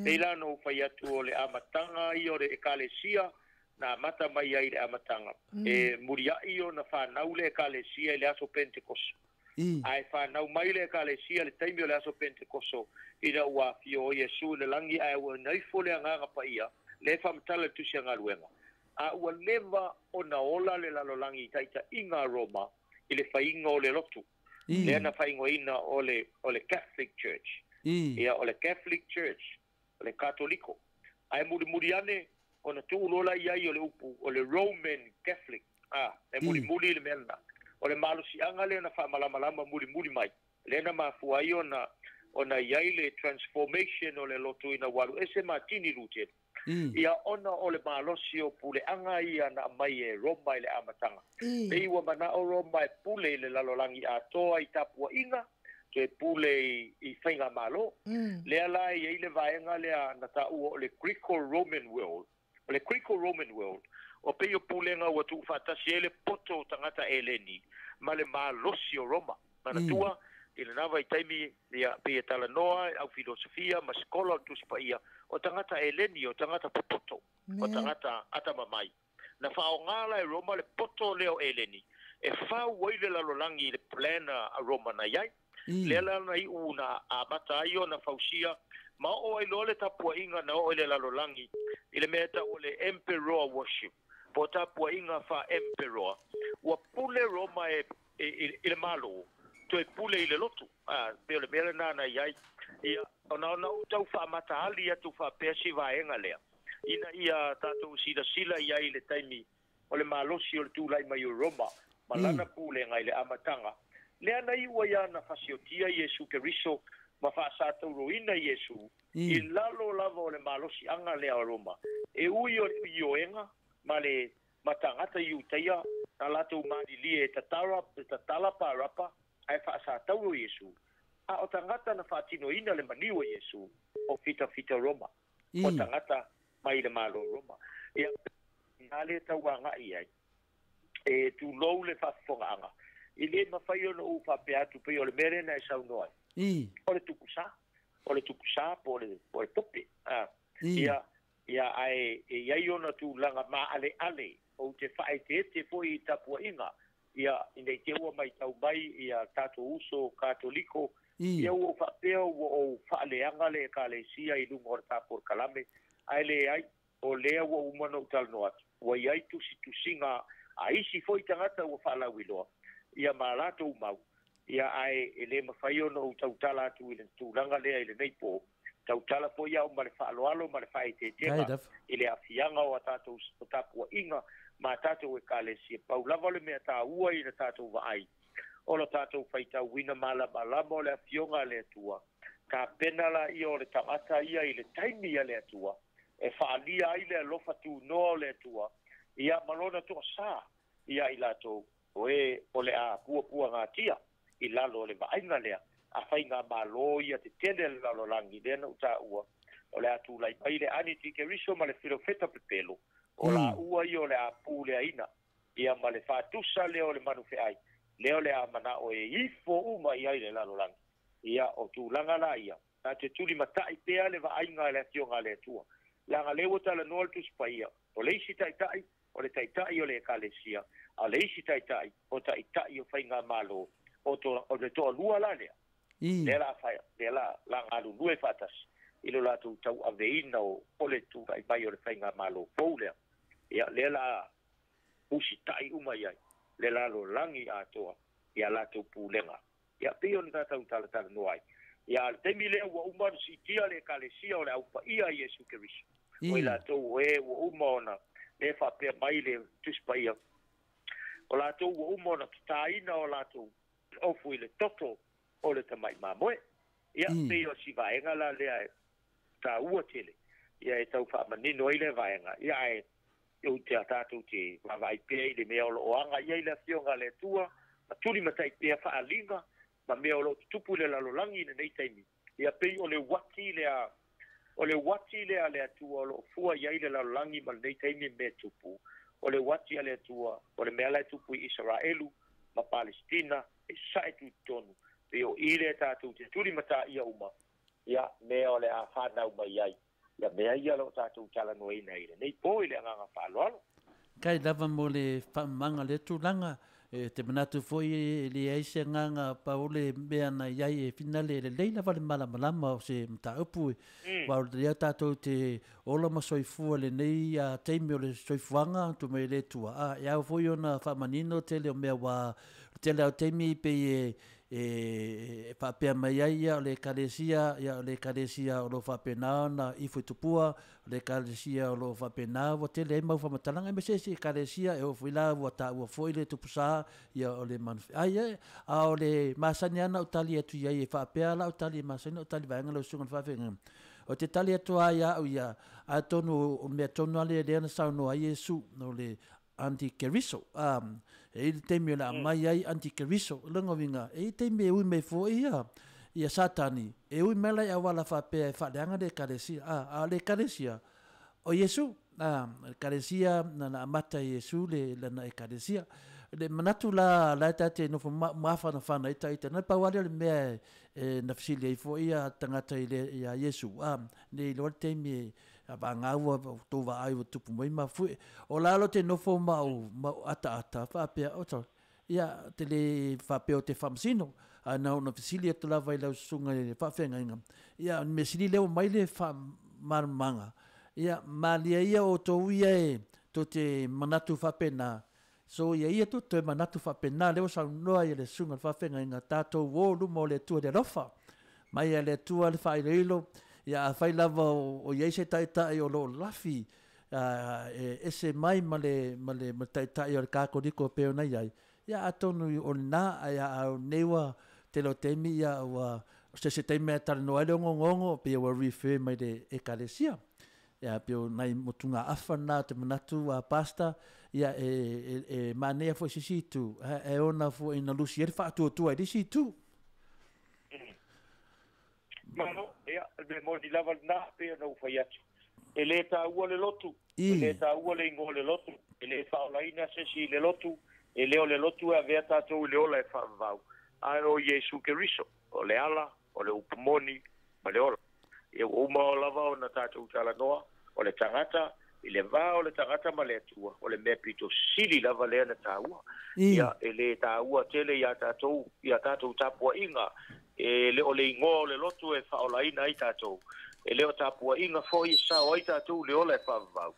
[SPEAKER 6] Pei la ona ou fai atu o le amataga ia o le ekalesia, na amata mai ai i le amataga. E muliai ona fanau le ekalesia i le aso Pentekoso. Ae fanau mai le ekalesia le taimi o le aso Pentekoso, ina ua afio o Iesu i le lagi ae ua naifo le agaga paia, le faamatala le tusi a galuega. A ua leva ona ola le lalolagi i taitaiga a Roma i le faiga o le lotu. Lea na faigoaina o le Catholic Church. Ia, o le Catholic Church, o le Katoliko. Ae mulimuli ane, ona tuuloa la i ai o le upu, o le Roman Catholic. E mulimuli le mea lena. O le malosiaga lea na faamalamalama mulimuli mai. Lea na mafua ai ona i ai le transformation o le lotu ina ua alu ese Matini Lutele. Ia, ona o le malosi o puleaga ia na aumai e Roma i le amataga. Pei ua manao Roma e pule i le lalolagi atoa i tapuaiga, toe pule i faigamālō. Lea la e i ai le vaega lea na taua o le Greco-Roman world. O le Greco-Roman world, o pei o pulega ua tuufaatasi ai le poto o tagata eleni ma le malosi o Roma. Manatua, i lena vaitaimi, ia, pei e talanoa, au filosofia ma sekola o le Tusi Paia, o tagata eleni, o tagata popoto, o tagata atamamai. Na faaaogā la e Roma le poto lea o eleni, e fau ai le lalolagi i le plana a Roma na i ai. Lea la na iu na amata ai ona fausia, ma oo ai loa le tapuaiga na oo i le lalolagi, i le mea tau o le emperor worship, po o tapuaiga faa-emperor. Ua pule Roma e i le malo, toe pule i le lotu. Pei o le mea lena na i ai. Ia, ona ou tau faamatahali atu faapea si vaega lea, ina ia tatou silasila i ai i le taimi o le malosi o le tulai mai o Roma, ma lana pulega i le amataga. Lea na iu ai ana fasiotia Iesu Keriso ma faasatauroina Iesu i lalo lava o le malosiaga lea o Roma. E ui o le ioega ma le matagata Iutaia na latou malilie e tatala parapa ae faasatauro Iesu. A o tagata na faatinoina le maliu o Iesu o fitafita Roma. O tagata mai le malo Roma. Ia, na le tauagai ai. E tulou le faafofogaaga. I le mafai ona ou faapea atu pei o le mea lea na e saunoa ai. O le tupusa, o le tupusa po o le pope. Ia, ia, ae e i ai ona tulaga maaleale ou te faaeteete foi i tapuaiga. Ia, ina i te ua maitau mai ia tatou uso katoliko, ia ua faapea ua ou faaleaga le ekalesia i luga o le tapolokalame, ae leai, o lea ua uma ona ou talanoa atu. Ua i ai tusitusiga a isi foi tagata ua faalauiloa, ia ma latou mau, ia ae e le mafai ona ou tautala atu i le tulaga lea i lenei po. Tautala foi au ma le faaaloalo ma le faaeteetega i le aafiaga o a tatou tapuaiga ma tatou ekalesia. Pau lava o le mea taua i le tatou vaai, o le tatou faitauina malamalama o le afioga a le Atua. Tapena la ia o le tagata ia i le taimi a le Atua, e faalia ai le alofa tunoa o le Atua, ia ma lona toasā ia i latou, o e o le a puapuagatia i lalo o le vaaiga lea a faiga mālō ia tetele le lalolagi lea na ou taua o le a tulai mai le anitikeriso ma le filofeta pepelo o laua ia o le a puleaina ia ma le faatusa lea o le manufeai lea o le a manao e ifo uma i ai le lalolagi. Ia o tulaga la ia ta te tuli matai pea le vaaiga le afioga a le Atua laga lea ua talanoa le Tusi Paia o le isi taitai o le taitai o le ekalesia a le isi taitai o taitai o faiga malo o le toalua la lea lea la fai lea la galulue faatasi i lo latou tauaveina o le tulai mai o le faiga malo fou lea. Ia lea la usita'i uma i ai le lalolagi atoa ia latou pulega. Ia pei ona tatou talatalanoa ai. Ia le taimi lea ua uma ona siitia le ekalesia o le aupaia Iesu Keriso. O i latou o e ua uma ona le faapea mai le Tusi Paia. O latou ua uma ona tataina o latou ofu i le toto o le tamai mamoe. Ia pei o si vaega la lea e taua tele. Ia e tau faamanino ai le vaega. Ia ae ou te tatou te vaavaai pea i le mea o loo aga i ai le afioga a le Atua ma tuli matai pea faaliga ma mea o loo tutupu i le lalolagi i lenei taimi. Ia pei o le uati lea o le uati lea le Atua o loo fua i ai le lalolagi ma lenei taimi mea tupu. O le uati a le Atua o le mea la e tupu i Isaraelu ma Palestina e sae tutotonu. Pei o i le tatou te tuli mataia uma. Ia mea o le a whanau mai ai. Ia mea ia loo tatou talanoaina i lenei po i le agaga faaaloalo.
[SPEAKER 1] Kai lava mo le faamamaga le tulaga e te manatu foi e leai se agaga pau le mea na i ai e finale e lelei lava le malamalama o se mataupu aua o lea tatou te ola ma soifua lenei taimi o le soifuaga tu mai le Atua a e ao foi ona faamanino tele o mea ua tele au taimi pei e faapea mai ai ia o le ekalesia ia o le ekalesia o lo faapena ona ifo i tupua o le ekalesia o lo faapena ua tele ai mau faamatalaga aemaise isi ekalesia e oo foi la ua taua foi le tupusā ia o le manufeai e a o le masani lava na ou tali atu i ai e faapea la ou tali e masani na ou tali vaega lau susuga i le faafeagaiga o te tali atu lava ia au ia atonu o le mea tonu lava lea na saunoa ai Iesu o le antikeriso e i le taimi o le a mai ai antikeriso lona uiga e i taimi e ui mai foi ia Satani e ui mai la i auala faapea e faaleaga le ekalesia a o le ekalesia o Iesu ekalesia na amata e Iesu le lana ekalesia le manatu la la e tate nofo mafanafana i taita na pau lea o le mea e na fesili ai foi ia tagata i le ia Iesu nei loa le taimi e vaagaua tou vaai ua tupu mai ma fue o la lo te nofo ma au ataata faapea o ia te le faapea o te faamasino a na ona fesili atu lava i lau susuga i le faafeagaiga ia mea sili lea ua mai le faamalamalamaga ia malie ia o tou ia e tou te manatu faapena so ia ia tu toe manatu faapena lea ua saunoa ia le susuga i le faafeagaiga tatou o luma o le Atua i le alofa mai a le Atua le faailoilo ia afai lava o i ai se taitai o loo lafi e ese mai ma le taitai o le Katoliko pei ona i ai ia atonu o lena ae a nei ua tele o taimi ia ua se taimi e talanoa ai le ogongogo pei ua refer mai le ekalesia ia pei o nai motuga afa na te manatu a pasta ia e manaia foi se isi itu e ona foi na lusi ai le faatuatua i le isi itu.
[SPEAKER 6] Malo, ia, le moni lava lena pei ona ou fai atu. E le taua le lotu, e le taua le igoa o le lotu, e le faaolaina se isi i le lotu, e le o le lotu e avea tatou i le ola e faavavau. Ae o Iesu Keriso, o le ala, o le upu moni, ma le ola. Ia ua uma lava ona tatou talanoa, o le tagata, i le va o le tagata ma le Atua, o le mea pito sili lava lea na taua. Ia, e le taua tele ia tatou tapuaiga, e le o le igoa o le lotu e faaolaina ai tatou, e le o tapuaiga foi e sao ai tatou le ola e faavavau.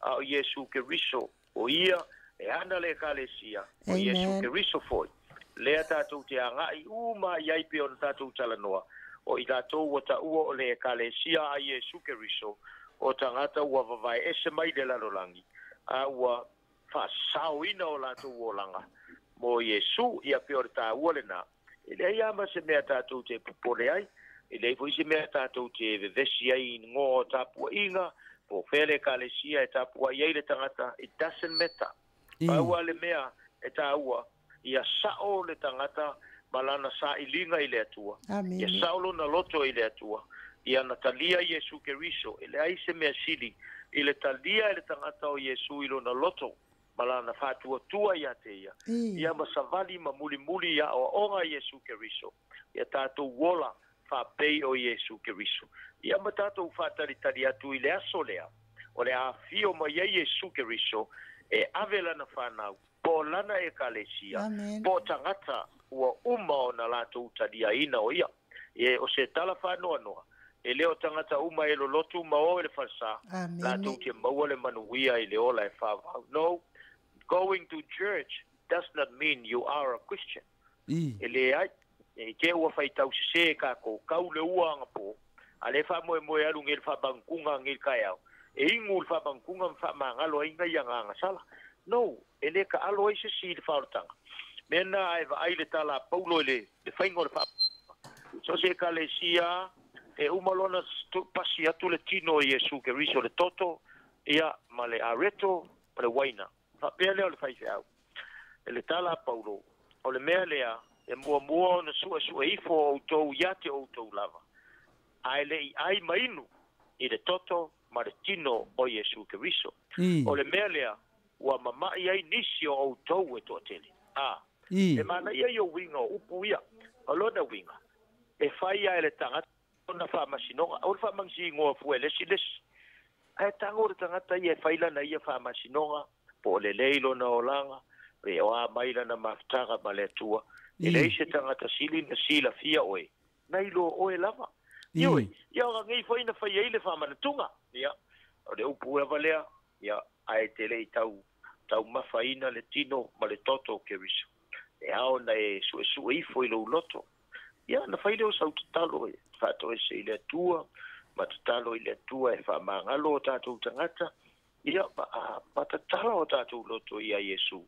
[SPEAKER 6] A o Iesu Keriso, o ia e ana le ekalesia, o Iesu Keriso foi, lea tatou te agai uma i ai pei ona tatou talanoa, o i tatou ua taua o le ekalesia a Iesu Keriso, o tagata ua vavae ese mai le lalolagi, a ua faasaoina o latou olaga mo Iesu, ia pei o le taua lena. E leai lava ma se mea tatou te popole ai, e leai foi se mea tatou te vevesi ai i igoa o tapuaiga, po o fea le ekalesia e tapuai ai le tagata, it doesn't matter. Pau lava le mea e taua, ia sao le tagata Ma lana sa'iliga i le Atua.
[SPEAKER 2] Amene.
[SPEAKER 6] Ia sa'o lona loto i le Atua. Ia na talia Iesu Keriso, e leai se mea sili i le talia e le tagata o Iesu i lona loto ma lana faatuatua iā te ia. Ia ma savali ma mulimuli i aʻoaʻoga a Iesu Keriso, ia tatou ola faapei o Iesu Keriso. Ia ma tatou faatalitali atu i le aso lea o le a afio mai ai Iesu Keriso e ave lana fanau po o lana ekalesia, po o tagata ua uma ona latou taliaina o ia. E o se tala faanoanoa, e le o tagata uma e lolotu ma o i le falesā, latou te maua le manuia i le ola e faavavau. No, going to church does not mean you are a Christian. E leai, ne i te ua faitau sesē kākou, kau le ua agapō, a lea e faamoemoe e alu nei i le faabagukuga nei i le taeao, e inu le faabagukuga ma faamagalo ai nai agaga sala. No, e lē taalo ai se isi i le faaolataga. Mea lena a e vaai i le tala a Paulo i le faiga o le faabagukuga, so o se ekalesia e uma lona pasi atu le tino o Iesu Keriso, le toto, ia, ma le areto, ma le uaina. Faapea lea o le faifeau. I le tala a Paulo, o le mea lea e muamua ona suesue ifo o outou ia te outou lava, a e le i ai ma inu i le toto ma le tino o Iesu Keriso. O le mea lea ua mama'i ai nisi o outou e toatele. A, e manaia ia uiga o upu ia. O lona uiga, e fai a e le tagata lona faamasinoga. Aua le faamanisigoa fua e le isi le isi. Ae tago le tagata ia e fai lana ia faamasinoga, po o lelei lona olaga, pe o a mai lana mafutaga ma le Atua. E leai se tagata sili na silafia oe, nai lo oe lava. Ioe, ia o nei foi na fai ai le faamanatuga. Ia, o le upu lava lea, ia, ae te le i tau taumafaina le tino ma le toto o Keriso. E ao ona e suesue ifo i lou loto. Ia, ona fai lea o sau tatalo e faatoese i le Atua, ma tatalo i le Atua e faamagalo o tatou tagata, ia, ma tatala o tatou loto iā Iesu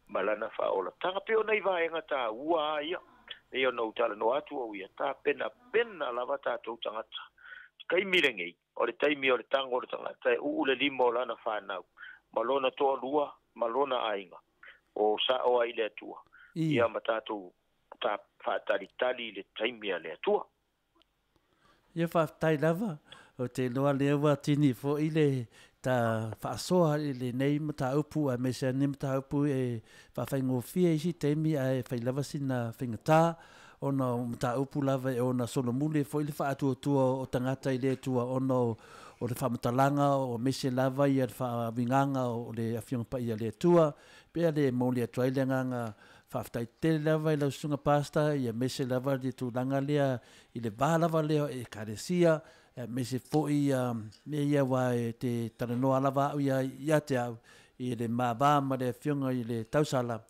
[SPEAKER 6] ma Lana faaolataga. Pei o nai vaega taua a ia, pei ona ou talanoa atu au ia, tapenapena lava tatou tagata. Taimi lenei, o le taimi o le tago o le tagata e uu le lima o lana fanau, ma lona toalua, ma lona aiga, o sa'o ai le Atua, ia ma tatou ta faatalitali i le taimi a le Atua.
[SPEAKER 1] Ia faafetai lava, ou te iloa lea ua tini foi le ta faasoa i lenei mataupu aemaise lava lenei mataupu e faafaigofie isi taimi ae fai lava sina faigata ona o mataupu lava e ona solomuli foi le faatuatua o tagata i le Atua ona o le faamatalaga aemaise lava ia le faauigaga o le Afioga Paia a le Atua. Pea le momoli atu ai le agaga faafetai tele lava i lau Susuga Pastor, ia aemaise lava le tulaga lea i le va lava lea o Ekalesia, aemaise foi ia mea ia aua e te talanoa lava au ia ia te au i le ma va ma le Afioga i le Tausala.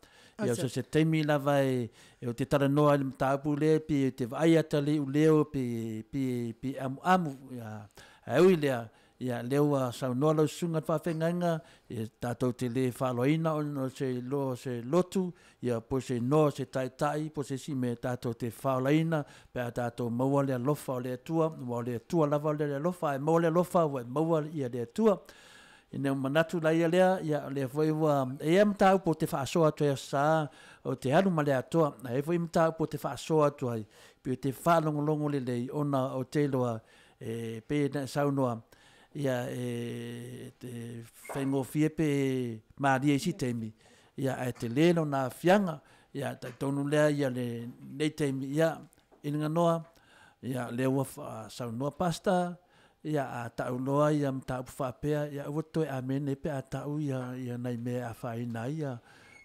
[SPEAKER 1] Ia so se taimi lava e ou te talanoa i le mataupu lea pe te vaai ata le iuleo pe pe pe amuamu ia ae ui lea Ia, lea ua saunoa lau susuga i le faafeagaiga, ia tatou te le faaloaina ona o se iloa o se lotu, ia po o se inoa o se taitai, po o se isi mea tatou te faaolaina pe a tatou maua le alofa o le Atua, aua o le Atua lava lea o le alofa, a e maua le alofa ua e maua ia le Atua. Ina ua manatu la ia lea, ia o lea foi ua, e i ai mataupu ou te faasoa atu ai Aso Sa, ou te alu ma le atoa, ae i ai foi mataupu ou te faasoa atu ai, pei ou te faalogologo lelei ona ou te iloa E pei ona e saunoa, ia e te faigofie pe malie i isi taimi, ia ae tele lona aafiaga, ia talitonu lea ia lenei taimi, ia i le ganoa, ia lea ua saunoa Pastor, ia a tau loa ia mataupu faapea, ia aua toe amene pe a tau ia ia nai mea e afaina ai ia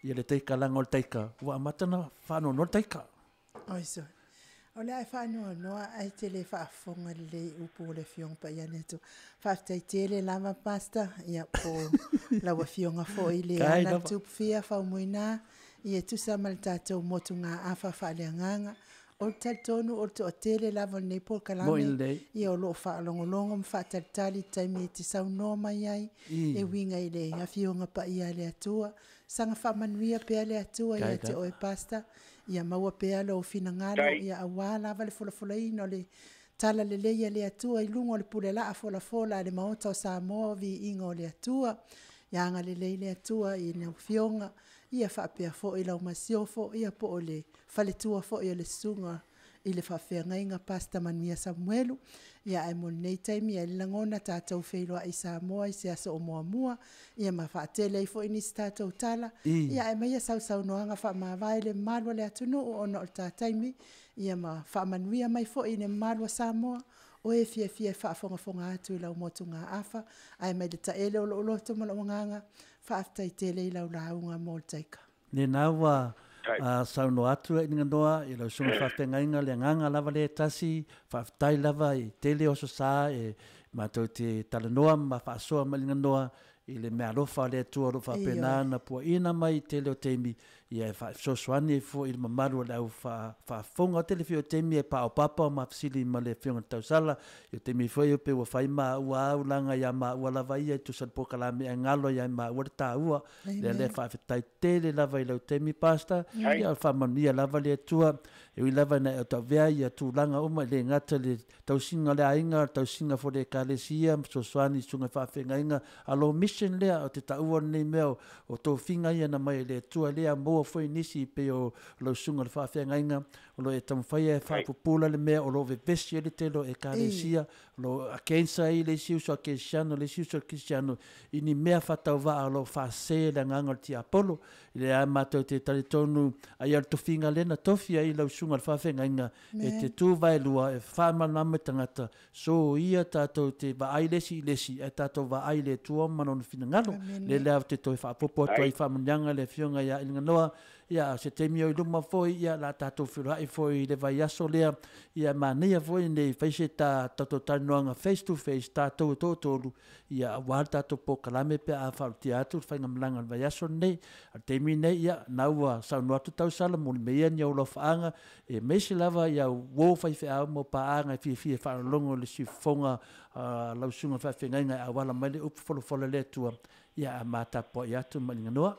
[SPEAKER 1] ia le taika leaga o le taika ua amata ona faanoanoa le taika.
[SPEAKER 2] Oi sole. O le a e faanoanoa ae te le faafofoga lelei i upu o le Afioga Paia a le Atua. Faafetai tele lava Pastor, ia po lau Afioga foi le ana le tupu fia faumuina ia e tusa ma le tatou motugaafa faaleagaga. Ou te talitonu o le toatele lava o lenei polokalame ia o lo o faalogologo ma faatalitali i le taimi e te saunoa mai ai e uiga i le Afioga Paia a le Atua. Saga faamanuia pea le Atua ia te oe Pastor. Ia maua pea lou finagalo, ia aua lava le folafolaina o le Tala Lelei a le Atua i luga o le pule laa folafola a le Maota o Samoa, viiga o le Atua. Ia agalelei le Atua i lau Afioga, Ia faapea fo'i lau masiofo ia po o le faletua fo'i o le susuga i le faafeagaiga Pastor Manuia Samuelu. Ia ae mo lenei taimi e le lagona tatou feiloai i Samoa i se aso o muamua ia ma faatele ai foi nisi tatou tala. Ia ae maia sausaunoaga faamavae le mamalu o le atunuu ona o le ta taimi ia ma faamanuia mai foi i le mamalu o Samoa o e fiafia e faafogafoga atu i lau motugaafa ae mai le taele o lou loto ma lou agaga faafetai tele i lau lauga mo le taika.
[SPEAKER 1] Lena ua saunoa atu e Liganoa i lau susuga faafeagaiga le agaga lava lea e tasi, faafetai lava i tele o aso sa e matou te talanoa ma faasoa ma Liganoa i le meaalofa a le Atua o lo o faapena ona puaina mai i tele o taimi, ia e faafesoasoani ai foi i le mamalu o le au faafofoga. O tele foi o taimi e paopapa o ma fesili ma le Afioga i le Tausala, i o taimi foi e pei ua fai maua aulaga ia maua lava ia e tusa i le polokalame ae galo ia maua le taua. Lea lea faafetai tele lava i lau taimi, Pastor, ia faamanuia lava le Atua. E ui lava ina e tauavea ia tulaga uma e le gata le tausiga o le aiga, o le tausiga foi o le ekalesia, ma fesoasoani i susuga i faafeagaiga. A o lou mission lea o te taua lenei mea o tofiga ia na mai e le Atua, lea maua foi nisi pei o lau susuga i le faafeagaiga, o lo o e taumafai e faapupula le mea o lo o vevesi ai le tele o ekalesia, o lo o against ai le isi uso a Kerisiano, le isi uso a Kerisiano, i ni mea faatauvaa o lo o faasē le agaga o le tiapolo. Lea matou te talitonu ai o le tofiga lea na tofi ai lau susuga i le faafeagaiga e te tu vaelua e faamalamalama i tagata, so ia tatou te vaai le isi i le isi, ae tatou vaai i le Atua ma lona finagalo. Lea lea ou te toe faaopoopo atu ai i faamanuiaga i le Afioga ia Iliganoa, ia se taimi o i luma foi, ia la tatou feiloai foi i le vaiaso lea, ia manaia foi nei fai se tatou talanoaga face to face, tatou e toatolu, ia aua le tatou polokalame pe a faaulutia atu le faigamalaga o le vaiaso lenei. A o le taimi lenei, ia, na ua saunoa atu Tausala, moli mai ia ni ou alofaaga, e aemaise lava ia uo faifeau ma paaga e fiafia e faalogologo i le siufofoga a lau susuga faafeagaiga e auala mai le upu folafola le Atua, ia a matapuai atu ma Liganoa.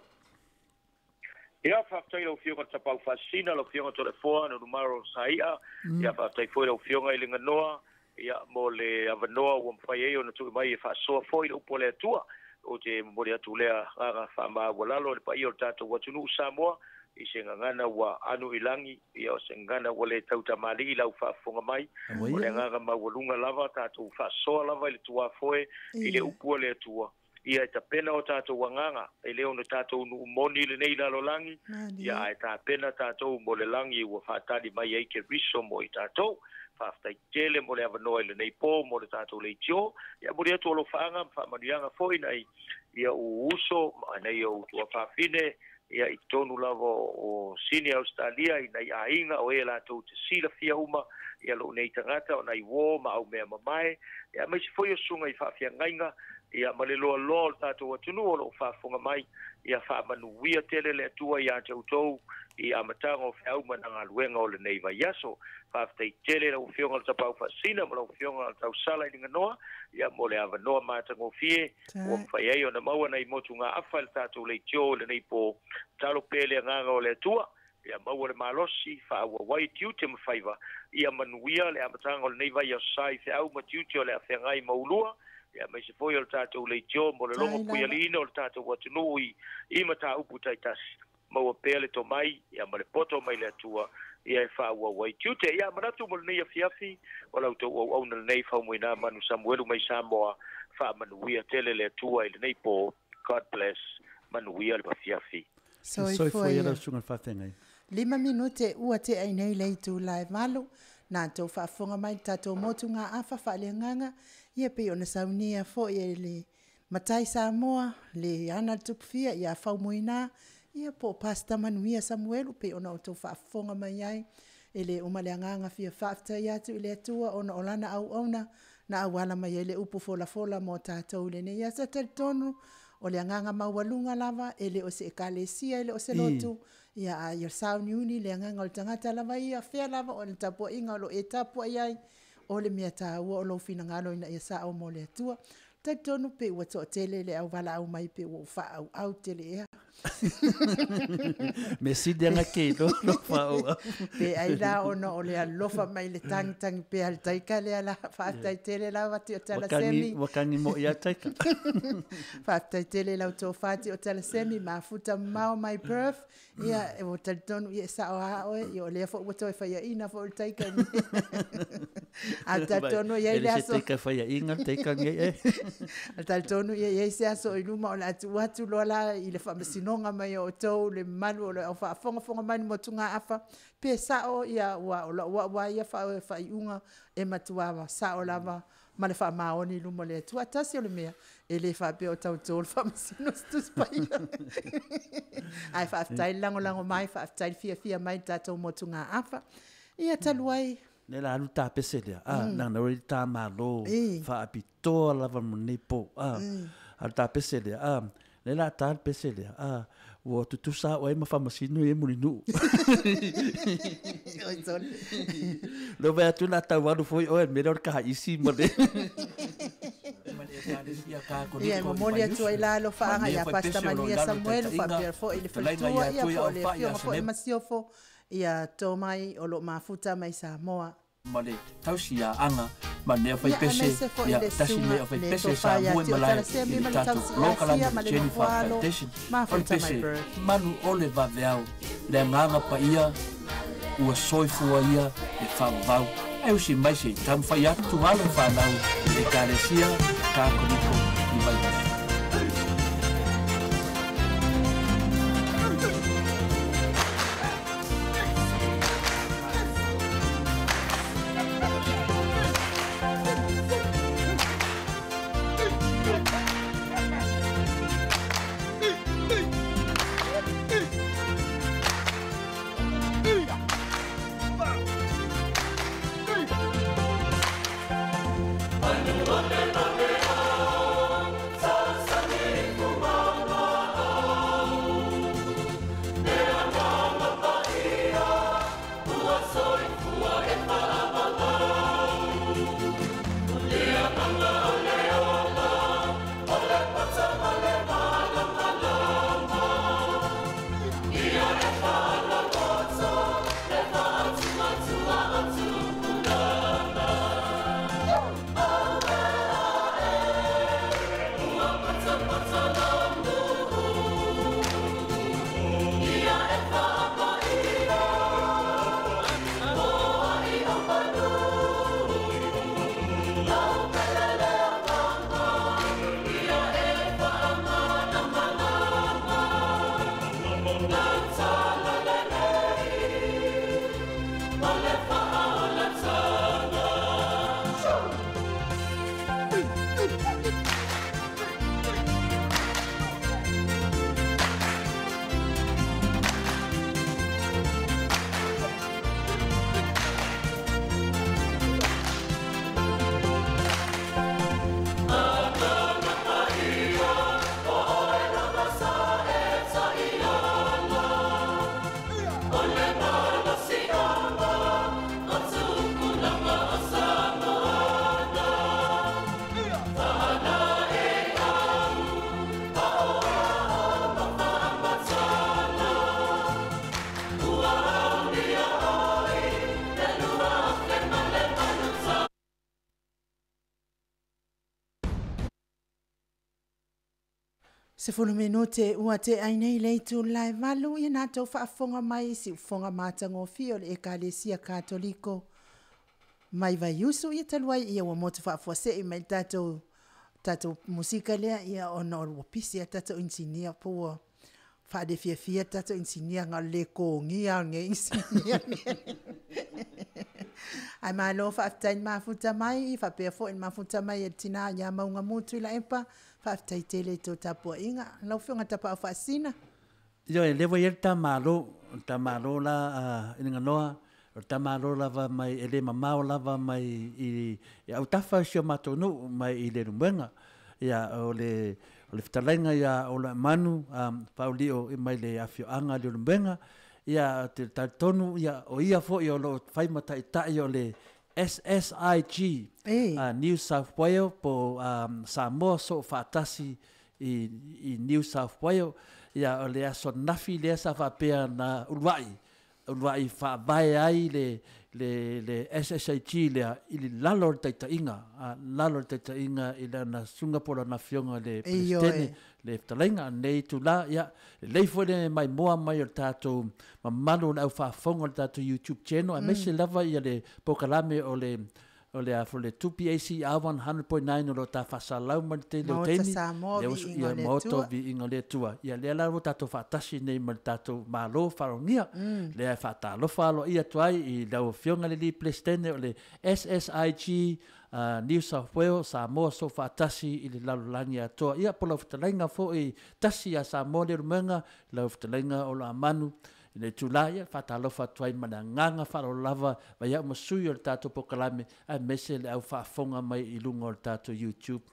[SPEAKER 6] Ia, faafetai lau Afioga i le Tapaau Faasisina, lau Afioga Toleafoa Nonumaro Saia. Ia, faafetai foi lau Afioga i Liganoa, ia, mo le avanoa ua mafai ai ona tuu mai e faasoa foi le upu a le Atua. Ou te momoli atu lea agaga faamaualalo i le paia o le tatou atunuu Samoa, i se gagana ua anu i lagi, ia o se gagana ua le tautamalii lau faafofoga mai. O le agaga maualuga lava, tatou faasoa lava i le tuafoe i le upu a le Atua. Ia e tapena o tatou agaga, e le ona tatou nuu moni lenei lalolagi, ia ae tapena tatou mo le lagi ua faatali mai ai Keriso mo i tatou. Faafetai tele mo le avanoa i lenei po mo le tatou leitio. Ia momoli atu alofaaga ma faamanuiaga foi nai ia ou uso ma nai ou tuafafine, ia i totonu lava o Sini Ausetalia i nai aiga o e latou te silafia uma ia lou nei tagata o nai uo ma au mea mamae, ia aemaise foi o susuga i faafeagaiga, ia ma le loaloa o le tatou atunuu o loo faafofoga mai. Ia faamanuia tele le Atua ia te outou i amataga o feau ma na galuega o lenei vaiaso. Faafetai tele lau Afioga i le Tapaau Faasisina ma lau Afioga i le Tausala i Liganoa, ia mo le avanoa matagofie ua mafai ai ona maua nai motugaafa i le tatou leitio i lenei po. Talo pea le agaga o le Atua, ia maua le malosi faaauau ai tiute ma faiva, ia manuia le amataga o lenei vaiaso sa i feau ma tiute o le afeagai maulua, ia aemaise foi o le tatou leitio mo le logo puialiina o le tatou atunuu i mataupu taitasi. Maua pea le tomai ia ma le poto mai le Atua ia e faaauau ai tiute. Ia manatu mo lenei afiafi o lau tou auauna lenei Faumuina Manu Samuelu mai Samoa. Faamanuia tele le Atua i lenei po. God bless. Manuia le afiafi.
[SPEAKER 2] Soifua
[SPEAKER 1] ia lau susuga i le faafeagai.
[SPEAKER 2] 5 minute ua tea i nei le itula e 8, na tou faafofoga mai le tatou motugaafa faaleagaga, ia pei ona saunia foi e le Matai Samoa, le ana le Tupufia ia Faumuina, ia po o Pastor Manuia Samuelu, pei ona outou faafofoga mai ai. E le uma le agaga fia faafetai atu i le Atua ona o lana auauna na auala mai ai le upu folafola mo tatou i lenei aso. Talitonu o le agaga maualuga lava, e le o se ekalesia, e le o se lotu, ia a ia sauniuni le agaga o le tagata lava ia, fea lava o le tapuaiga o lo e tapuai ai, o le mea taua o lou finagalo ina ia sao mo le Atua. Talitonu pe ua toatele le au valaau mai pe ua ou faaauau tele ea.
[SPEAKER 1] Mea sili aga ke iloa lou faaauau.
[SPEAKER 2] Pe ai la ona o le alofa mai le tagitagi pea a le taika lea la. Faafetai tele lava Tio Talasemi.
[SPEAKER 1] Ua tagi moi lava le taika.
[SPEAKER 2] Faafetai tele i lau tofa Tio Talasemi, mafuta mamao mai Perth. Ia, ua talitonu ia e sao lava oe, ia o lea foi ua toe faiaina foi le taika i Ae talitonu e i ai le aso.
[SPEAKER 1] E le se taika e faiaina le taika lenei e.
[SPEAKER 2] Ae talitonu ia e i ai se aso i luma o le a tuu atu loa la i le faamasinoga mai o outou le mamalu o le au faafogafoga mai le motugaafa, pe sao ia ua o lau au lava ia faaiuga e matua sao lava ma le faamaoni i luma o le Atua. Tasi o le mea, e le faapea o tauto le faamasino se Tusi Paia. Ae faafetai le lagolago mai, faafetai le fiafia mai i le tatou motugaafa. Ia talu ai.
[SPEAKER 1] Lea la alu le ta pese lea, a, leaga o le ta Malo faapitoa lava mo lenei po, a, a o le ta pese lea, a, lea la ta le pese lea, a, ua tutusa au ai ma faamasino ia Mulinuu.
[SPEAKER 2] Oi sole.
[SPEAKER 1] Lea ua vaai atu o le a tau alu foi oe i le mea lea o le kahaisi ma le
[SPEAKER 2] Ia, e momoli atu ai la alofaaga ia Pastor Manuia Samuelu faapea foi le faletua ia po o le afioga foi Masiofo ia Tomai o lo o mafuta mai Samoa.
[SPEAKER 1] ma le tausiaaga ma le aufaipese, ia, tasi lenei aufaipese sa mua i malae i le tatou polokalame o le Jennifer Foundation, o le pese malu o le vaveao, le agaga paia ua soifua ia e faavavau, ae usi mai se i taumafai atu alo ma fanau i le Ekalesia Katoliko i Vaiusu.
[SPEAKER 2] 10 minute ua tea ai nei le itula e 8 ia na tou faafofoga mai i siufofoga matagofie o le Ekalesia Katoliko mai Vaiusu ia talu ai ia ua motu faafuasei mai le tatou tatou musika lea ia ona ua pisi a tatou inisinia po ua faalefiafia tatou inisinia na o le lē kogia o lenei inisinia. Ae malo faafetai le mafuta mai faapea foi le mafuta mai e le tina ia Maugamu Tuilaepa. Faafetai tele i tou tapuaiga. Lau Afioga Tapaau Faasisina.
[SPEAKER 1] Ioe, lea ua i ai le ta Malo, o le ta Malo la i Liganoa, o le ta Malo lava mai, e le mamao lava mai i autafa o si o matou nuu, mai i Leulumoega. Ia, o le o le fetalaiga ia Olaimanu Faauli'o mai le afioaga o Leulumoega, ia, ou te talitonu, ia, o ia foi o lo o fai ma taitai o le SSIG, New South Wales po o Samoa Soofaatasi i New South Wales. Ia, o le aso nafi lea sa faapea na uluai uluai faavae ai le SSIG lea i le lalo o le taitaiga, lalo o le taitaiga i lana susuga po o lana afioga i le Peresetene, le fetalaiga nei itulā. Ia, lelei foi le maimoa mai o le tatou mamalu o le au faafofoga o le tatou YouTube channel, aemaise lava ia le polokalame o le o le a foi le 2PACR 100.9 o lo o ta faasalau mai le tele o taimi.
[SPEAKER 2] Maota Samoa, viiga o le
[SPEAKER 1] Maota viiga o le Atua. Ia lea la ua tatou faatasi nei ma le tatou Malo faalogia. Lea e faatalofa aloaia atu ai i lau Afioga i le alii Peresetene o le SSIG New South Wales, Samoa Soofaatasi i le lalolagi atoa. Ia po lau fetalaiga foi tasi ia Samoa Leulumoega, lau fetalaiga Oloamanu i le itulā, ia faatalofa atu ai ma le agaga faaaloalo lava mai au ma sui o le tatou polokalame, aemaise le au faafofoga mai i luga o le tatou YouTube.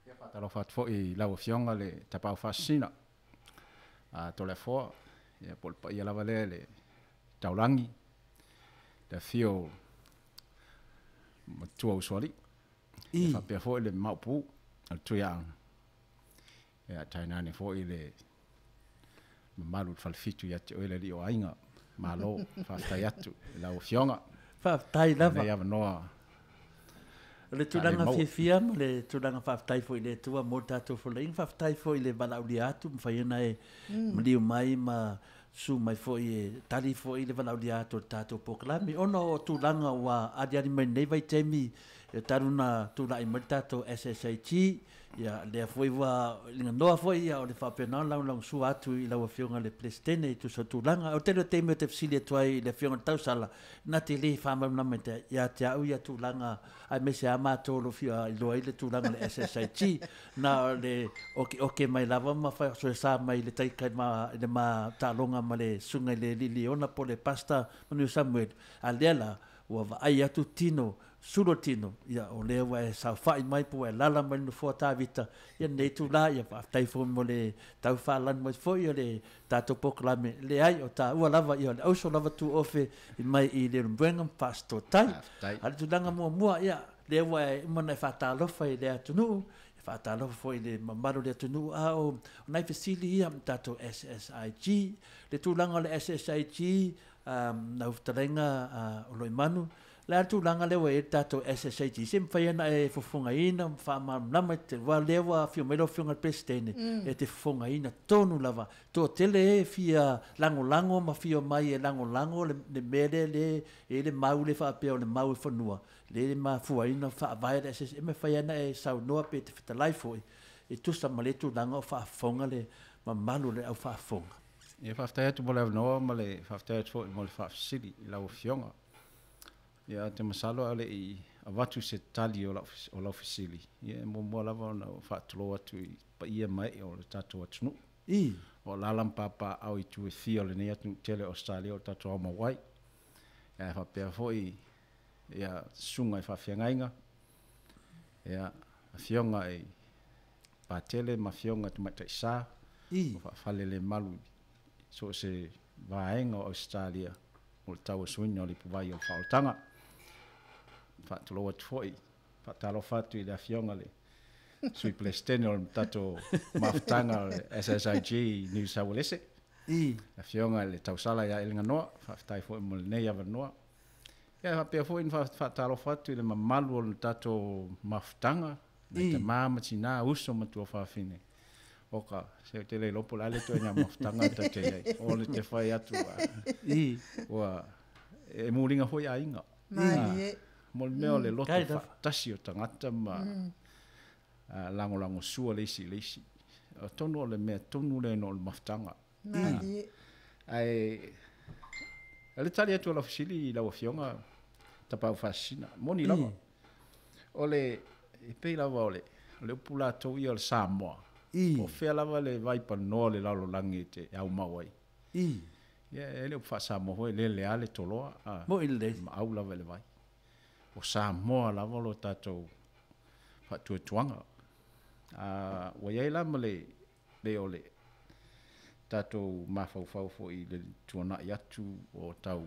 [SPEAKER 7] Ia faatalofa atu foi i lau Afioga le Tapaau Faasisina a Toleafoa, ia po o le paia lava lea i le taulagi, le afio o Matua Usoalii, ia faapea foi le Maopu o le Tuiaana, ia tainane foi le mamalu i le Falefitu ia te oe le alii o aiga. Malo, faafetai atu i lau Afioga.
[SPEAKER 1] Faafetai lava.
[SPEAKER 7] Lenei avanoa.
[SPEAKER 1] O le tulaga fiafia ma le tulaga faafetai foi i le Atua mo le tatou folaiga, faafetai foi i le valaaulia atu, mafai ona e maliu mai ma susu mai foi e tali foi le valaaulia atu o le tatou polokalame. Ona o tulaga ua aliali mai nei vaitaimi e talu na tulai mai le tatou SSIG, ia lea foi ua liganoa foi ia o le faapena ona lagolagosua atu i lau Afioga i le Peresetene i tusa o tulaga. O le tele o taimi ou te fesili atu ai i le Afioga i le Tausala, na te le faamalamalama ia te au ia tulaga, aemaise lava matou o lo o fia iloa ai le tulaga o le SSIG. Na o le okeoke mai lava ma faasoesa mai le taitai ma le ma taaloga ma le susuga i le Liliona po o le Pastor Manuia Samuel, a lea la ua vaai atu tino, sulu tino, ia o lea ua e saofai mai po ua e lala mai le nofoa Tavita, ia lenei itulā, ia faafetai foi mo le tau faalanu mai foi o le tatou polokalame. Leai, o taua lava, ia o le auso lava tuofe i mai i Leulumoega ma Fasitotai. A le tulaga muamua, ia lea ua e uma ona e faatalofa i le atunuu, e faatalofa foi i le mamalu o le atunuu, a o nai fesili ia tatou SSIG, le tulaga o le SSIG, lau fetalaiga o Loimanu, le a le tulaga lea ua i ai le tatou SSIG, se mafai ona e fofogaina ma faamalamalama i te wā lea ua afio mai lau Afioga i le Peresetene, e te fofogaina tonu lava. Toatele e fia lagolago ma fia mai e lagolago le mea lea le e le mau le faapea o le mau e fanua, le mafuaina faavae le SSIG, e mafai ona e saunoa pe te fetalai foi, e tusa ma le tulaga o faafofoga le mamalu o le au faafofoga.
[SPEAKER 7] Ia faafetai atu mo le avanoa ma le faafetai atu foi mo le faafesili i lau Afioga. Ia te masalo a le i avatu se tali o lau fesili, ia e muamua lava ona faatulou atu i paia mai o le tatou atunuu. O alaala ma papaaao i itu e fia o lenei atunuu tele o Australia o tatou ao mau ai. Ia faapea foi ia susuga i faafeagaiga, ia afioga i patele ma afioga i tamaitai sa, o faafalelemalu so o se vaega o Australia o le tauasuina o le ipuvai o le faaolataga. Faatulou atu foi, faatalofa atu i le Afioga le Sui Peresetene o le tatou mafutaga o le SSIG New South Wales. Afioga i le Tausala ia Eleganoa, faafetai foi mo lenei avanoa. Ia faapea foi ona faatalofa atu i le mamalu o le tatou mafutaga, nai tamā ma tinā, uso ma tuafafine. Oka, se te le lopo la le toe ngā mafutaga ta te ai. O le te whai atu ua e mulinga foi a inga. Mo le mea o le loto faatasi o tagata ma lagolago sua le isi i le isi. O tonu o le mea tonu le no o le mafutaga. Ae le tali atu o lau fesili i lau Afioga Tapaau Faasisina, moni lava. O le e pei lava o le upu latou ia o le Samoa. O fea lava le vaipanoa le lalolagi e te au mau ai. Ia e le upu faa-Samoa foi le lea le toloa.
[SPEAKER 1] Mo i le.
[SPEAKER 7] Ma au lava i le vai. O Samoa lava lo tatou faatuatuaga. Ua iai la ma le o le tatou mafaufau foi i le tuanai atu o tau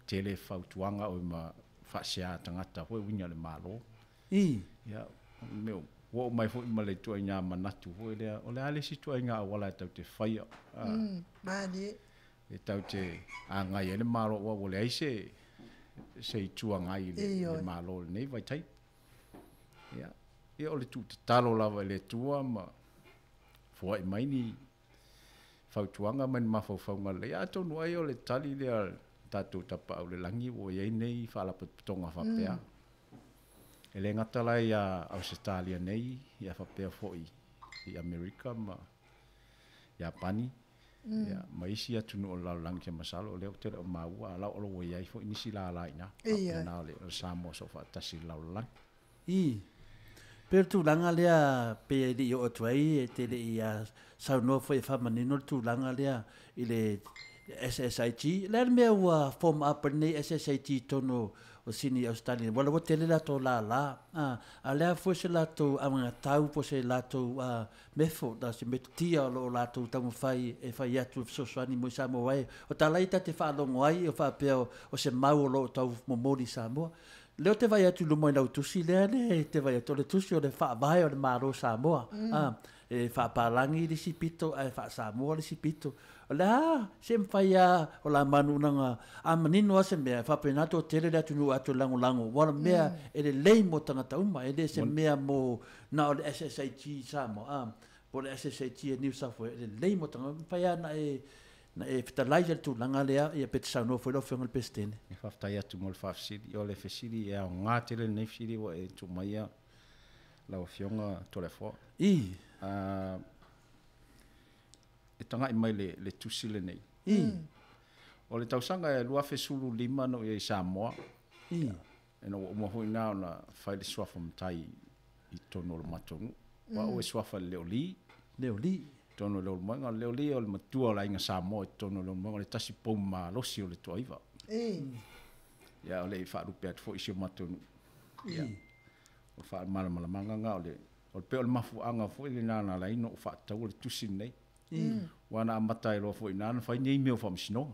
[SPEAKER 7] tele fautuaga o ma faasea tagata foi uiga i le Malo.
[SPEAKER 1] I.
[SPEAKER 7] Ia, o le mea ua oo mai foi ma le ituaiga manatu foi lea, o le a le isi ituaiga auala e tatou te faia,
[SPEAKER 2] Malie.
[SPEAKER 7] E tatou te agai ai le Malo aua ua leai se itu agai i le Malo i lenei vaitaimi. Ia, ia o le tuutatalo lava i le Atua ma foai mai ni fautuaga ma ni mafaufauga lelei. Atonu ai o le tali lea a le tatou Tapaau i le Lagi ua i ai nei faalapotopotoga faapea. E le gata la ia Ausetalia nei, ia faapea foi i Amerika ma Iapani, ia, ma isi atunuu o le lalolagi ou te masalo o lea ou te le o maua, a o la ua i ai foi nisi lala i ina, faapena o le Samoa Soofaatasi i le lalolagi.
[SPEAKER 1] I. Pei o le tulaga lea pei e le i oo atu ai, e te le i saunoa foi e faamanino le tulaga lea i le SSIG. O le a le mea ua form up ai lenei SSIG i totonu o Sini Ausetalia nei? Ua ua tele latou lala, a o le a foi se latou anagatau po o se latou method, se metotia o lo o latou taumafai e fai atu e fesoasoani mo i Samoa aua o tala ia ta te faalogo ai o faapea o se mau o lo o tau momoli i Samoa. Lea ou te vaai atu i luma i lau tusi lea lea e te vaai atu, o le tusi o le Faavae o le Malo o Samoa. E faapalagi le isi pito ae faa-Samoa le isi pito. O le a se mafai lava o la manunaga a manino lava se mea, e faapena toatele le atunuu atu e lagolago, aua o le mea e lelei mo tagata uma, e le se mea mo na o le SSIG i Samoa, po o le SSIG a New South Wales, e lelei mo tagata uma. E mafai lava ona e fetalai i le tulaga lea, ia pe te saunoa foi lau Afioga i le Peresetene.
[SPEAKER 7] E faafetai atu mo le faafesili. O le fesili e aoga tele lenei fesili ua e tuu maia lau Afioga Toleafoa.
[SPEAKER 1] I.
[SPEAKER 7] E tagai mai le tusi lenei.
[SPEAKER 1] I.
[SPEAKER 7] O le tausaga e 2015 na ou i ai i Samoa.
[SPEAKER 1] I.
[SPEAKER 7] Ina ua uma foi lena ona fai le suafa matai i totonu o le matou nuu. O au e suafa i le Leolī.
[SPEAKER 1] Leolī.
[SPEAKER 7] Totonu o Leulumoega. O le Leolī o le matua o le aiga Samoa i totonu o Leulumoega, o le tasi pou malosi o le Toaiva. Ia, o le i faalupe atu foi i si o matou nuu. Ia, o le faamalamalamaga lena o le pei o le mafuaaga foi lena na ala ai ona ou faataua le tusi lenei. Aua na amata ai loa foi i ina ona fai nei mea o faamasinoga.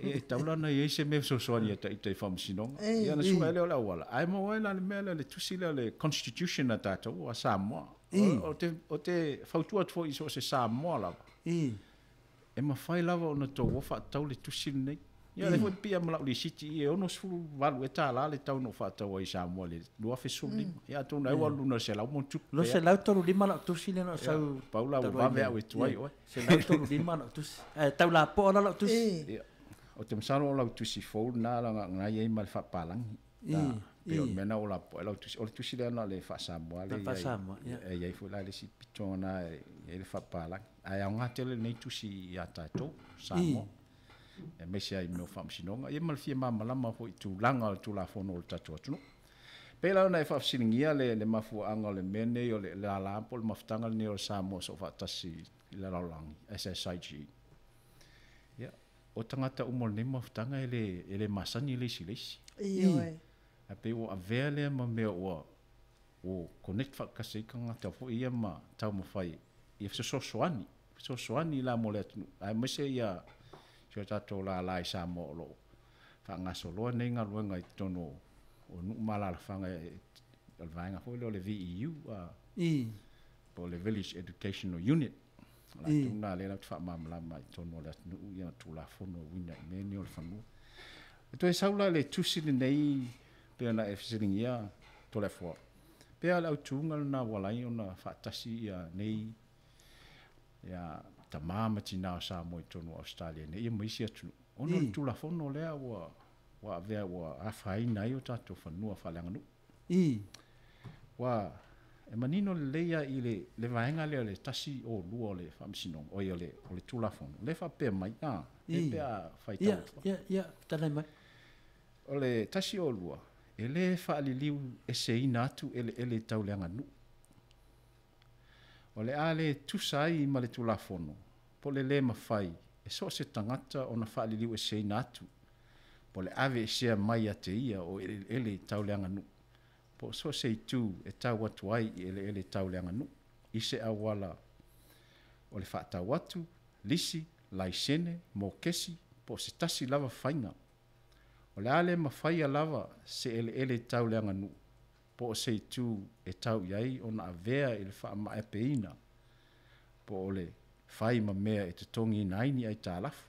[SPEAKER 7] E tatau la ona i ai se mea fesoasoani ia ita i faamasinoga. Ia ona sue lea o le auala, ae maua ai la le mea lea, le tusi lea, le Constitution a tatou a Samoa. O te fautua atu foi i so o se Samoa lava. E mafai lava ona outou o faatau le tusi lenei. Ia o lea foi pia ma lau lisiti i e 68 e $60 le tau na ou faatau ai i Samoa i le 2015. Ia atonu ai ua alu i luga i le 100 ma ona tupu.
[SPEAKER 1] 235 lau tusi lea na ou sau.
[SPEAKER 7] Pau la ua vave au e tuai oe.
[SPEAKER 1] 135 lau tusi. Ae tau lapoa la lau tusi.
[SPEAKER 7] Ia. O te masalo o lau tusi fou lena leaga na i ai ma le faapalagi. Pei o le mea lena ua lapoa ai lau tusi. O le tusi lea na o le faa-Samoa lea e i ai. E i ai foi la le isi pito na e i ai le faapalagi. Ae aoga tele lenei tusi ia tatou, Samoa. Aemaise ai i mea o faamasinoga, ia ma le fia malamalama foi i tulaga o le Tulafono o le tatou atunuu. Pei la ona e faafesiligia le mafuaaga o le mea lenei o le lala po o le mafutaga lenei o le Samoa Soofaatasi i le lalolagi, SSIG. Ia, o tagata uma o lenei mafutaga e le masani le isi i le isi. Ae pei ua avea lea ma mea ua connect faatasi ai tagata foi ia ma taumafai ia fesoasoani, fesoasoani la mo le atunuu, aemaise ia si o tatou lala i Samoa o lo o faagasoloa nei galuega i totonu o nuu ma alaalafaga o le vaega foi lea o le VEU, po o le Village Educational Unit. O latou lena lea latou te faamalamalama i totonu o le atunuu ia Tulafono e uiga i mea nei o le fanua. E toe sau la le tusi lenei pei ona e fesiligia Toleafoa, pe a o le autuga lena ua ala ai ona faatasi ia nei ia tama ma tina o Samoa i totonu o Ausetalia nei ia ma isi atunuu, ona o le Tulafono lea ua avea ua afaina ai o tatou fanua faaleaganuu. Ua e manino lelei lava i le vaega lea o le 102 o le faamasinoga, oi o le Tulafono, lea e faapea mai, pe a faitau atu.
[SPEAKER 1] Ia, fetalai mai.
[SPEAKER 7] O le 102, e lē faaliliu eseina atu eleele tau le aganuu. O le a le tusa ai ma le Tulafono, po o le lē mafai e so o se tagata ona faaliliu eseina atu, po o le ave esea mai ia te ia o eleele tau le aganuu, po o so o se itu e tau atu ai i eleele tau le aganuu, i se auala o le faatau atu, lisi, laisene, mokesi, po o se tasi lava faiga. O le a le mafaia lava se eleele tau le aganuu po o se itu e tau i ai ona avea i le faamaepeina po o le fai ma mea e totogiina ai ni aitalafu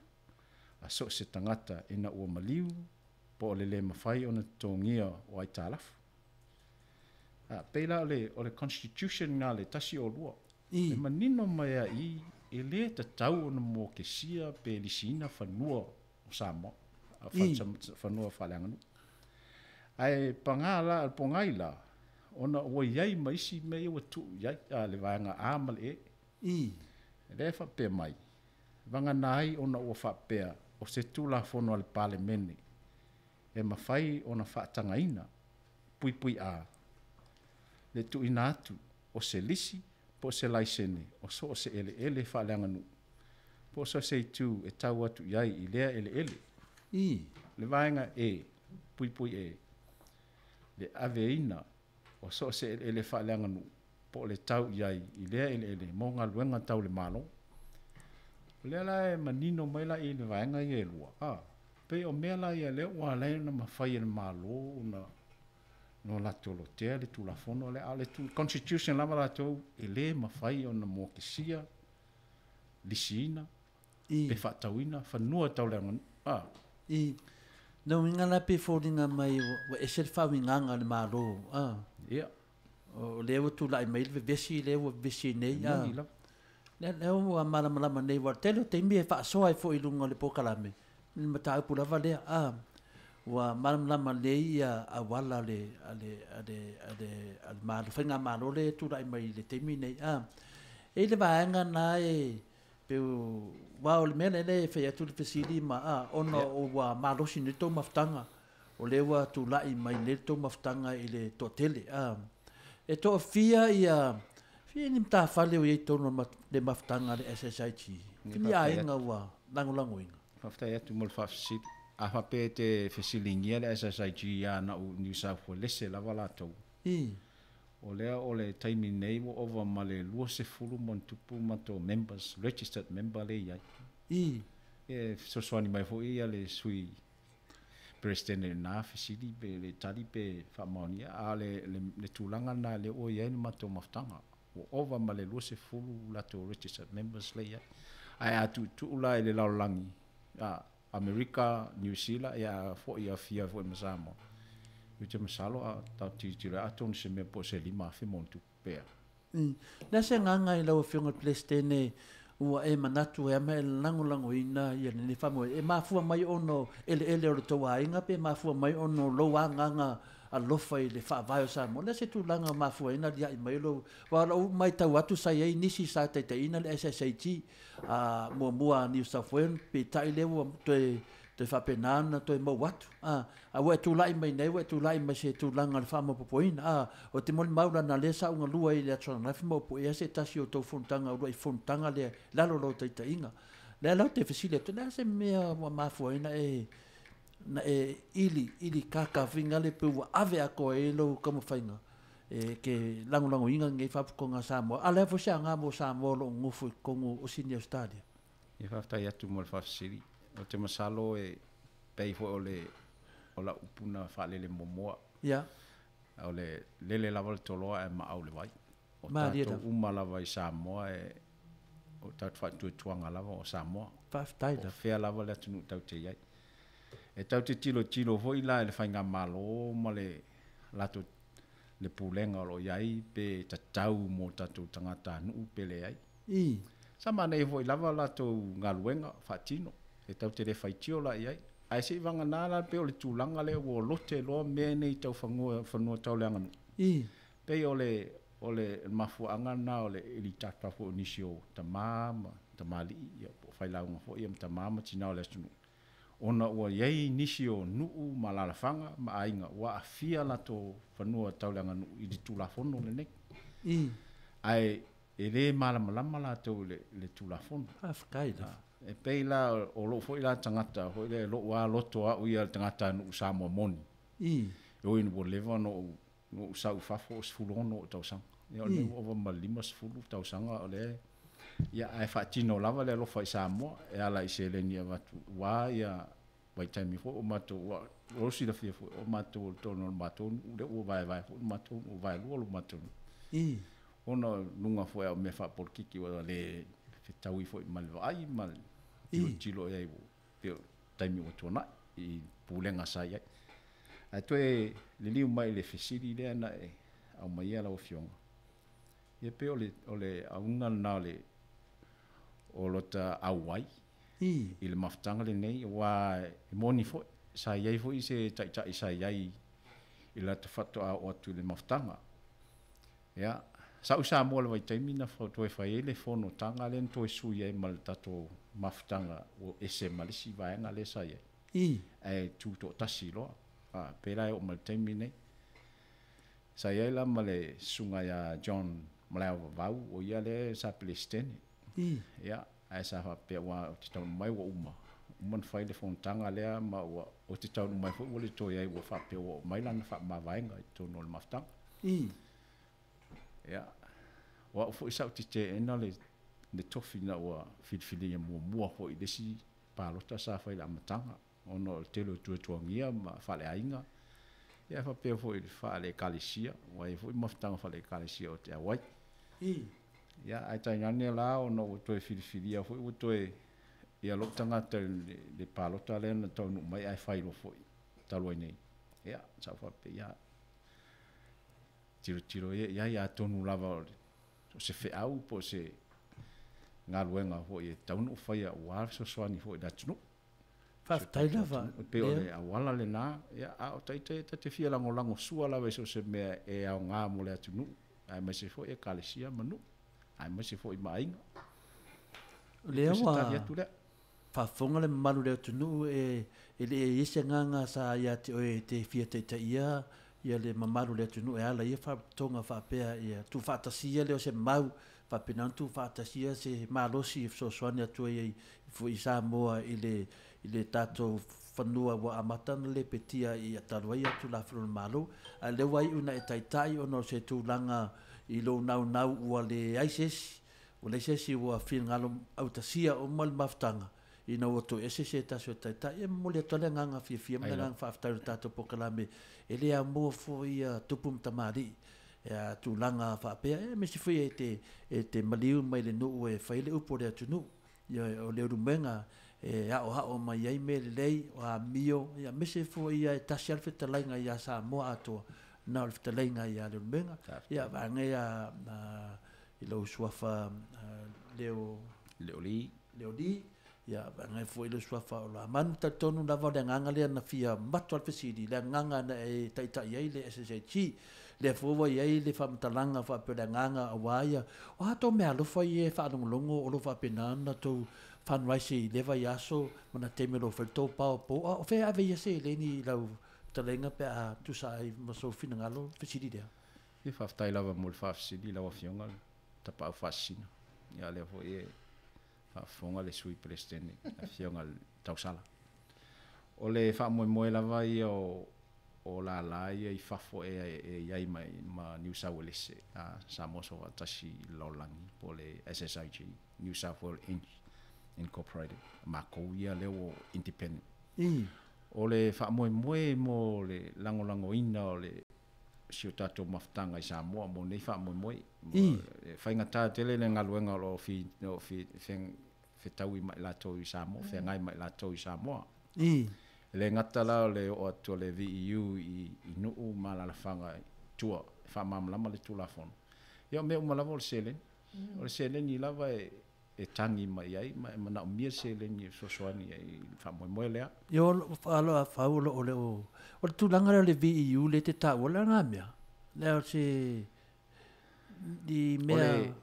[SPEAKER 7] a so o se tagata ina ua maliu po o le lē mafai ona totogia o aitalafu. A pei la o le constitution na le 102 e manino mai ai e lē tatau ona mokesia pe lisiina fanua o Samoa, fanua faaleaganuu. Ae pagā la o le pogai la ona ua iai ma isi mea ia ua tuu iai a le vaega A ma le E. E lea faapea mai vagana ai ona ua faapea o se tulafono a le Palemene e mafai ona faatagaina puipui A le tuuina atu o se lisi po o se laisene o so o se eleele faaleaganuu po o so o se itu e tau atu i ai i lea eleele. Le vaega E puipui E le aveina o so o se eleele faaleaganuu po o le tau i ai i lea eleele mo galuega tau le Malo. O lea la e manino mai la i le vaega ia e lua, a pei o mea la ia lea ua ala ai ona mafai e le Malo ona no latou lotea le tulafono lea, a o le constitution lava latou e lē mafai ona mokesia lisiina pe faatauina fanua tau le aganuu a.
[SPEAKER 1] Na uiga la pe foliga mai ua ese le faauigaga a le Malo a.
[SPEAKER 7] Ia.
[SPEAKER 1] O lea ua tulai mai le vevesi lea ua vevesi nei a.
[SPEAKER 7] Moni lava.
[SPEAKER 1] Lea ua malamalama nei ua tele o taimi e faasoa ai foi i luga o le polokalame le mataupu lava lea a. Ua malamalama lelei ia auala a le a le a le a le Malo faigamalo lea e tulai mai i le taimi nei a. E i le vaega na e pe aua o le mea lea e fai atu le fesili ma a ona ua malosi nei le tou mafutaga o lea ua tulai mai nei le tou mafutaga i le toatele a. E toafia ia fia ni matafale o i ai i totonu o le mafutaga a le SSIG. Fia ni aiga ua lagolagoina.
[SPEAKER 7] Faafetai atu mo le faafesili. A faapea e te fesiligia le SSIG ia na o New South Wales lava latou. O lea o le taimi nei ua ova ma le 20 ma ona tupu matou members, registered member lea e i ai. E fesoasoani mai foi ia le sui Peresetene i lena fesili pe le tali pe faamaonia, a o le tulaga lena lea ua i ai le matou mafutaga. Ua ova ma le 20 latou registered members lea e i ai. Ae a tuutuu la i le lalolagi, a Amerika, New Zealand, ia foi afia foi ma Samoa. Ou te masalo a tatou tilotilo ai atonu se mea po o se 5,000 ma ona tupu pea.
[SPEAKER 1] Le a se agaga i lau Afioga i le Peresetene ua e manatu ai ma e lagolagoina ia lenei faamoemoe? E mafua mai ona o eleele o le tou aiga pe mafua mai ona o lou agaga alofa i le faavae o Samoa? O le a se tulaga ua mafua ai ona aliae mai lou... Aua o lau matau atu sa i ai nisi sa taitaiina le SSIG a muamua a New South Wales, peitai lea ua toe faapena ona toe maua atu. A ua e tulai mai nei, ua e tulai mai se tulaga o le faamaopoopoina. A o te molimau leaga lea sa ou galue ai i le aso ananafi ma ou puea se tasi o tou fonotaga uluai fonotaga lea i lalo o lau taitaiga. Lea la ou te fesili atu, o le a se mea ua mafua ai na e ili ili kakafiga le pe ua ave atoa ai lou taumafaiga e ke lagolagoina lenei Faalapotopotoga a Samoa. A o le a foi se aoga mo Samoa o lo o nonofo i totonu o Sini Ausetalia?
[SPEAKER 7] Ia faafetai atu mo le faafesili. O te masalo e pei foi o le o lau upu na faalele muamua. O le lele lava le toloa ae maau le vai. O
[SPEAKER 1] Malie
[SPEAKER 7] tatou
[SPEAKER 1] lava.
[SPEAKER 7] uma lava i Samoa e o tatou faatuatuaga lava o Samoa.
[SPEAKER 1] Faafetai
[SPEAKER 7] O
[SPEAKER 1] lava.
[SPEAKER 7] fea lava le atunuu tatou te i ai. E tatou te tilotilo foi la i le faigamalo ma le latou le pulega o lo o i ai pe tatau mo tatou tagatanuu pe leai. Sa manaia foi lava latou galuega faatino e tatou te le faitio la i ai. Ae se'i vagana la pei o le tulaga lea ua lote loa mea nei tau fanua fanua tau le aganuu. Pei o le mafuaaga lena o le ilitapa foi o nisi o tamā ma tamalii ia po o failauga foi ia ma tamā ma tinā o le atunuu ona ua i ai nisi o nuu ma alaalafaga ma aiga ua aafia latou fanua tau le aganuu i le tulafono lenei. Ae e lē malamalama latou i le tulafono.
[SPEAKER 1] Faafetai lava.
[SPEAKER 7] E pei la o lou foi la tagata foi lea lou lava loto au ia le tagatanuu Samoa moni. E ui ina ua leva ona ou sau i fafo o 16 ou tausaga. Ia o lea ua ova ma le 50 tausaga o lea ia ae faatino lava le alofa i Samoa e ala i seleni e avatu aua ia vaitaimi foi o matou O silafia foi o matou o tonu o le matou nuu lea ua vaevae foi le matou nuu, vaelua lo matou nuu. Ona o luga foi a o mea faapolokiki ua le fetaui foi ma le vaai ma le tilotilo i ai pei o taimi ua tuanai i pulega sa i ai. Ae toe liliu mai i le fesili lea na e aumaia lau Afioga, ia pei o le auga lena o le o lota auai i le mafutaga lenei, aua e moni foi sa i ai foi se taitai sa i ai i lata faatoa oo atu i le mafutaga. Ia, sa ou i Samoa i le vaitaimi na toe fai ai le fonotaga lea na toe sui ai ma le tatou mafutaga ua ese ma le isi vaega lea sa i ai. Ae tutoatasi loa. Pei la e oo mai i le taimi lenei. Sa i ai la ma le susuga ia John Malaevavau, o ia lea sa Peresetene. Ia, ae sa faapea aua ou te taunuu mai ua uma, uma ona fai le fonotaga lea ma ua ou te taunuu mai foi ua le toe i ai ua faapea ua oo mai lana faamavaega i totonu o le mafutaga. Ia, o au foi sa ou teteena le tofi ina ua filifilia muamua foi i le isi palota sa fai i le amataga, ona o le tele o tuatuagia ma faaleaiga, ia faapea foi i le faale-ekalesia, ua i ai foi mafutaga faale-ekalesia ou te auai. Ia, ae tainane la ona ua toe filifilia foi ua toe ia lou tagata i le palota lea na taunuu mai ae fai loa foi talu ai nei. Ia, sa ou faapea, ia, tilotilo ia i ai atonu lava o se feau po o se galuega foi e tatau ona ou faia aua le fesoasoani foi i le atunuu.
[SPEAKER 1] Faafetai lava.
[SPEAKER 7] E pei o le auala lena, ia, a o ita ia ta te fia lagolagosua lava i so o se mea e aoga mo le atunuu, aemaise foi ekalesia ma nuu, aemaise foi ma aiga.
[SPEAKER 1] O lea
[SPEAKER 7] O se
[SPEAKER 1] ua
[SPEAKER 7] tali atu lea.
[SPEAKER 1] faafofoga le mamalu o le atunuu e le i ai se agaga sa ia te oe e te fia taitaia ia le mamalu o le atunuu e ala i ia faalapotopotoga faapea ia tuufaatasia lea o se mau faapena ona tuufaatasia se malosi e fesoasoani atu ai foi i Samoa i le tatou fanua ua amata ona lepetia i talu ai Tulafono a le Malo. A o lea ua iu ina e taitai ona o se tulaga i lou naunau ua leai se isi, ua leai se isi ua finagalo autasia uma le mafutaga ina ua toe ese se tasi o taitai. E momoli atu ai le agaga fiafia ma le agaga faafetai o le tatou polokalame e le aumua foi ia tupu ma tamalii e tulaga faapea e aemaise foi e te maliu mai le nuu e fai le upu o le atunuu. Ia, o le Leulumoega e aoao mai ai mea lelei o amio, ia aemaise foi ia e tasi lava le fetalaiga ia Samoa atoa na o le fetalaiga ia Leulumoega. Ia vaega ia i lou suafa Leo
[SPEAKER 7] Leoli.
[SPEAKER 1] Leoli, ia vaega foi i lou suafa o Lamanu. Talitonu lava o le agaga lea na fia mato a le fesili, le agaga na e taitai ai le SSIG. Lea foi ua i ai le faamatalaga faapea o le agaga aua ia, o a tou meaalofa ia e faalogologo o lo o faapena ona tou fundraise i lea vaiaso ma na taimi o lo o fai le tou pao po o fea e ave ia seleni i lau fetalaiga pe a tusa ai ma sou finagalo fesili lea.
[SPEAKER 7] Ia, faafetai lava mo le faafesili lau Afioga le Tapaau Faasisina. Ia lea foi e faafofoga le Sui Peresetene, le Afioga i le Tausala. O le faamoemoe lava ia o lala ia i fafo e i ai mai ma New South Wales, Samoa Soofaatasi i le Lalolagi po o le SSIG, New South Wales Incorporated, makou ia lea ua independent. O le faamoemoe mo le lagolagoina o le si o tatou mafutaga i Samoa mo nei faamoemoe. E faigata tele le galuega o lo o fi o fi fetaui mai latou i Samoa, feagai mai latou i Samoa. E le gata la o le oo atu o le VEU i nuu ma alaalafaga i tua e faamalamalama le Tulafono. Ia o mea uma lava o le seleni. O le seleni lava e tagi mai ai ma e manaomia le seleni e fesoasoani ai i le faamoemoe lea.
[SPEAKER 1] Ia o alo a fau o lo o le o le tulaga lea o le VEU le te taua le ga mea. Lea o se i
[SPEAKER 7] O
[SPEAKER 1] mea
[SPEAKER 7] le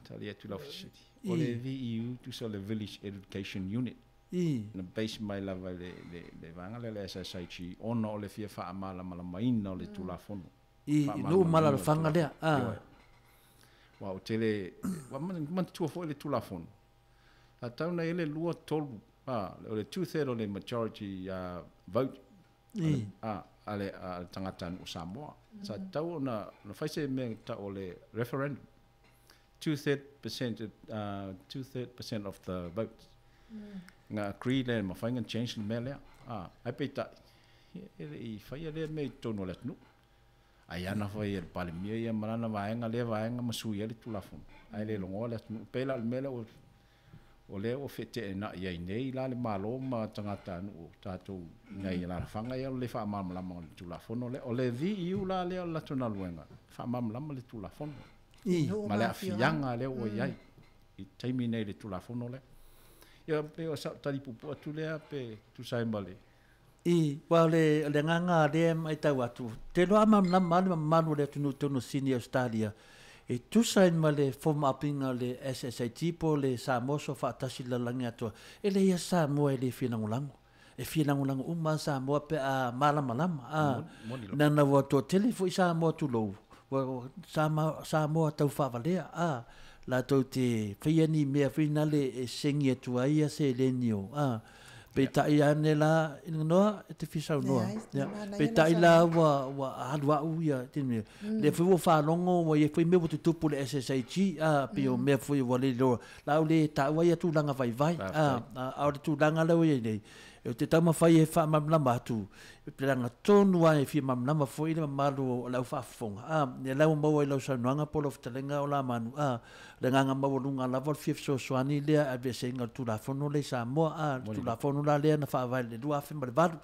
[SPEAKER 7] tali atu lau fesili. O le VEU tusa o le Village Education Unit. Na base mai lava i le vaega lea le SSIG ona o le fia faamalamalamaina o le Tulafono.
[SPEAKER 1] I nuu ma alaalafaga lea.
[SPEAKER 7] Ioe. Ua ou tele ua manatua foi le Tulafono. A tau na i ai le 2 3 o le 2/3 o le majority vote a le tagata o Samoa. Sa tatau ona fai se mea tau o le referendum. 2/3% of the votes. Nga agree le mafai ona change le mea lea. Ai peitai. E le'i faia lea mea i totonu o le atunuu. Ai ana fai e le Palemia ia ma lana vaega lea vaega ma sui ai le Tulafono, ae le logoa le atunuu. E pei la o le mea lea ua o lea ua feteenai ai nei la le Malo ma tagatanuu o tatou i nai alaalafaga ia o le le faamalamalama o le Tulafono lea. O le VEU la lea o le latou galuega, e faamalamalama le Tulafono
[SPEAKER 2] Nuu
[SPEAKER 7] ma
[SPEAKER 2] ma
[SPEAKER 7] le
[SPEAKER 2] afioaga.
[SPEAKER 7] aafiaga lea ua i ai i le taimi nei i le Tulafono lea. Ia pei o sau tali puupuu atu lea pe tusa ai ma le
[SPEAKER 1] I, ua o le agaga lea e matau atu, ou te iloa a malamalama lava le mamalu o le atunuu i totonu o Sini Ausetalia, e tusa ai ma le fomaapiga o le SSIT po o le Samoa Soofaatasi i le Lalolagi Atoa, e leai lava se Samoa e le fia lagolago. E fia lagolago uma lava Samoa pe a malamalama. A,
[SPEAKER 7] moni lava.
[SPEAKER 1] leaga ua toatele foi Samoa tulou, ua Samoa taufaavalea, a, latou te faia ni mea foi nale e segi atu ai ia seleni o, a, peitai ane la, noa e te fia saunoa.
[SPEAKER 2] Leai,
[SPEAKER 1] Ia,
[SPEAKER 2] manaia lau
[SPEAKER 1] peitai la
[SPEAKER 2] saunoaga.
[SPEAKER 1] ua alu au ia tini. Lea foi ua faalogo ua i ai foi mea ua tutupu i le SSIG, a, pei o mea foi ua le iloa. La au le taua ia tulaga vaivai, a, a o le tulaga lea ua i ai nei, ou te taumafai e faamalamalama atu, pe leaga tonu lava e fia malamalama foi le mamalu o le aufaafofoga. A, ia la ua maua i lau saunoaga po o lau fetalaiga o Lamanu, a, le agaga maualuga lava o le fia fesoasoani lea i aveeseina o le Tulafono lea i Samoa, a, le Tulafono la lea na faavae i le 2008.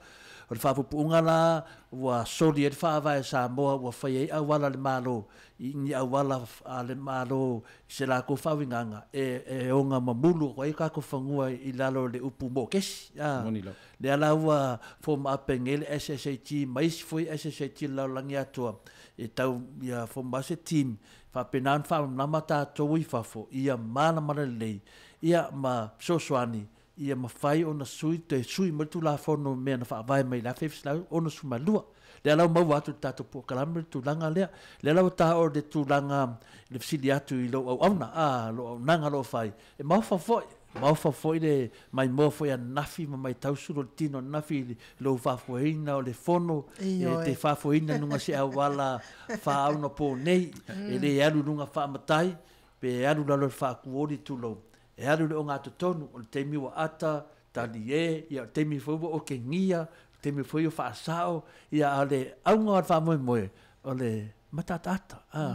[SPEAKER 1] O le faapuupuuga la ua soli ai le faavae o Samoa ua fai ai auala a le Malo i ni auala a le Malo i se latou faauigaga e oga mamulu atu ai o tatou fanua i lalo o le upu mookesi. A,
[SPEAKER 7] Moni lava.
[SPEAKER 1] lea la ua fomaape nei le SSIG ma isi foi SSIG i le lalolagi atoa e tau ia fomai se team faapena ona faamalamalama tatou i fafo ia malamalama lelei ia ma fesoasoani ia mafai ona sui toe sui mai le Tulafono mea na faavae mai i le 1962. Lea la ua maua atu i le tatou polokalame le tulaga lea. Lea la ua taua le tulaga i le fesili atu i lou auauna, a, lou auaunaga o lo o fai, e maofa foi, maofa foi le maimoa foi ananafi ma matau sulu o le tino ananafi i lou faafoeina o le fono, e te
[SPEAKER 2] Ioe.
[SPEAKER 1] faafoeina i luga o se auala faaaunapo nei, e le alu i luga faamatai, pe alu i lalo o le faakuoli tulou. E alu i le ogatotonu, o le taimi ua ata, talie, ia o le taimi foi ua okegia, o le taimi foi ua faasao, ia a o le auga o le faamoemoe, o le mataataata, a,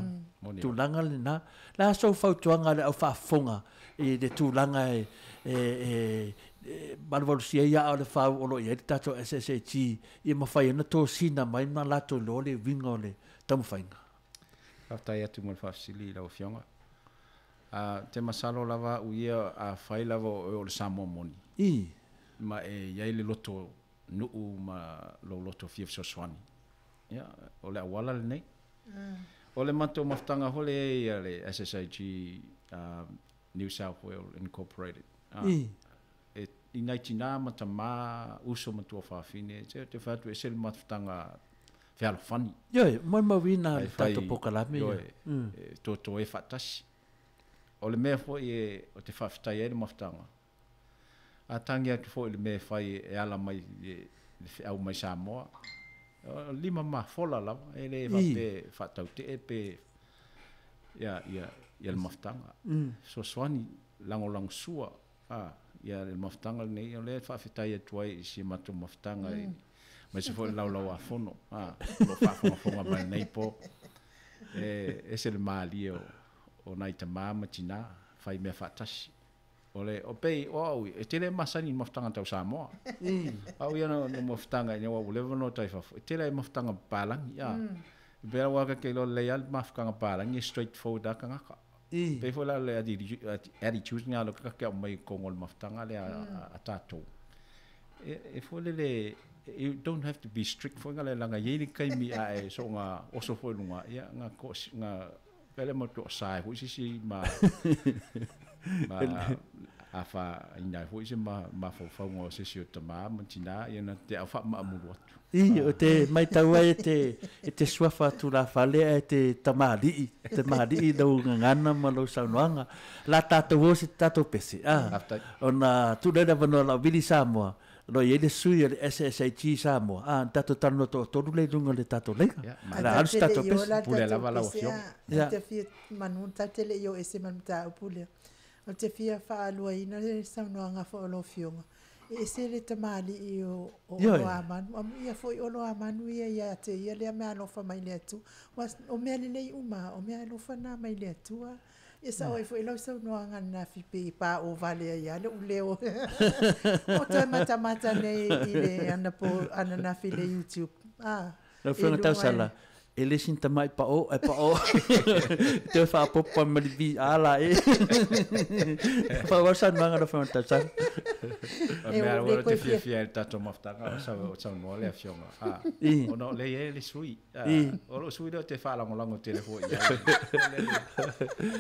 [SPEAKER 7] Moni lava.
[SPEAKER 1] tulaga lena. O le a sou fautuaga i le aufaafofoga i le tulaga e valuvalusia ai aa o le fau o lo o i ai le tatou SSIG ia mafai ai ona tosina mai ma latou iloa le uiga o le taumafaiga.
[SPEAKER 7] Faafetai atu mo le faafesili i lau Afioga. A, te masalo lava au ia a fai lava o oe o le Samoa moni.
[SPEAKER 1] I.
[SPEAKER 7] Ma e i ai le loto nuu ma lou loto fia fesoasoani. Ia, o le auala lenei. O le matou mafutaga foi lea e i ai a le SSIG New South Wales Incorporated. A,
[SPEAKER 1] I.
[SPEAKER 7] e i nai tinā ma tamā, uso ma tuafafine, te te fai atu e ese le mafutaga fealofani.
[SPEAKER 1] Ioe, molimauina
[SPEAKER 7] Ai
[SPEAKER 1] le
[SPEAKER 7] fai,
[SPEAKER 1] tatou polokalame ia.
[SPEAKER 7] ioe, e toto e faatasi. O le mea foi e o te faafetai ai le mafutaga, a tagi atu foi i le mea e fai e ala mai i le feau mai Samoa, o lima mafola lava, e le faapea faatautee pe ia, ia, ia le mafutaga. Fesoasoani, lagolagosua, a, ia le mafutaga lenei, o lea e faafetai atu ai i si matou mafutaga i aemaise foi le laulauafono, a, o lo o faafogafoga mai nei po. E ese le malie o nai tamā ma tinā, fai mea faatasi. O le, o pei, o au, e tele masani i mafutaga tau Samoa. Au ia no mafutaga ina ua leva no tai fafo. E tele mafutaga palangi, a. Pe au aka ke lo le al mafutaga palangi straight forward aka ngaka. Pe foi la le attitude nga lo ka ke mai kongo le mafutaga le a tatou. E foi le le you don't have to be strict foi nga le langa ye ni kai mi a e so nga oso foi lunga ia nga ko nga pele mo to sai foi sisi ma ma a fa ina foi se ma fo fa ngo se si o tama ma tina ia na te au fa ma mulu atu.
[SPEAKER 1] I, o te maitau ai e te suafa atu la fale e te tamalii lau gagana ma lau saunoaga. La tatou o se tatou pese. A,
[SPEAKER 7] Faafetai.
[SPEAKER 1] ona tuu lea le avanoa lau Vili Samoa, lo i ai le sui o le SSIG Samoa. A, na tatou talanoa toatolu lea i luga o le tatou leiga.
[SPEAKER 7] Ia,
[SPEAKER 1] O le a alu se tatou
[SPEAKER 2] Tate le i
[SPEAKER 1] pese.
[SPEAKER 2] ola
[SPEAKER 7] Pule
[SPEAKER 2] tatou
[SPEAKER 7] lava lau
[SPEAKER 2] pese,
[SPEAKER 7] afioga.
[SPEAKER 2] a.
[SPEAKER 1] Ia.
[SPEAKER 2] Te fia manu, tate le i o ese ma le mataupu lea. O te fia faaluaina le saunoaga foi o lau afioga. E ese le tamalii o
[SPEAKER 1] Ioe.
[SPEAKER 2] Olo a Manu. Amuia foi Olo a Manu ia ia te ia lea mea alofa mai le Atua. Ua o mea lelei uma, o mea alofa na mai le Atua. Ia sao ai foi lau saunoaga ananafi pei pa o vale ai lava lou leo. O toe matamata nei i le anapo ananafi i le YouTube. Ah,
[SPEAKER 1] Lau
[SPEAKER 2] i
[SPEAKER 1] Afioga
[SPEAKER 2] luga i
[SPEAKER 1] Tausala, e le sina tamai pao ae pao toe faapopo ma le VR la e. Faaauau saunoaga lau Afioga Tausala.
[SPEAKER 7] O
[SPEAKER 2] E
[SPEAKER 7] mea
[SPEAKER 2] o
[SPEAKER 7] ua
[SPEAKER 2] le
[SPEAKER 7] te
[SPEAKER 2] koe fia
[SPEAKER 7] fiafia i le tatou mafutaga o sau o saunoa le afioga. Ah,
[SPEAKER 1] I.
[SPEAKER 7] ona o lea e i ai le sui. Ah,
[SPEAKER 1] I.
[SPEAKER 7] o lou sui lea ou te faalagolago tele foi i ai.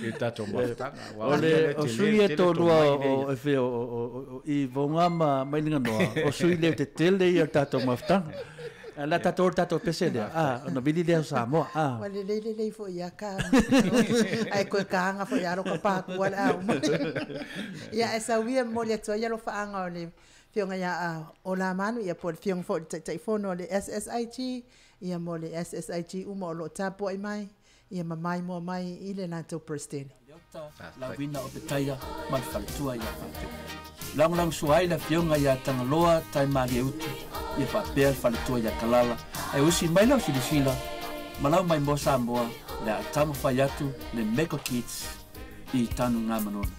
[SPEAKER 7] I le tatou mafutaga. Aua
[SPEAKER 1] O
[SPEAKER 7] o
[SPEAKER 1] le
[SPEAKER 7] lea
[SPEAKER 1] o
[SPEAKER 7] tele
[SPEAKER 1] sui e
[SPEAKER 7] tele
[SPEAKER 1] tōlua
[SPEAKER 7] tomai lea
[SPEAKER 1] o
[SPEAKER 7] ia.
[SPEAKER 1] e fea o i Voga ma Iliganoa, o sui lea o tetele ia o le tatou mafutaga. La tatou o le tatou pese lea, ah, ona vili lea o Samoa, ah.
[SPEAKER 2] Ua lelei lelei foi ia ka. Ai koe kaanga foi alo ka pākua le au. Ia e sauia momoli atu ai alofaaga o le fioga ia Ola Manu ia po o le fioga foi o le Taitaifono o le SSIG ia mo le SSIG uma o loo tapuai mai ia ma maimoa mai i le latou President.
[SPEAKER 1] Leota, lauina o Petaia ma le faletua ia faapea. Lagolago sua ai le afioga ia Tagaloa Taimalie Utu ia faapea le faletua ia Kalala. Ae usi mai lau silasila ma lau mai mo Samoa le a taumafai atu le Mega Kids i tanu ngā manono.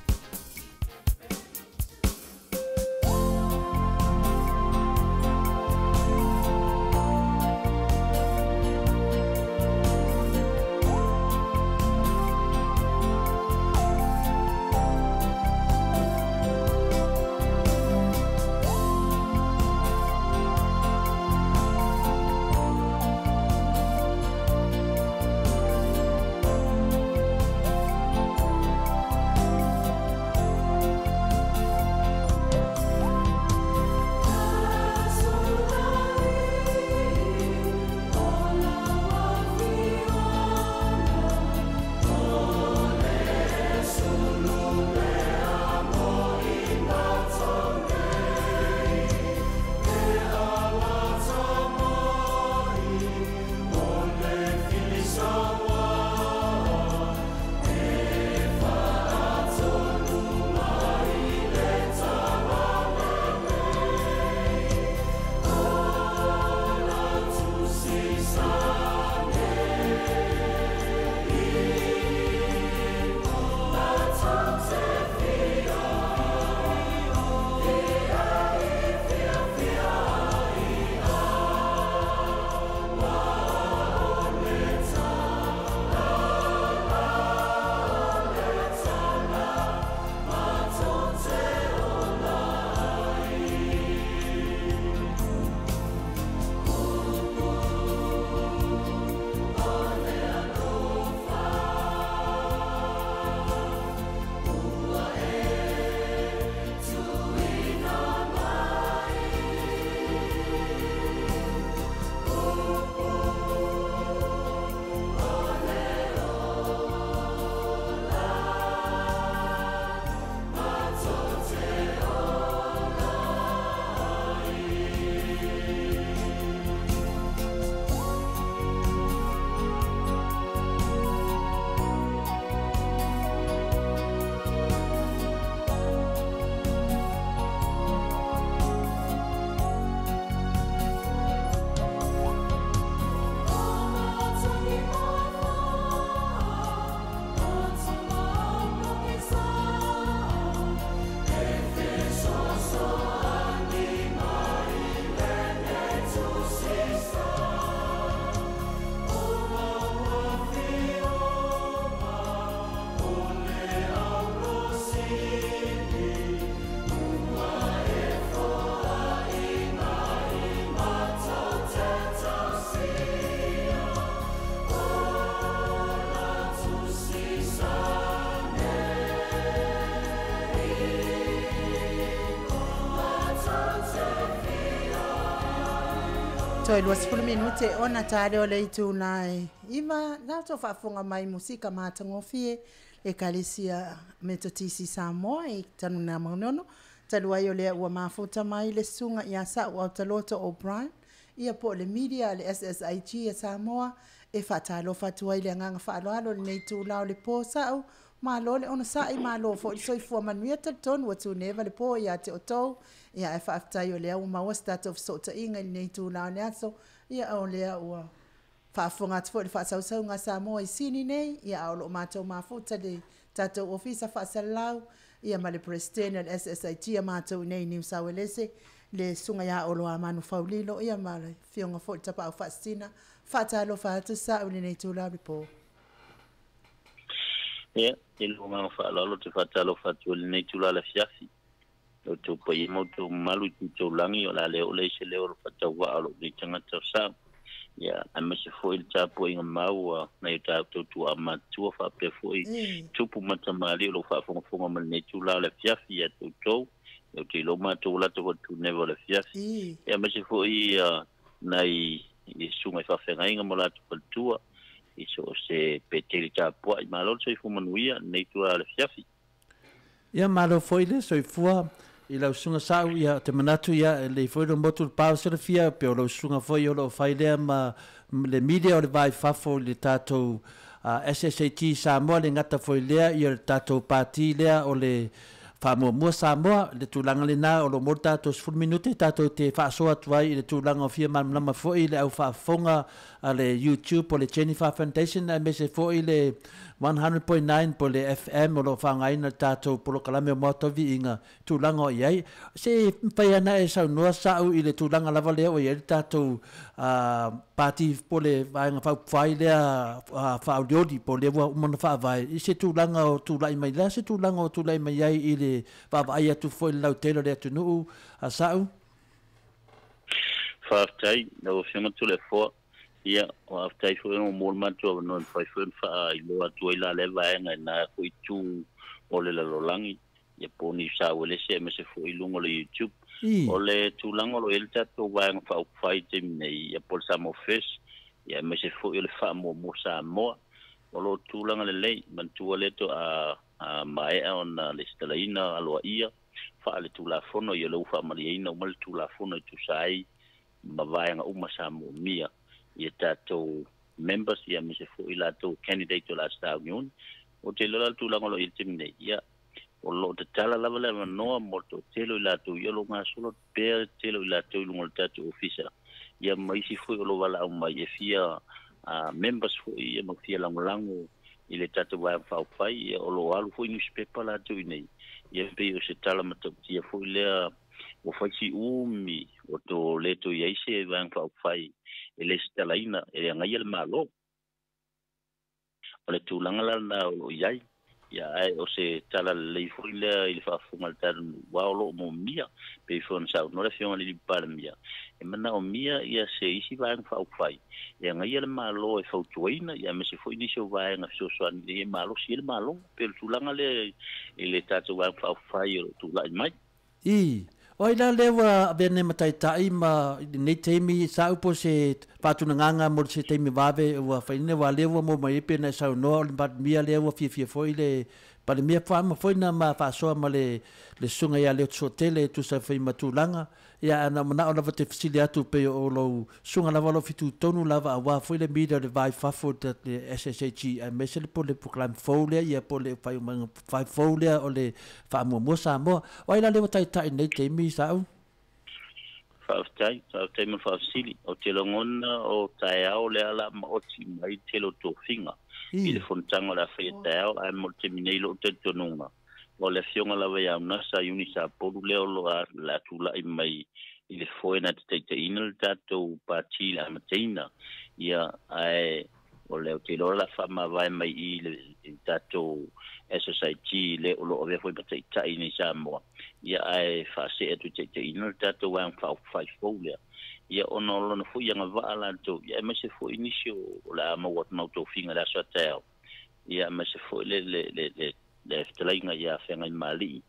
[SPEAKER 2] Toe 20 minute ona tale o le itula e iva na tou faafofoga mai musika matagofie Ekalesia Metotisi Samoa i Tanuna Manono. Talu ai o lea ua mafuta mai le susuga ia Sa'u Autaloto O'Brien ia po o le media le SSIG a Samoa e faatalofa atu ai le agaga faaaloalo lenei itula o le po sa'u Malo le onosaʻi, malo foʻi le soifua manuia talitonu ua tuneva le po iā te outou. Ia ae faafetai o lea ua maua se tatou fesootaiga i lenei itulā o le aso. Ia o lea ua faafofoga atu foi i le faasausauga a Samoa i Sini nei, ia a o loo matou mafuta le tatou ofisa faasalalau, ia ma le Peresetene o le SSIT a matou i nei i Niu Sauelese, le susuga ia Olo Amanu Faulilo, ia ma le afioga foi i le Tapaau Faasisina. Faatalofa atu sa'u i lenei itulā o le po.
[SPEAKER 8] Ia, i lou agaga faaaloalo ou te faatalofa atu ai i lenei itula o le afiafi. O outou paia ma outou mamalu i Tuitoulagi, o le a le oo lea i se leo o le faatauvaa o lou nei tagata o Sa'u. Ia, aemaise foi le tapuaiga mau a nai o tatou tuaa matutua faapea foi tupu ma tamalii o lo o faafogafoga mai i lenei itula o le afiafi ia te outou. Ia, ou te iloa ua matou ola atu foi i le tuneva o le afiafi. Ia, aemaise foi nai susuga i faafeagaiga ma o latou faletua i so o se Peteli tapuai. Malo le soifua manuia i lenei itula o le afiafi.
[SPEAKER 1] Ia malo foi le soifua i lau susuga Sa'u, ia ou te manatu ia e lelei foi lou motu le pa o silafia pei o lau susuga foi o lo o fai lea ma le media o le va i fafo i le tatou SSAT Samoa le gata foi lea ia le tatou pati lea o le Faamuamua Samoa, i le tulaga lena o lo o maua le tatou 10 minute tatou te faasoa atu ai i le tulaga o fia malamalama foi i le au faafofoga a le YouTube po o le Jennifer Foundation aemaise foi le 100.9 po o le FM o lo o faaaogaina i le tatou polokalame o Maota o Viiga, tulaga o i ai. Se mafai ana e saunoa sa'u i le tulaga lava lea ua i ai le tatou pati po o le Vaega Faaupufai lea Faaolioli po o lea ua uma ona faavae i se tulaga o tulai mai le a se tulaga o tulai mai ai i le vaavaai atu foi i le lautele o le atunuu a sa'u?
[SPEAKER 8] Faafetai lau Afioga Toleafoa. Ia, faafetai foi ona ua maua le matou avanoa e mafai foi ona faailoa atu ai la lea vaega i lena foi itu o le lalolagi, ia po o Niu Sauelese aemaise foi i luga o le YouTube. O le tulaga o lo o i ai le tatou Vaega Faaupufai i le taimi nei, ia po o le Samoa First, ia aemaise foi o le Faamuamua Samoa, o lo o tulaga lelei. Manatua lea toa maea ona lesitalaina aloaia faale-tulafono, ia o lea ua faamalieina uma le tulafono e tusa ai ma vaega uma sa moomia ia tatou members ia aemaise foi latou candidate o le a sauniuni. Ou te iloa la le tulaga o lo o i ai le taimi nei, ia o lo o tatala lava le avanoa mo le toatele o i latou ia o lo o gasolo atu pea le tele o i latou i luga o le tatou ofisa ia ma isi foi o lo o valaau mai e fia members foi ia ma fia lagolago i le tatou Vaega Faaupufai, ia o lo o alu foi newspaper latou i nei. Ia pei o se tala matautia foi lea ua fai si umi o to le toe i ai se Vaega Faaupufai e lesitalaina e agaia le Malo. O le tulaga la lena o lo o i ai, ia ae o se tala lelei foi lea i le faafofoga a le tatou nuu, aua o lo o moomia, pei foi ona saunoa le Afioga i le Alii Palemia, e manaomia ia se isi Vaega Faaupufai e agaia le Malo e fautuaina, ia aemaise foi nisi o vaega fesoasoani ina ia malosi ai le Malo. Pei o le tulaga lea i le tatou Vaega Faaupufai o lo o tulai mai.
[SPEAKER 1] Ii, O ai la lea ua avea nei ma taitai ma i lenei taimi sa upu o se faatunagaga mo se taimi vave ua fai nei aua lea ua maua mai ai pei ona e saunoa o le Palemia lea ua fiafia foi le Palemia ma foi na ma faasoa ma le Susuga ia Leota Suatele e tusa foi ma tulaga. Ia ae na ou manao lava te fesili atu pei o lou susuga lava o lo o fitutonu lava aua foi le media o le va i fafo i le SSHE aemaise le po le program fou lea ia po o le faaiuga fou lea o le Faamuamua Samoa. O ai la lea ua taitai i lenei taimi, Sa'u?
[SPEAKER 8] Faafetai, faafetai mo le faafesili. Ou te lagona o taeao lea la maoti mai le tele o tofiga i le fonotaga o le a faia taeao, ae mo le taimi nei lou talitonuga, o le afioga lava ia Unasa Iuni Sapolu lea o lo o le a tulai mai i le foe na te taitaiina le tatou pati i le amataina. Ia, ae o le ou te iloa o le a faamavae mai i i le tatou SSIT le o lo o avea foi ma taitai nei Samoa, ia ae faasee atu i taitaiina le tatou Vaega Faaupufai fou lea, ia ona o lona foi agavaa latou, ia aemaise foi nisi o le a maua atu mau tofiga i le aso a taeao, ia aemaise foi le le le le le fetalaiga ia Feagaimaalii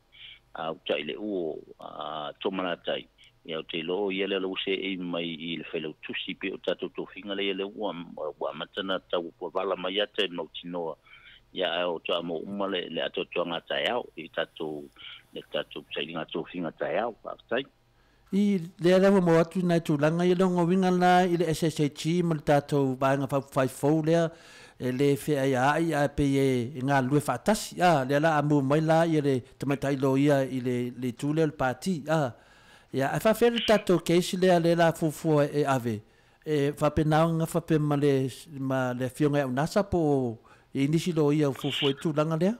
[SPEAKER 8] a uta i le uo a Tomalatai, ia ou te iloa o ia lea o lea ua seei mai i le failautusi pei o tatou tofiga lea lea ua ua amata ona tau vala mai ia te mautinoa, ia ae o toa mo uma le le atoatoaga a taeao i tatou le tatou sailiga tofiga taeao. Faafetai.
[SPEAKER 1] I lea lava maua atu nai tulaga ia, lona uiga la i le SSHG ma le tatou Vaega Faaupufai fou lea, e lē feaiaai ae pei e galulue faatasi a lea la a mu mai la ia le tamaitai loia i le le itu lea o le pati a ia ae faafefea le tatou case lea lea la fuafua e ave e faapena ona gafa pea ma le ma le afioga ia Unasa po o i ai nisi loia o fuafua i le tulaga lea.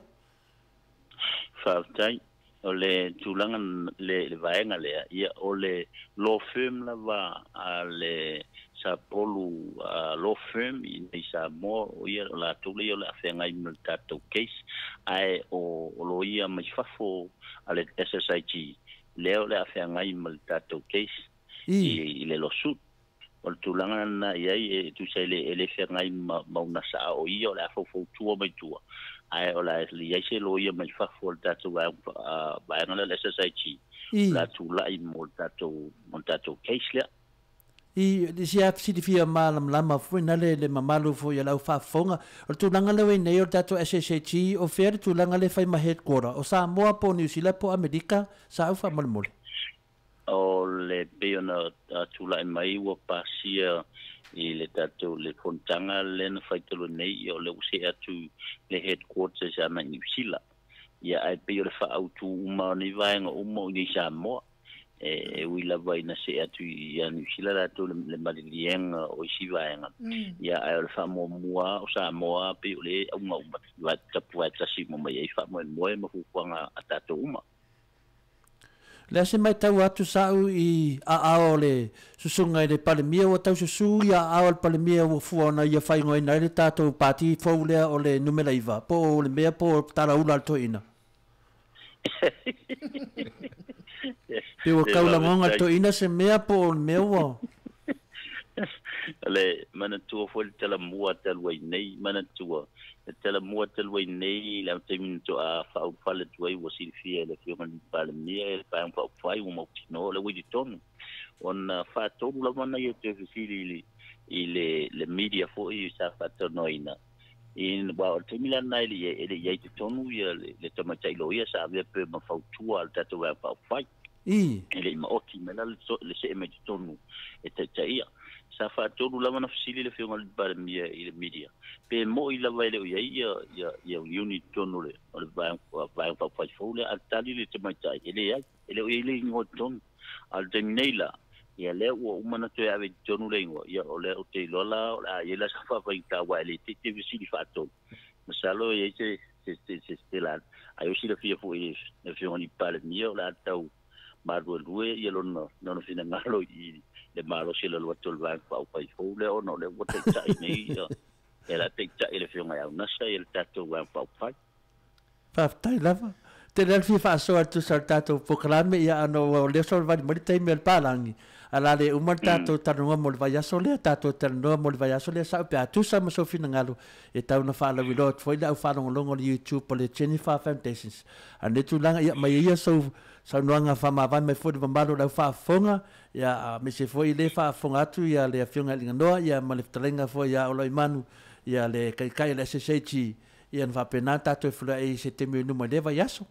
[SPEAKER 8] Faafetai. O le tulaga le le vaega lea, ia o le law firm lava a le Sapolu Law Firm i inei i Samoa, o ia o latou lea o le a feagai ma le tatou case, ae o o loia mai fafo a le SSIG lea o le a feagai ma le tatou case i i le lawsuit. O le tulaga lena i ai e tusa e le e le feagai ma ma una saa o ia o le a faufautua mai tua, ae o le a i ai se loia mai fafo a le tatou vaega lea o le SSIG o le a tulai mo le tatou mo le tatou case lea.
[SPEAKER 1] I sia silafia malamalama foi na le le mamalu foi o le au faafofoga. O le tulaga lea ua i nei o le tatou SSHE, o fea le tulaga lea e fai ma headquarter? O Samoa po o Niu Sila po o Amerika? Sa au faamolemole.
[SPEAKER 8] O le pei ona tulai mai ua pasia i le tatou le fonotaga lea na fai talu ai nei, ia o lea ua see atu le headquarters agai i Niu Sila. Ia ae pei o le faaautu uma o nei vaega uma o i nei Samoa. E ui lava ina see atu ia Niu Sila latou le maliliega o isi vaega, ia ae o le faamuamua o Samoa pei o le auga uma tapuvae tasi uma mai ai faamoemoe ma fuafuaga a tatou uma.
[SPEAKER 1] Le a se matau atu sa'u i aao o le susuga i le Palemia ua tau susū i aao o le Palemia ua fua ona ia faaigoaina ai le tatou pati fou lea o le numera 9 po o le mea po o talaula a le toeaina. Pe ua tau lagoga le toeaina se mea po o le mea ua.
[SPEAKER 8] Le manatua foi le talamua talu ai nei, manatua le talamua talu ai nei le taimi na to'a faaulufale atu ai ua silafia e le Afioga i le Palemia e le Vaega Faaupufai ua mautinoa le ua i totonu ona faatolu lava na ia toe fesili i le le media foi sa faatalanoaina i aua o le taimi la lena e le i ai totonu ia le tamaitai loia sa avea pe ma fautua a le tatou Vaega Faaupufai. E le i maoti mai la le see mai totonu e taitaia. Sa faatolu lava na fesili le Afioga i le Palemia i le media, pe mo'i lava e le o i ai ia ia ia union i totonu o le o le Vaega Faaupufai fou lea, a tali le tamaitai, e leai, e le o i ai le igoa i totonu. A o le taimi nei la, ia lea ua uma ona toe ave i totonu le igoa, ia o lea ou te iloa la o le a i ai la sa faafaigata aua e le teite fesili faatolu. Masalo e i ai se se se se se la ai o silafia foi i le Afioga i le Palemia o le a tau maluelue ia lona lona finagalo i le malosi o le alu atu o le Vaega Faaupufai fou lea ona o lea ua taitai nei ia e la taitai le Afioga ia Unasa ia le tatou Vaega Faaupufai.
[SPEAKER 1] Faafetai lava. Tele lava le fia faasoa e tusa o le tatou polokalame, ia ana ua lea solovali mai le taimi o le palagi, a o le a le uma le tatou talanoa mo le vaiaso lea, tatou talanoa mo le vaiaso lea sa'u pe a tusa ma sou finagalo e tau ona faalauiloa atu foi le au faalogologo o le YouTube o le Jennifer Foundations. A o lenei tulaga, ia aumai ia sou saunoaga faamavae mai foi le mamalu o le au faafofoga, ia aemaise foi le faafofoga atu ia le Afioga ia Liganoa, ia ma le fetalaiga foi ia Oloimanu, ia le Taitai o le SSH Ia ona faapena tatou e feiloai i se taimi o i luma i lea vaiaso.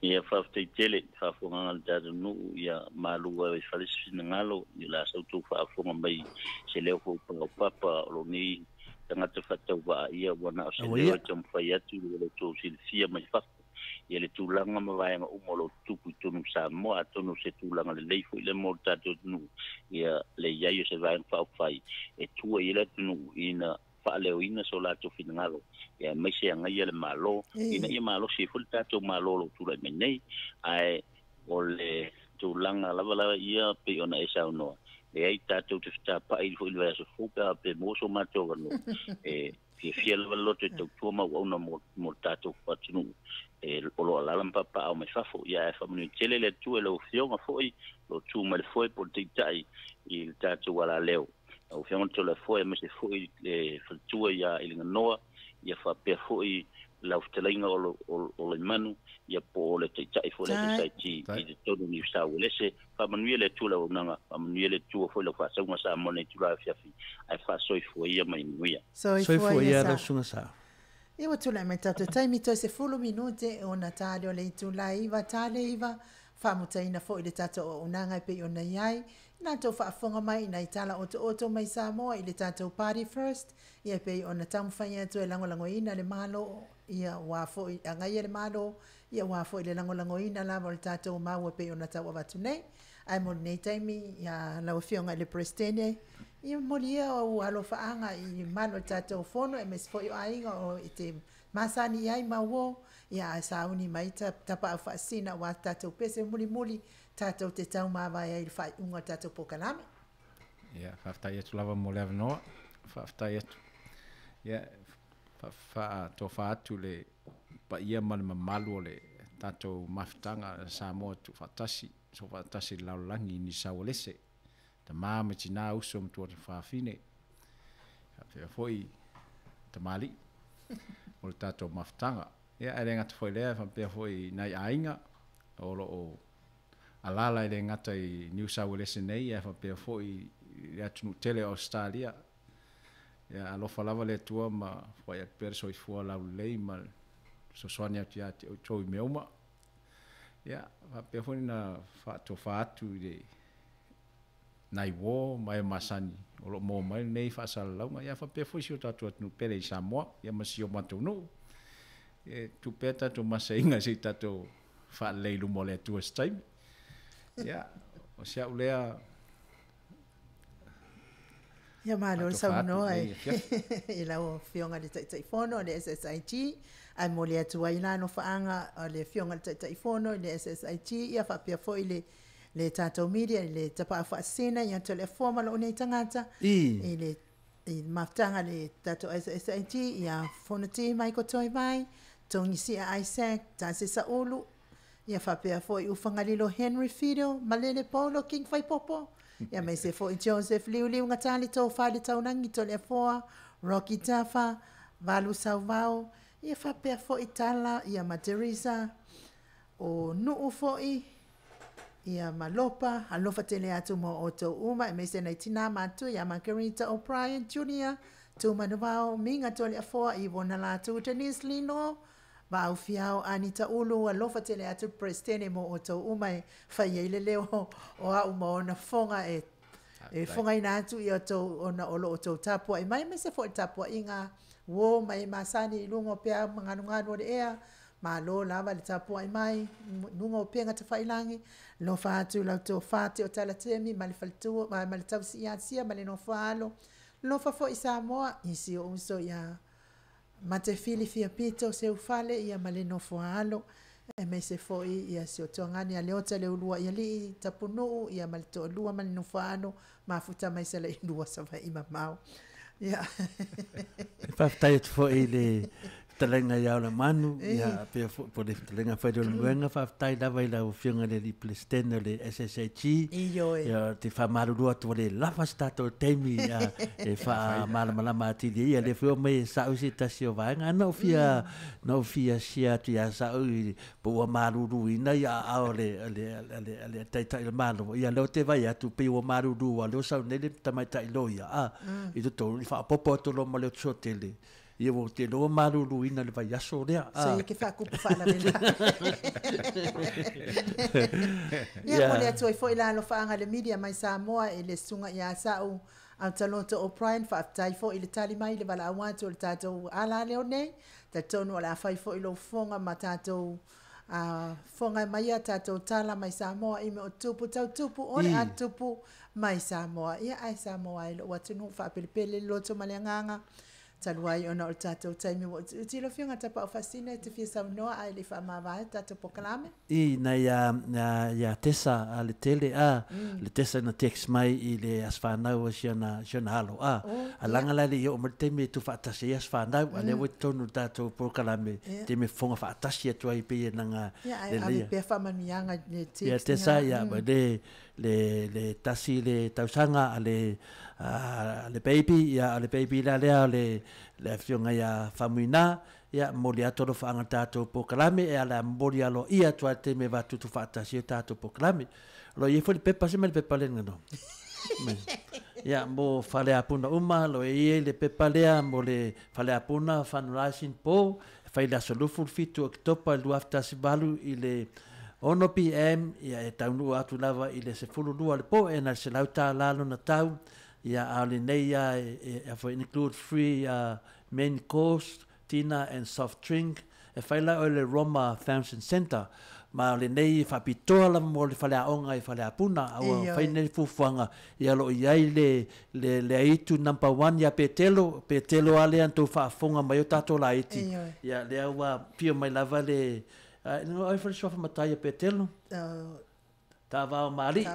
[SPEAKER 8] Ia faafetai tele i le faafofogaaga a le tatou nuu, ia malu ai fale se finagalo, ia o le a sa outou faafofoga mai se leo fou paopapa o lou nei tagata faatauvaa, ia ua na o se leo e taumafai atu i lo outou silafia mai fafo ia le tulaga ma vaega uma o lo o tutupu i totonu o Samoa, atonu o se tulaga lelei foi lea mo le tatou atunuu, ia le i ai o se Vaega Faaupufai e tua i ai le atunuu ina faaleoina so latou finagalo, aemaise agaia le Malo, ina ia malosi ai foi le tatou Malo o lo o tulai mai nei. Ae o le tulaga lava la ia pei ona e saunoa, leai tatou te fetapa'i foi i le vaiaso fou pe a pe maua so matou avanoa. E fiafia lava le loto e tautua ma auauna mo le tatou atunuu e o lo o alaala ma papaaao mai fafo. Ia ae faamanuia tele le Atua i lau Afioga foi o lo o tu mai le foe po o le taitai i le tatou alaleo. Lau Afioga i le Toleafoa aemaise foi le faletua ia Iliganoa, ia faapea foi lau fetalaiga o Oloimanu, ia po o le Taitai foi o le SSIT i totonu o Niu Sauelese. Faamanuia le Atua i lau auaunaga, faamanuia le Atua foi i lau faasauga Samoa i lenei itula afiafi, ae faasoifua ia ma ia manuia.
[SPEAKER 1] Soifua ia lau Susuga Sa.
[SPEAKER 2] Ia ua tulai mai tatou taimi toe 10 minute ona tali o le itula e 9 tale 9 faamutaina foi le tatou auaunaga e pei ona i ai. Na tou faafofoga mai i nai tala otooto mai Samoa i le tatou Party First, ia pei ona taumafai atu e lagolagoina le Malo, ia aua foi e agaia le Malo, ia aua foi le lagolagoina lava o le tatou mau e pei ona tau avatu nei. Ae mo lenei taimi, ia lau Afioga i le Peresetene, ia momoli ia ou alofaaga i le mamalu o le tatou Fono aemaise foi o aiga o e te masani i ai ma uo, ia ae sauni mai tapaau faasisina aua se tatou pese mulimuli tatou te taumavae ai i le faaiuga o le tatou polokalame.
[SPEAKER 7] Ia, faafetai atu lava mo le avanoa. Faafetai atu. Ia, faatofa atu le paia ma le mamalu o le tatou mafutaga Samoa Tuufaatasi, Soofaatasi i le lalolagi i Niu Sauelese, tama ma tina, uso ma tuatafafine, faapea foi tamalii o le tatou mafutaga. Ia, ae le gata foi i lea, faapea foi i nai aiga o loo alaala e le gata i Niu Sauelese nei, ae faapea foi i le atunuu tele o Ausetalia. Ia alofa lava le Atua ma foai atu pea le soifua laulelei ma le fesoasoani atu ia te outou i mea uma. Ia faapea foi ona faatofa atu i le nai uo ma e masani o loo maua mai lenei faasalalauga, ia faapea foi si o tatou atunuu pele i Samoa, ia ma si o matou nuu. E tuu pea tatou masaiga se i tatou faalelei i luma o le Atua i se taimi. Ia, o si au lea.
[SPEAKER 2] Ia malo le
[SPEAKER 7] faatofa atu
[SPEAKER 2] saunoa
[SPEAKER 7] lenei afiafi.
[SPEAKER 2] i lau Afioga i le Taitaifono o le SSIG, ae momoli atu ai la alofaaga a le Afioga i le Taitaifono i le SSIG, ia faapea foi le tatou media i le Tapaau Faasisina ia Toleafoa ma lou nei tagata i le i le mafutaga a le tatou SSIG, ia Fonoti Michael Toivai, Togisia Isaac, Tasi Saulu, ia faapea foi Ufagalilo Henry Fido, Malele Paulo King Faipopo, ia aemaise foi Joseph Liuliu Gatali Tofa le Taulagi Toleafoa, Rocky Tafa, Valu Sauvao, ia faapea foi Tala, ia ma Teresa, o Nuu foi, ia ma Lopa, alofa tele atu ma outou uma, aemaise nai tina matutua ia Margarita O'Brien Jr., Tumanuvao, Minga Toleafoa, Ivona Latu, Denise Lino, Vaau Fiao, Anita Ulu, alofa tele atu Peresetene mo outou uma e fai ai le leo o au ma ona fofoga e fogaina atu i outou ona o lo outou tapuai mai, aemaise foi le tapuaiga uo ma e masani i luga o peau ma galugalu o le ea. Malo lava le tapuai mai luga o upega tafailagi, lofa atu lau tofa Teo Talatemi ma le faletua ma le tausi ia Sia ma le nofo a alo. Lofa foi Samoa i si ou uso ia Matefili Fiapito Seufale ia ma le nofo a alo, aemaise foi ia si o tuagani a Leota le ulua i alii Tapunuu ia ma le toalua ma le nofo a alo, mafuta mai Salailua Savaii mamao. Ia.
[SPEAKER 1] Faafetai atu foi i le fetalaiga ia Olamanu, ia pea foi po le fetalaiga foi le Olemuega, faafetai lava i lau Afioga i le alii Peresetene o le SSIG.
[SPEAKER 2] Ioe.
[SPEAKER 1] Ia te faamalulu atu ua le lava se tatou taimi e faamalamalama atili ai, ia lea foi e omai e sa'u se tasi o vaega. Ae na ou fia na ou fia share atu ia sa'u i po ua maluluina ia aao o le Taitai o le Malo, ia lea ou te vaai atu pei ua malulu aua o lea ua sau nei le tamaitai loia i totonu i faaopoopo atu loa ma le Sotele. Ia ua ou te iloa ua maluluina i le vaiaso lea.
[SPEAKER 2] So ia ke faakupu faalavelave. Ia momoli atu ai foi la alofaaga le media mai Samoa i le susuga ia Sa'u Autaloto O'Brien, faafetai foi i le tali mai i le valaau atu o le tatou alaleo nei. Talitonu o le a fai foi lou fofoga ma tatou fofoga mai a tatou tala mai Samoa i mea o tupu tau tupu o le a tupu mai Samoa. Ia ae Samoa e lou atunuu faapelepele le loto ma le agaga talu ai ona o le tatou taimi ua utiuti. Lau Afioga Tapaau Faasisina e te fia saunoa ae le i faamavae le tatou polokalame.
[SPEAKER 1] I na ia Tesa a le tele a le Tesa na text mai i le aso fanau o si ona alo a a laga la le i oo mai le taimi e tuufaatasi ai aso fanau a lea ua i totonu o le tatou polokalame taimi e fofoga faatasi atu ai pei e naga
[SPEAKER 2] Ia ae ave pea faamanuiaga i le text
[SPEAKER 1] ia Tesa ia le tasi le tausaga a le baby, ia o le baby la lea o le afioga ia Famuina, ia momoli atu alofaaga i le tatou polokalame, e ala momoli aloaia atu lava i le taimi e vatutu faatasi ai le tatou polokalame. O lo o i ai foi le pepa, se mai le pepa lea Gano. Ia mo Faleapuna uma, o lo o i ai le pepa lea mo le Faleapuna Fundraising Po, e fai i le aso 27 Oketopa 2018 i le 6 pm ia e taunuu atu lava i le 12 le po e na le $100 lona tau. Ia a o lenei ia e foi include free main course, dinner and soft drink. E fai la o le Roma Fountain Center. Ma o lenei faapitoa lava mo le faleaoga i Faleapuna, a ua fai nei fuafuaga ia o lo o i ai le aitu number 1 ia Petelo, Petelo a lea na tou faafofoga mai o tatou laiti. Ia lea ua fia mai lava le ai foi le suafa matai ia Petelo. Tavao Mali,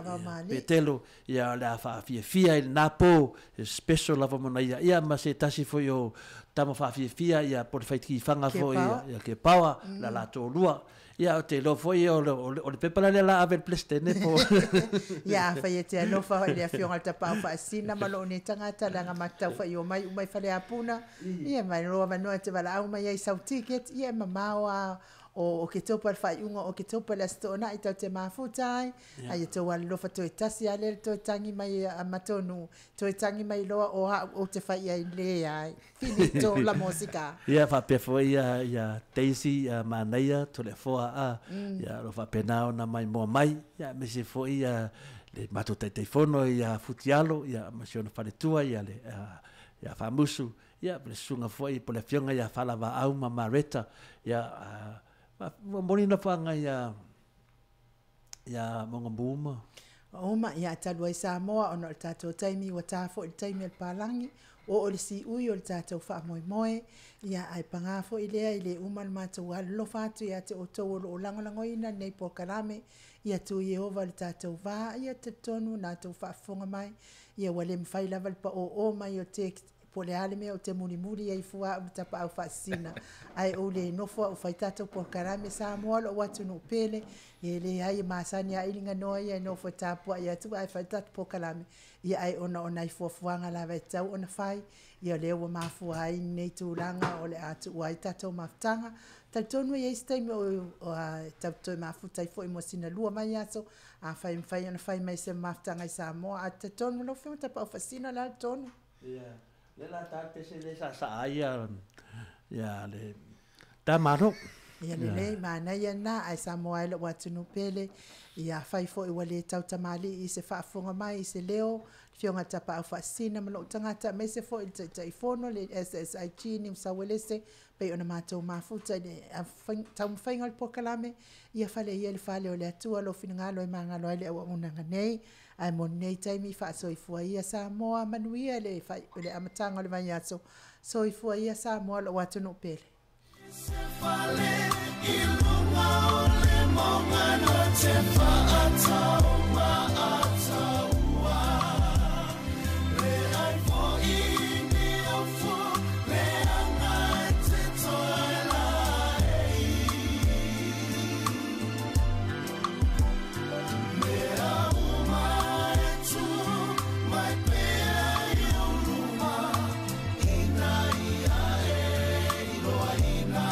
[SPEAKER 1] Petelo, ia le a faafiafia i lena po, e special lava mona ia, ia ma se tasi foi o tama faafiafia, ia po le faitikifaga foi, ia ke pawa, la latou lua. Ia o te iloa foi o le pepa la lea la ave le Presidente po.
[SPEAKER 2] Ia a fai e te alofa hoi le afioga le tapao faasina ma loo nei tagata leaga matatau faaiua mai uma i Faleapuna. Ia mai loa avanoa e te valaau mai ai sau ticket, ia e mamao a o Oketopa le faaiuga o Oketopa le Aso Toonai tau te mafuta ai, ai e tou alolofa toe tasi a lea le toe tagi mai a matonu, toe tagi mai loa o au ou te fai ai leai. Finito la musica.
[SPEAKER 1] Ia faapea foi ia Daisy ia Manaia Toleafoa a ia o lo faapena ona maimoa mai, ia aemaise foi ia le matou taitaifono ia Futialo ia ma si ona faletua ia le ia Faamusu, ia le susuga foi po le afioga ia Falavaau ma Mareta, ia ua moni na faga ia ia Mogamuma.
[SPEAKER 2] Uma ia talu ai Samoa ona o le tatou taimi ua ta foi le taimi o le palagi, o le siui o le tatou faamoemoe, ia ae paga foi lea i le uma le matou alolofa atu ia te outou o loo lagolagoina lenei polokalame, ia tu Iehova le tatou va, ia talitonu na tou faafofoga mai, ia ua le mafai lava le paoo mai o text, po le a le mea o te mulimuli ai fua au tapaau faasina, ai o le nofo au fai tatou polokalame Samoa loo atunuu pele, e le ai e masani a ilinga noa ia e nofo e tapua ia atu ai fai tatou polokalame, ia ai ona o nai fuafuaga lava e tatau ona fai, ia lea ua mafua ai lenei tulaga o le a tuua ai tatou mafutaga. Talitonu e i ai se taimi o tau toe mafuta ai foi mo sina 2 vaiaso, a fai mafai ona fai mai se mafutaga i Samoa, a talitonu lau afioga tapaau faasina le a le tonu.
[SPEAKER 1] Ia, le la ta pese le sa sa ai ia le tamalo.
[SPEAKER 2] Ia lelei, manaia na, ai Samoa ai lou atunuu pele, ia fai foi ua le tautamali'i i se faafofoga mai i se leo, fioga tapaau faasina ma lou tagata, aemaise foi le taitaifono le SSIG Niu Sauelese, pei ona matou mafuta i le taumafaiga o le polokalame, ia fale ia le fale o le Atua lou finagalo e magalo ai le auaunaga nei, ae mo lenei taimi faasoifua ia Samoa, manuia le amataga o le vaiaso, soifua ia Samoa lou atunuu pele.
[SPEAKER 3] Se fale i luga o le mauga na te faatau maataua. Le ai foi ni ofu, le anga e te toe laei. Mea uma e tū mai pea i o luma, ina ia e iloaina.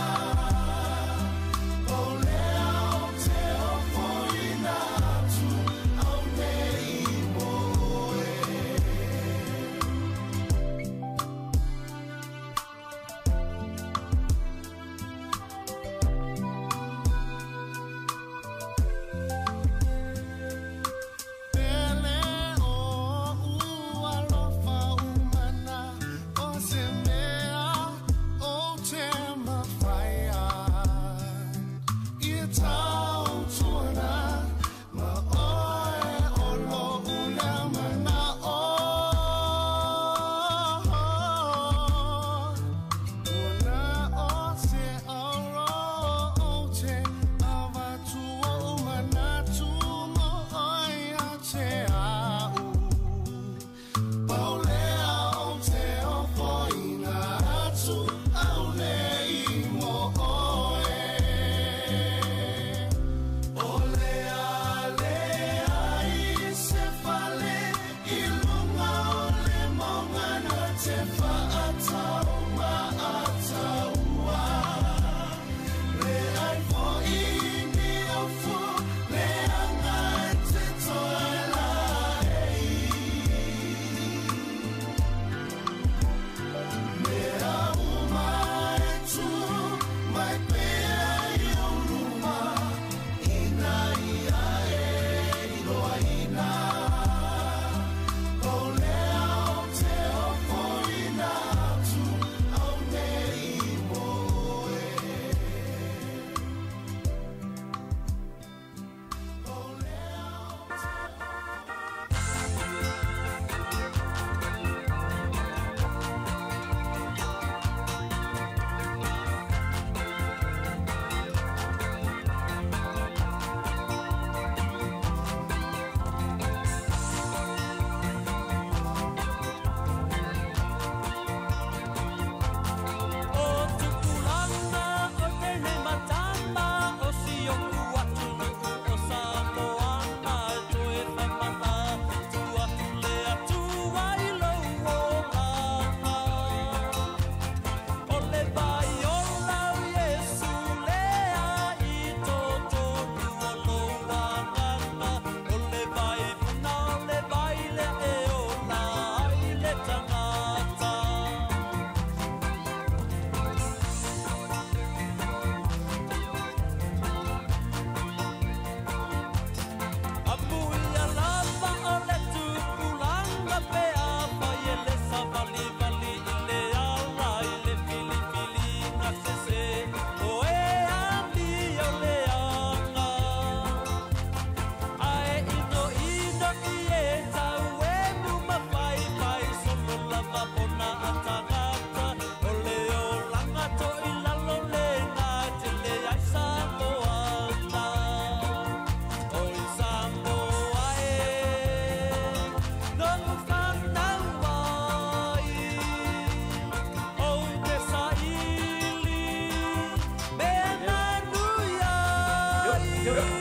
[SPEAKER 3] Yeah.